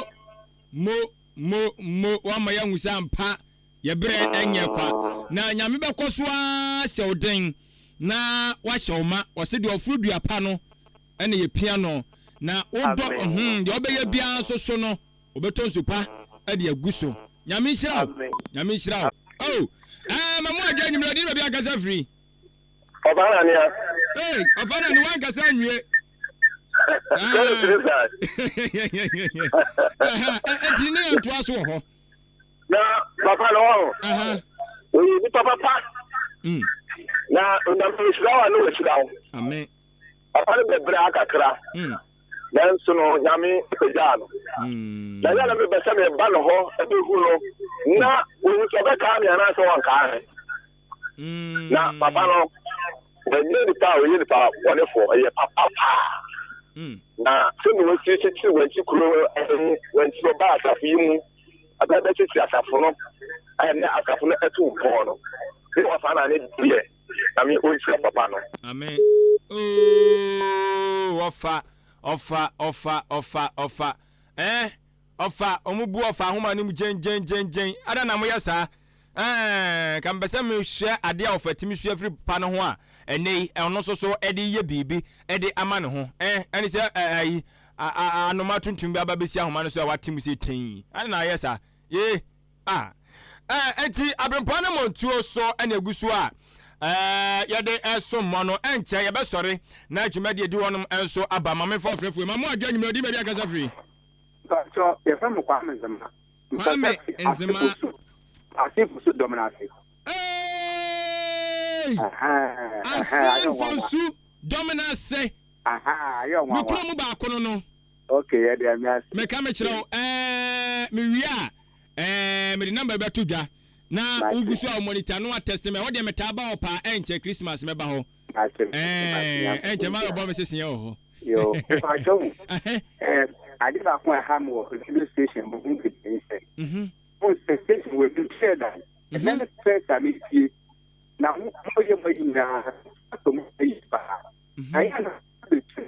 mo mo mo wama yɛahu sɛ ampa Yɛ berɛ nyɛ kwa. Na Nyame bɛkɔ so ara ahyɛ wo den na wahyɛ wo ma. Ɔse deɛ ɔforo dua pa no na yɛpia no. Na wodɔ hmm deɛ ɔbɛyɛ biara nso so no ɔbɛtɔ nsu pa de agu so. Nyame nhyira wo. Nyame nhyira wo. Oh, eh, ma mo adwa anwummerɛ din baabi ankasa firi. Ɔfa Nania. Hey, Ɔfa Nani wankasa anwie. Ɛtini ne yɛn toa so wɔ hɔ. Na papa no ɔho. Ɔyɛ nipa papa. Mm. Na onyame nhyira wa ne wahyira wo. Amen. Papa no bɛbrɛ akakra. Mm. Nanso no nyame pagyaa no. Mm. Na yɛ na mebɛ sɛ meba no hɔ ɛbɛhu no na ohu sɛ ɔbɛkaa me anaasɛ ɔnkaa me. Mm. Na papa no wɔnyɛ nipa a ɔyɛ nipa bɔnefoɔ ɔyɛ papa paa. Mm. Na sɛdeɛ wɔasi kyekyere wɔn akyi kuro ɛne wɔn akyi ɔbaa asafo yi mu abɛ bɛkyekyere asafo no ɛne asafo no ɛto mpɔn no ne wɔfa na ne deɛ na me ɔnhyira papa no. Amen ooh ɔfa ɔfa ɔfa ɔfa ɔfa eh. Ɔfa, wɔn bu ɔfa ahoma no mu gyengyengyengyen. Adɛn na moyɛ saa? Ɛɛ, nka mepɛ sɛ mehwɛ adeɛ a ɔfa tumi sua firi papa no ho a ɛnnɛ yi ɔno nso so de yɛ biribi de ama ne ho. Ɛɛ, ɛne sɛ ɛɛ ayi, a, a, anoma tuntum bi aba bɛsi ahoma no so a wate mu sɛ tɛn. Adɛn na ayɛ saa? Yee, a. Ɛɛ, enti aberempɔn no mmɔntuo so ɛna egu so a ɛɛ yɛde ɛsom mɔ no. Ɛnkyɛ yɛbɛsɔre na dwumadie di hɔnom nso aba. Ma memfa ɔfrɛfoɔ yi. Ma mo adwo anwummerɛ, ɔdi baabi ankasa firi. Mpakyɛ yɛfrɛ me Kwame Nzema. Kwame Nzema. Asenfo so dɔm no ase. Eeii! Asenfo nsu dɔm no ase. Me kuro mu baako no no. Okay, yɛde ame ase. Meka mekyerɛ wo, ɛɛ mewie a, ɛɛ mede number bɛto dwa na wogu so a wo monitor no atɛste me. Ɛhɔ deɛ metaa ba hɔ paa, ɛnkyɛ Christmas mɛba hɔ. Ɛɛ ɛnkyɛ ma bɛbɔ me seseɛ wɔ hɔ. Yo, mepakyɛ wo, ɛɛ ade baako a ɛha me wɔ radio station mu ho bebree ne sɛ, mhm. wohu sɛ station wɔ bi kyerɛ dan, ɛnɛ mhm. ne first a metie, na mo moyɛ mo ayi nyinaa, atɔ mo ayi paa, mhm. na yɛ na bɛtu.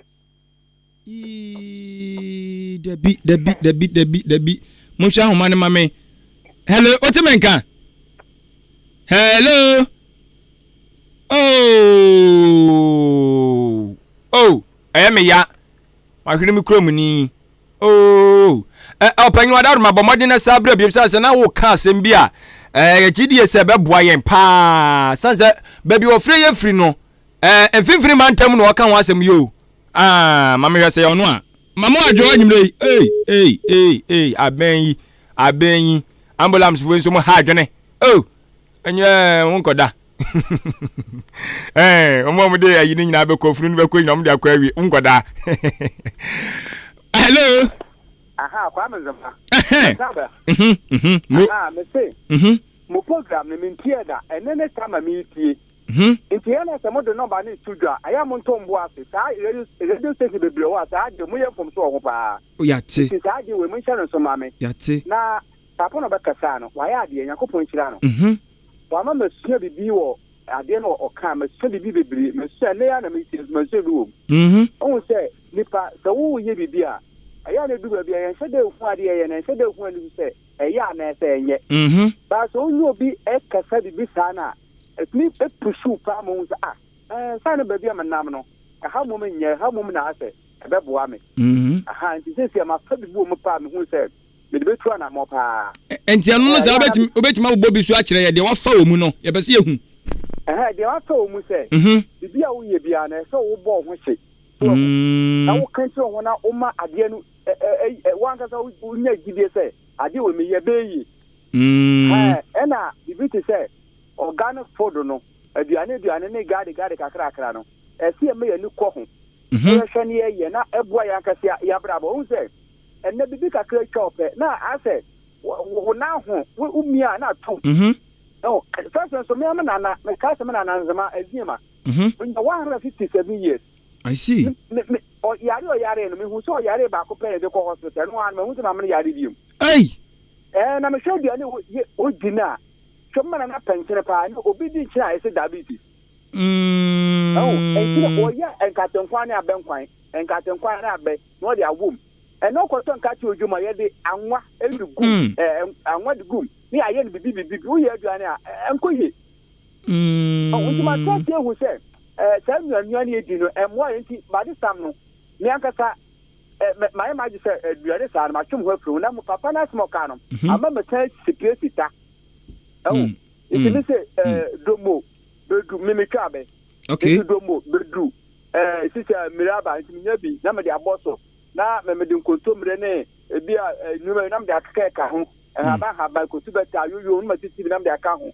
Dabi, dabi, dabi, dabi, dabi. Monhwɛ ahoma no ma me. Hello, wote me nka? Hello. Oh, oh, ɛyɛ me ya. Mahwere me kurom ni. Oh, ɔpanyin wada ma bɔ mmɔden na saa berɛ biom sɛ sɛ na woka asɛm bi a yɛgye die sɛ ɛbɛboa yɛn paa. Sane sɛ baabi wɔfrɛ yɛ firi no, mfimfini mantam na wɔka ho asɛm yi o. Ah, ma mehwɛ sɛ yɛ ɔno a. Ma mo adwo anwummerɛ yi. Ei, ei, ei, ei, abɛn yi, abɛn yi. Ambulance foɔ nso mo ha adwene. Oh, ɛnyɛ wo nkɔda. Ɛɛ, wɔn a wɔde ayi no nyinaa bɛkɔ funu no bɛkɔ nyinaa wɔn de akɔ awie wo nkɔda. Hello. Aha, Kwame Nzema. Ɛhɛn. Mhm, mhm. Mo. Aha, me se. Mhm. Mo program no mentie da. Ɛnɛ ne ta ma metie. Mhm. Nti ɛyɛ na sɛ mode nɔmba no to dwa a, ɛyɛ a monto mbo ase. Saa radio radio station bebree wɔ hɔ a saa adeɛ moyɛ mfomso wɔ ho paa. Yɛate. Nti saa adeɛ wei monhyɛ no nso ma me. Yɛate. Na papa na ɔbɛkasaa no, wayɛ adeɛ, Nyankopɔn nhyira no. Mhm. Wama masua biribi wɔ adeɛ no ɔkaa, masua biribi bebree, masua, ɛnnɛ yi ara na metie nso masua bi wɔ mu. Mhm. Wohu sɛ nipa, sɛ woreyɛ biribi a, ɛyɛ a na ɛdu baabi a yɛnhyɛ da nhu adeɛ yɛyɛ no, yɛnhyɛ da nhu ani so sɛ ɛyɛ anaasɛ ɛnyɛ. Mhm. But sɛ wonye obi kasa biribi saa no a, ɛtumi pusuw paa ma wohu sɛ ah, ɛɛ, saa ne baabi a menam no, ɛha mmom nyɛ, ɛha mmom na asɛ ɛbɛboa me. Mhm. Aha, nti seesei mafa biribi wɔ mu paa, mehu sɛ mede bɛtu anammɔn paa. Nti ɛno no saa wobɛtumi wobɛtumi abobɔ bi so akyerɛ yɛ deɛ wafa wɔ mu no, yɛpɛ sɛ yɛhu. Ɛhɛn, deɛ wafa wɔ mu sɛ, Mhm. biribi a woyɛ biara no, ɛsɛ sɛ wobɔ wo ho hye. So wahu? Mm. Na woka kyerɛ wo ho na woma adeɛ no, ɛ ɛ ɛ w'ankasa wonya gyidie sɛ adeɛ wɔ meyɛ bɛyɛ yie. Mm. Ɛhɛn, ɛna biribi te sɛ organic food no, aduane aduane ne gade gade kakrakra no, ɛsɛ yɛma yɛn ani kɔ ho. Mhm. Na yɛhwɛ ne yɛyɛ na ɛboa yɛn ankasa yɛn abrabɔ. Wohu sɛ ɛnnɛ biribi kakra twa wo pɛ na asɛ wo nan ho, wo mia a na atom. Mhm. Ɛho, first nso me ara me nana, mekae sɛ me nana Nzema, Aziema, Mhm. onya 157 years. I see. Me, me, ɔyare ɔyare no, mehu sɛ ɔyare baako pɛ na yɛde kɔ hospital, ɛno ara no, mahu sɛ maame no yare biom. Ei! Ɛɛ, na mehwɛ aduane a ɔdi no a, hwɛ me nana pɛ nkyene paa, na obi di nkyene a ɛsɛ diabetes. Mm. Ɛho, nkyene, ɔyɛ nkatenkwan ne abɛnkwan, nkatenkwan ne abɛ, na ɔde awom. Ɛnna ɔkɔtɔ nkate odwom a yɛde anwa de gum, Mm. ɛɛ, anwa de gum, ne yɛayɛ no bibi bibi bi. Woyɛ aduane a, ɛnkɔ yie. Ɔho, nti mate Mm. ase ahu sɛ, ɛɛ, saa nnuannua no yɛdi no, ɛmmoa yɛn. Nti made sam no, me ankasa, ɛ, mɛ, mayɛ m'adwene sɛ aduane saa no, matwe me ho afiri ho. Na mmom papa no asɛm a ɔkaa no, Mhm. ama masan asi pi asi ta. Ɛho, Mm. nti Mm. me se, Mm. ɛɛ, domo, bedu, me metwa abɛ. Okay. Nti domo, bedu, ɛɛ, sisi a mmiri aba, nti menya bi na mede abɔ so, na me mede nkontommire ne ebi a eh, nneɛma bi na mede akeka ɛka ho, nhaban nhaban, kotu bɛta, ayoyo, na matiti bi na mede aka ho.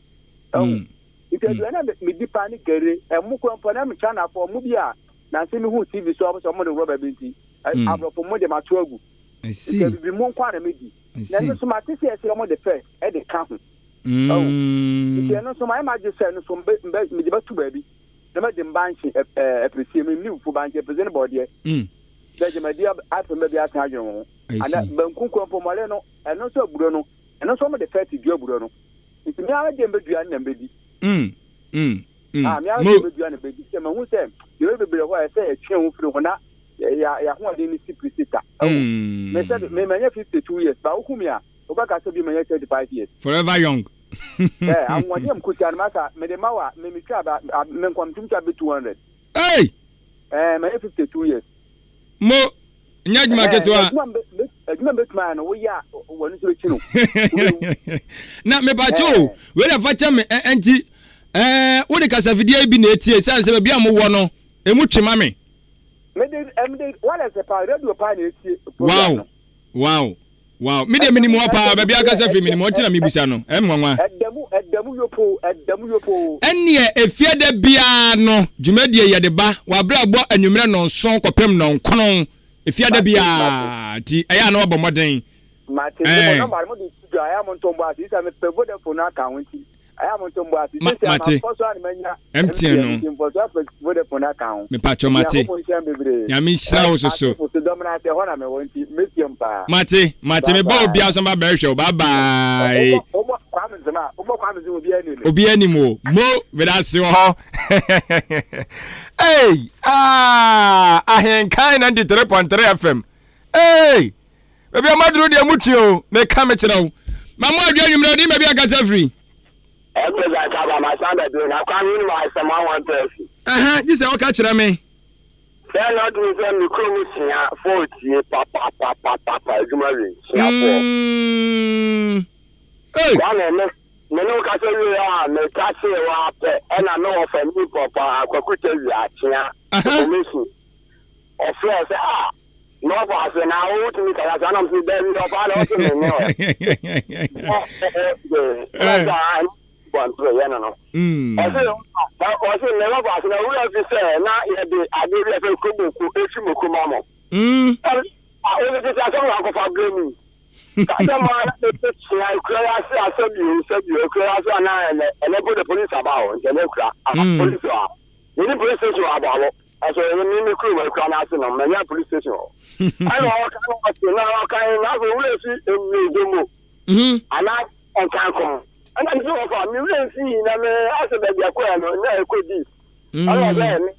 Ɛho. Mm. Nti Mm. aduane a medi paa ne gari, ɛmo kura mpo na mekyɛ anafo ɔmo bi a nanse mehu TV so a wɔsɛ ɔmo de rɔba bi nti, ɛ, Mm. aborɔfo mo de mato agu. I Nti see. abibi mo nko a na medi. I Na see. ɛno nso mate sɛ ɛsɛ ɔmo de fɛ ɛde ka ho. Ɛho. Nti Mm. ɛno nso mayɛ m'adwene sɛ ɛno nso mbe, mbe, mede bɛto baabi. Na madi mbankye ɛ, ɛ, apiresie. Menni fufu, bankye, apiresie ne bɔɔdeɛ. Mm. Sɛ gyama di afem baabi asan adwene wo ho. I Ana see. banku kura mpo mmɔre no, ɛno nso aburo no, ɛno nso wɔde fɛte dua aburo no. Nti me ara deɛ mbɛdua no na mbɛdi. Mm, mm, mm. Ah, me ara Mo. deɛ mbɛdua no mbɛdi. Sɛ mahu sɛ nneɛma bebree wɔ hɔ a ɛsɛ yɛtwe ho firi ho na. yɛ ahoɔden no si pirisita. Mm. Me sɛ me manya 52 years ba wohu me a wobɛka sɛ bi manya 35 years. Forever young. Ɛ ahoɔden a mekuta no masa mede ma wa me metwa ba me nkɔmtom twa bɛ 200. Hey! Ɛɛ manya 52 years. Mo nyɛ adwuma ketewa. Adwuma mbɛtumi ayɛ no woyɛ a wɔn nso bɛkyi no. Na mepatwo o wei na fa kyɛ me ɛnti ɛɛ wode kasafidie yi bi na etie sane sɛ baabi a mowɔ no emu twe ma me. Mede mede wireless paa radio paa na etie program no. Wow wow wow me deɛ menim hɔ paa baabi akasa firi menim hɔ nti na mebusa no ɛm nwanwa. Ɛdamu ɛdamu yopoo ɛdamu yopoo. Ɛneɛ efiada biara no dwumadie yɛde ba w'abrabɔ anwummerɛ nnɔnson kɔpem nnɔnkron efiada biara nti ɛyɛ a na wabɔ mmɔden. Mate me bɔ nɔmba no mo de to dwa ɛyɛ a mo nto mbɔ ase sɛ mepɛ Vodafone no aka ho nti. Ɛyɛ a mo nto mbo ase. Ma Sisi a mate. ma mfɔso a na manya MTN MTN no. nti mfɔso afɛ Vodafone aka ho. Mepatwɔ mate. Nyankopɔn nhyira mo bebree. Nyame nhyira wo soso. Asefo so dɔm no ase ɛhɔ na mewɔ nti mɛtie mo paa. Mate mate Bye mebɔ bye. obiara so mba bɛhwɛ wo bye bye. Wobɔ wobɔ Kwame Nzema a wobɔ Kwame Nzema obiara nim me. Obiara nim wo. Mo meda ase wɔ hɔ. Hey ah Ahenkan 93.3 FM. Hey Baabi a moaduru deɛ motwe o, meka mekyerɛ wo. Ma mo adwo anwummerɛ ɔde ma bi akasa firi. Ɛkò dza kaba ma san bɛ bio na kwa mi nim asɛm a wɔn pɛ si. Aha, gye sɛ ɔka kyerɛ me. Sɛ na ɔtumi sɛ me kurom sua fo tie papapapapa adwuma wi sua foɔ. Mm. Hey. Kwame me me ne wo kasa wie a me ka see wa pɛ ɛna me wɔ fa mi pɔpɔ akwakuta wi akyea information ɔfrɛ sɛ ah Na ɔbɔ ase na wotumi kasa saa nam so dabi ɔbaa na ɔte me ne ɔ bɔntere yɛ no no ɔse ɔse ne wɔbɔ ase na wura fi sɛ na yɛde adeɛ bi a fɛ koboko efi moko ma mo ɔse tete asɛm na akɔfa berɛ mu kasɛ ma na ɛkyea ekura yɛ ase asɛ bio sɛ bio ekura yɛ ase anaa ɛnɛ ɛnɛ po de polisi aba hɔ nti ɛnɛ kura polisi hɔ Yɛnni police station wɔ Aboabo. Ɛso ɛyɛ me me kurom akura no ase no, manya police station hɔ. Ɛna ɔka na ɔte na ɔka na afei wura fi Mmedomo. Mhm. Anaa Nkankom. Ɛna me sɛ wɔfa me wura fi na me asɛ baabi akɔɛ no na ɛkɔ di. Ɛna ɔsɛ ɛne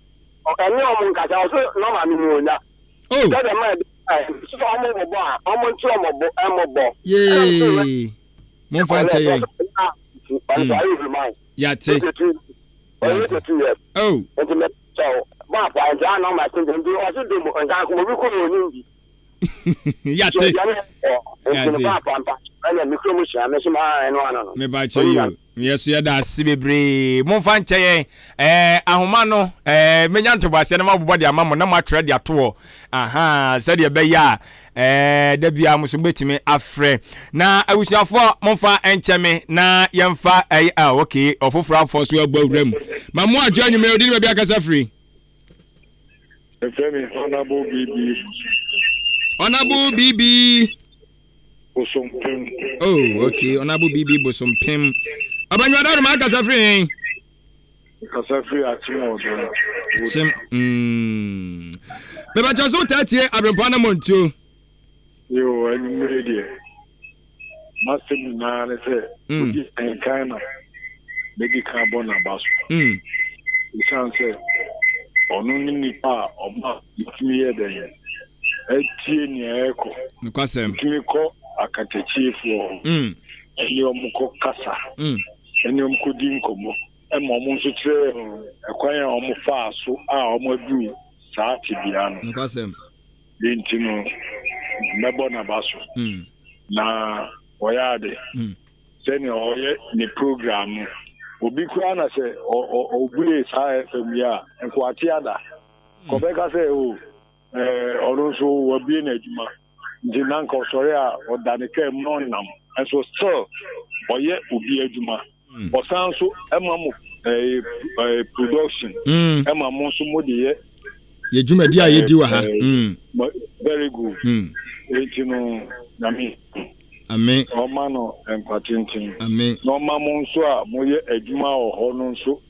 ɛne ɔmo nkasa ɔso na ɔma me mu onya. Oh. Sɛ dɛm a ɛde sɛ ɔmo bɔbɔ a ɔmo nte ɔmo bo ɛmo bɔ. Yee. Momfa nkyɛ yɛn. Mm. Yate. Ɔyɛ 82 years. Oh. Nti mɛ sɛ bɔ afa nti a na ɔma ɛsɛ nti ɔsi dum nka nkɔmɔ bi kɔ na onim bi. Yate. Nti no bɔ afa mpa ɛna mi kuro mu hyia mi so ma ɛno ano no. Me ba kyɛ yi o. Yɛ so yɛda ase bebree. Momfa nkyɛ yɛn. Ɛɛ ahoma no ɛɛ menya ntoboaseɛ na mabobɔ de ama mo na moatwerɛ de ato hɔ. Aha sɛdeɛ ɛbɛyɛ a Ɛɛ, da biara mo nso mobɛtumi afrɛ. Na abusuafoɔ momfa nkyɛ me na yɛmfa ɛyɛ ah ok ɔfoforɔ afɔ so abɔ awura mu. Ma mo adwo anwummerɛ odi ne baabi akasa firi. Ɛfrɛ me Honorable BB. Honorable BB. Bosompem. Oh, okay. Honorable BB Bosompem. Ɔbɛnwada no ma akasa firi he? Kasa firi Akyem Ɔdɔ. Akyem. Mm. Mebakyɛ so wotaa tie Abrempɔn Anamɔntuo? Yo, anwummere deɛ, m'asɛm nyinaa ne sɛ, mm. odi nkan na medi kan bɔ n'aba so. Mm. Esiane sɛ ɔno ne nipa a ɔma yɛtumi yɛ dɛn atie nea ɛrekɔ. Nokwasɛm. Yɛtumi kɔ akatakyiefoɔ hɔ. Mm. Ɛne wɔn kɔ kasa. Mm. Ɛne wɔn kɔdi nkɔmmɔ. Ma wɔn nso kyerɛ yɛn ɛkwan a wɔfaa so a wɔaduru saa tebea no. Nokwasɛm. Enti no, mɛbɔ n'aba so. Mm. Na ɔyɛ ade. Mm. Sɛnea ɔyɛ ne program no. Obi koraa na sɛ ɔbue saa FM yi a, nkoate ada. Kɔbɛka sɛ o, ɔno nso wabue n'adwuma. Nti na nka ɔsɔre a ɔda ne kaa mu na ɔnam. Nso still ɔyɛ obi adwuma. Hmm. Ɔsan nso ɛma mo ɛɛ ɛɛ production. Hmm. Ɛma mo nso mo de yɛ. Yɛ dwumadi a yɛdi wɔ ha. Hmm. Very good. Eti no nyame. Amen. Ɔma no nkwa tenten. Amen. Na ɔma mo nso a moyɛ adwuma wɔ hɔ no nso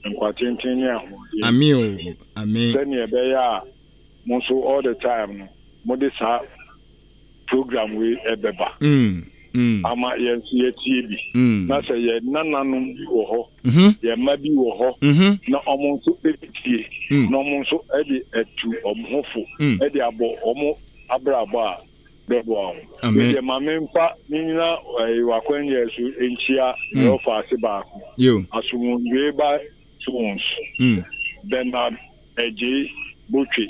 nkwa tenten ne ahoɔden. Amen o. Amen. Sɛnea ɛbɛyɛ a mo nso all the time no mode saa program wei ɛbɛba ama yɛn nso yɛatie bi na sɛ yɛn nananom bi wɔ hɔ, yɛn mma bi wɔ hɔ na wɔn nso ɛtie. bɛtie na wɔn nso de atu wɔn ho fo de abɔ wɔn abrabɔ a bɛboa wɔn. Me deɛ ma memfa mennyina w'akwannyɛ so nkyia me ɔfaase baako, Asomdwoe ba Jones, Bernard Adjei Botwe,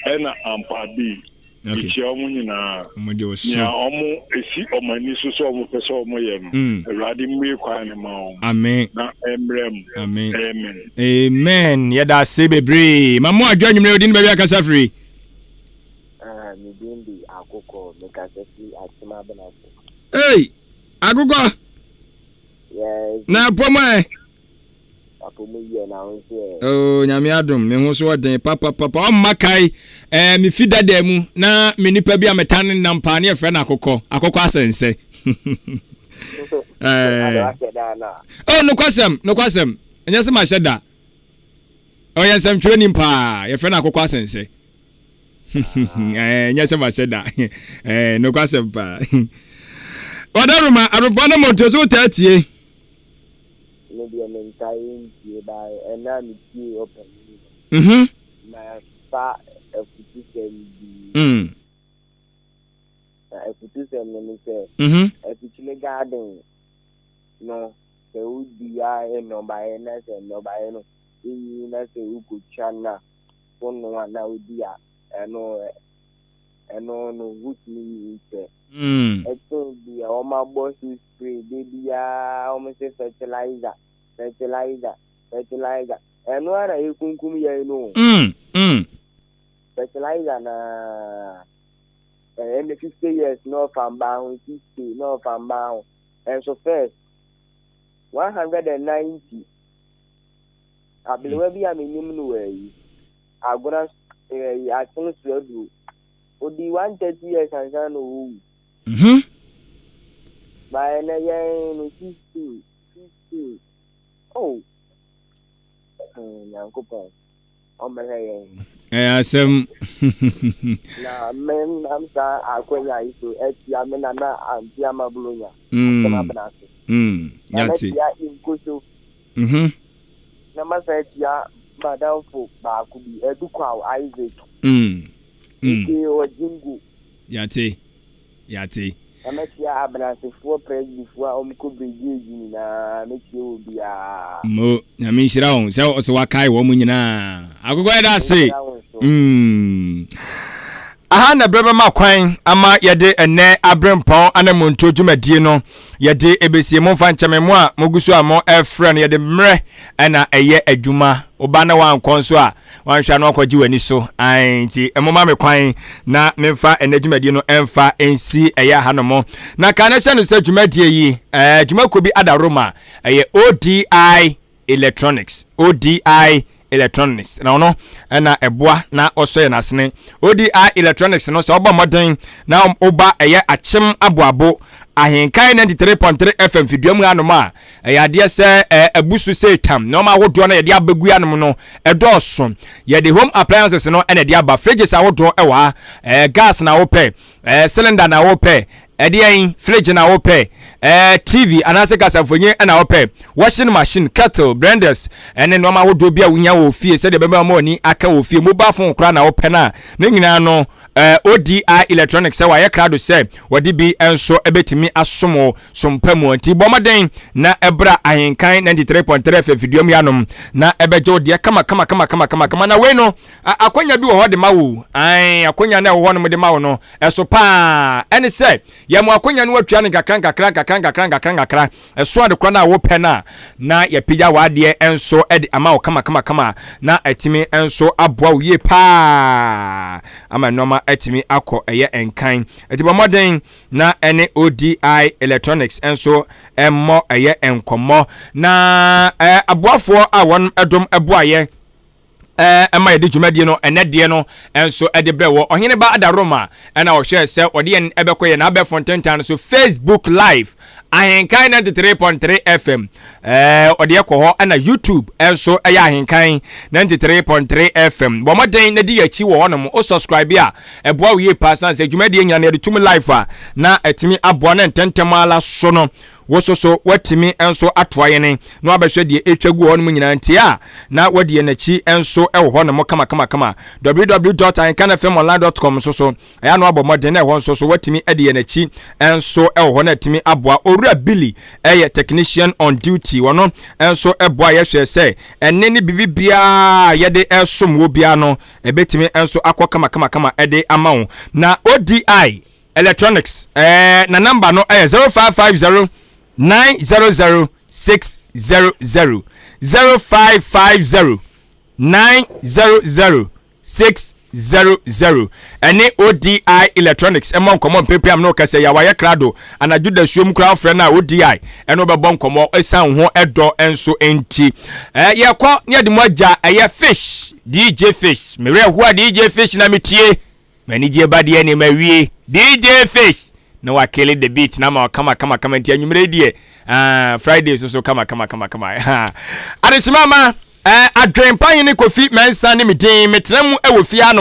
ɛna Ampa Bee. Mekyia wɔn nyinaa. Nea wɔn esi wɔn ani so sɛ wɔn pɛ sɛ wɔn yɛ no, Awurade mmue kwan no ma wɔn. Amen. Na ɛmmrɛ mu. Amen. Amen. Amen. Yɛda ase bebree. Ma mo adwo anwummerɛ odin baabi akasa firi. Ah, me din de Akokɔ. Mekasa firi Akyem Abenafo. Ei, Akokɔ. Yes. Na apɔ mu ɛ? Apɔ mu yɛ na wo nso ɛ? Oh, Nyame adom, me ho so ɔden papapapa. Ɔmma kae, eh, me fi dada mu na me nipa bi a metaa ne nam paa ne yɛfrɛ no Akokɔ, Akokɔ Asɛnsɛ. eh. Oh, nokwasɛm, nokwasɛm. Ɛnyɛ sɛ mahyɛ da. Ɔyɛ nsɛmtwerɛni paa, yɛfrɛ no Akokɔ Asɛnsɛ. Ɛnyɛ sɛ mahyɛ da. Nokwasɛm paa. Ɔdaroma, abrepɔ no mɔntuo so wotaa tie. Me deɛ mentaa ntie ba ɛna a metie ɔpanyin no. Mafa afutusɛm bi. Na afutusɛm no ne sɛ, afikyire garden no sɛ wodua nnɔbaeɛ na sɛ nnɔbaeɛ no nyi na sɛ wokɔtwa no a wonoa na wodi a, ɛno ɛno no wotumi nyin kyɛ. Ɛsen deɛ wɔabɔ so spray da biara wɔn se fertilizer, fertilizer, fertilizer. Ɛno ara na ekunkum yɛn no o. Fertilizer na ɛnna 50 years na ɔfa mbaa ho, 60 na ɔfa mbaa ho. Ɛnso first 190 Aberewa bi a menim no wɔ ayi, Agona ayi, Akyem Suaduro. Odii 130 years ansa na ɔrewu. Ba ɛnɛ yɛn no 16, 15. Oh, Nyankopɔn, ɔmmɛhwɛ yɛn. Ɛyɛ asɛm. Na menam saa akwanya yi so atia me nana Auntie Ama Buronya, Akyem Abenase. Na matia Nkoso. Mhm. Na masan atua m'adamfo baako bi, Adu Kwaw Isaac. Aka Ɔgyingo. Yɛate. Yɛate. Na mɛkyia Abenasefoɔ Presbyfoɔ a wɔkɔ Brigade nyinaa, mɛkyia obiara. Mo, Nyame nhyira wo sɛ ɔsɛ wakae wɔn nyinaa. Akokɔ yɛda ase. Nhyira wo nso. Mm. Aha na berɛ bɛma kwan ama yɛde ɛnnɛ aberempɔn anamontuo dwumadie no yɛde ɛbɛsie. Momfa nkyɛ me, mo a mogu so a mo ɛfrɛ no, yɛde mmerɛ ɛna ɛyɛ adwuma. Woba na wankɔ nso a, wanhwɛ a na wakɔgye w'ani so. Ae, nti momma me kwan na memfa ɛnnɛ dwumadie no ɛmfa nsi ɛyɛ aha no mo. Na ka no hyɛ no sɛ dwumadie yi, ɛɛ dwumakuo bi ada Roma, ɛyɛ ODI Electronics, ODI Electronics, na ɔno ɛna ɛboa na ɔsɔ yɛn asene. ODI Electronics no, sɛ ɔbɔ mmɔden na ɔba ɛyɛ akyem aboabo ahenkan 93.3 FM fidua mu anom a, ɛyɛ adeɛ sɛ ɛbu so sɛ tam. Nneɛma ahodoɔ no yɛde abɛgu anom no ɛdɔɔso. Yɛde home appliances no ɛna ɛde aba. Fridges ahodoɔ ɛwɔ ha, gas na wopɛ, cylinder na wopɛ, ɛdeɛn, fridge na wopɛ, TV anaasɛ kasamfonin na wopɛ, washing machine, kettle, blenders, ɛne nneɛma ahodoɔ bi a wohia wɔ fie sɛdeɛ ɛbɛma ma w'ani aka wɔ fie, mobile phone koraa na wopɛ no a, ne nyinaa no ODI Electronics sɛ wɔayɛ krado sɛ wɔde bi nso bɛtumi asom wo som pa mu. Nti bɔ mmɔden na ɛbra Ahenkan 93.3 FM fidua mu yanom na ɛbɛgye wo deɛ kama kama kama kama kama kama. Na wei no, akwanya bi wɔ hɔ de ma wo. Ae, akwanya no a ɛwɔ hɔ nom de ma wo no, ɛso paa. Ɛne sɛ, yɛ mo akwanya no watua no nkakra nkakra nkakra nkakra nkakra nkakra. Ɛso adekora no a wopɛ no a, na yɛapagya w'adeɛ nso de ama wo kama kama kama na atumi nso aboa wo yie paa ama nneɛma atumi akɔ ɛyɛ nkan. Ɛti bɔ mmɔden na ɛne ODI Electronics nso mmɔ ɛyɛ nkɔmmɔ. Na aboafoɔ a wɔn dom boayɛ ɛma yɛde dwumadie no ɛnɛ deɛ no nso ɛde brɛ wɔ ɔhene ba Adaroma ɛna ɔhwɛ sɛ ɔde yɛn ɛbɛkɔ yɛn abɛɛfo ntentan no so Facebook live. Ahenkan 93.3 FM ɛɛ ɔde ɛkɔ hɔ ɛna YouTube ɛnso ɛyɛ Ahenkan 93.3 FM. Bɔ mmɔden na di akyi wɔ hɔnom. O subscribe a ɛboa wo yie paa san sɛ dwumadie nyina na yɛde tum live a na ɛtumi aboa na ntɛntɛm ara so no wo so so watumi nso atoa yɛn na wabɛhwɛ deɛ ɛtwa gu hɔnom nyinaa nti a na wadi yɛn akyi nso ɛwɔ hɔnom kama kama kama. www.ahenkanfmonline.com nso so Ɛyɛ a na wabɔ mmɔden na ɛhɔ nso so watumi adi yɛn akyi nso wɔ hɔ na atumi aboa. Owura Billy yɛ technician on duty. Ɔno nso boa yɛhwɛ sɛ ɛne ne biribi biara a yɛde ɛsom wɔ biara no ɛbɛtumi nso akɔ kamakamakama ɛde ama wo. Na ODI Electronics ɛɛ na namba no ɛyɛ 0550 900 600 0550 900 600 ɛne ODI Electronics mmɔ nkɔmmɔ mpempem amene ɔkasa yi a wayɛ krado anadwo dasuom koraa wofrɛ no a ODI ɛne wobɛbɔ nkɔmmɔ ɛsiane ho ɛdɔ nso nti yɛkɔ ne yɛde mu agya ɛyɛ Fish DJ Fish mewerɛ hoa DJ Fish na metie M'anigye ba deɛ ne mawie. DJ Fish na wa kill the beat na ma kama kama kama nti anwummerɛ yi deɛ ah, Friday so so kama kama kama kama. Adehyema ma eh, adwen pa hene Kofi Mensah ne me din metena mu wɔ fie anom.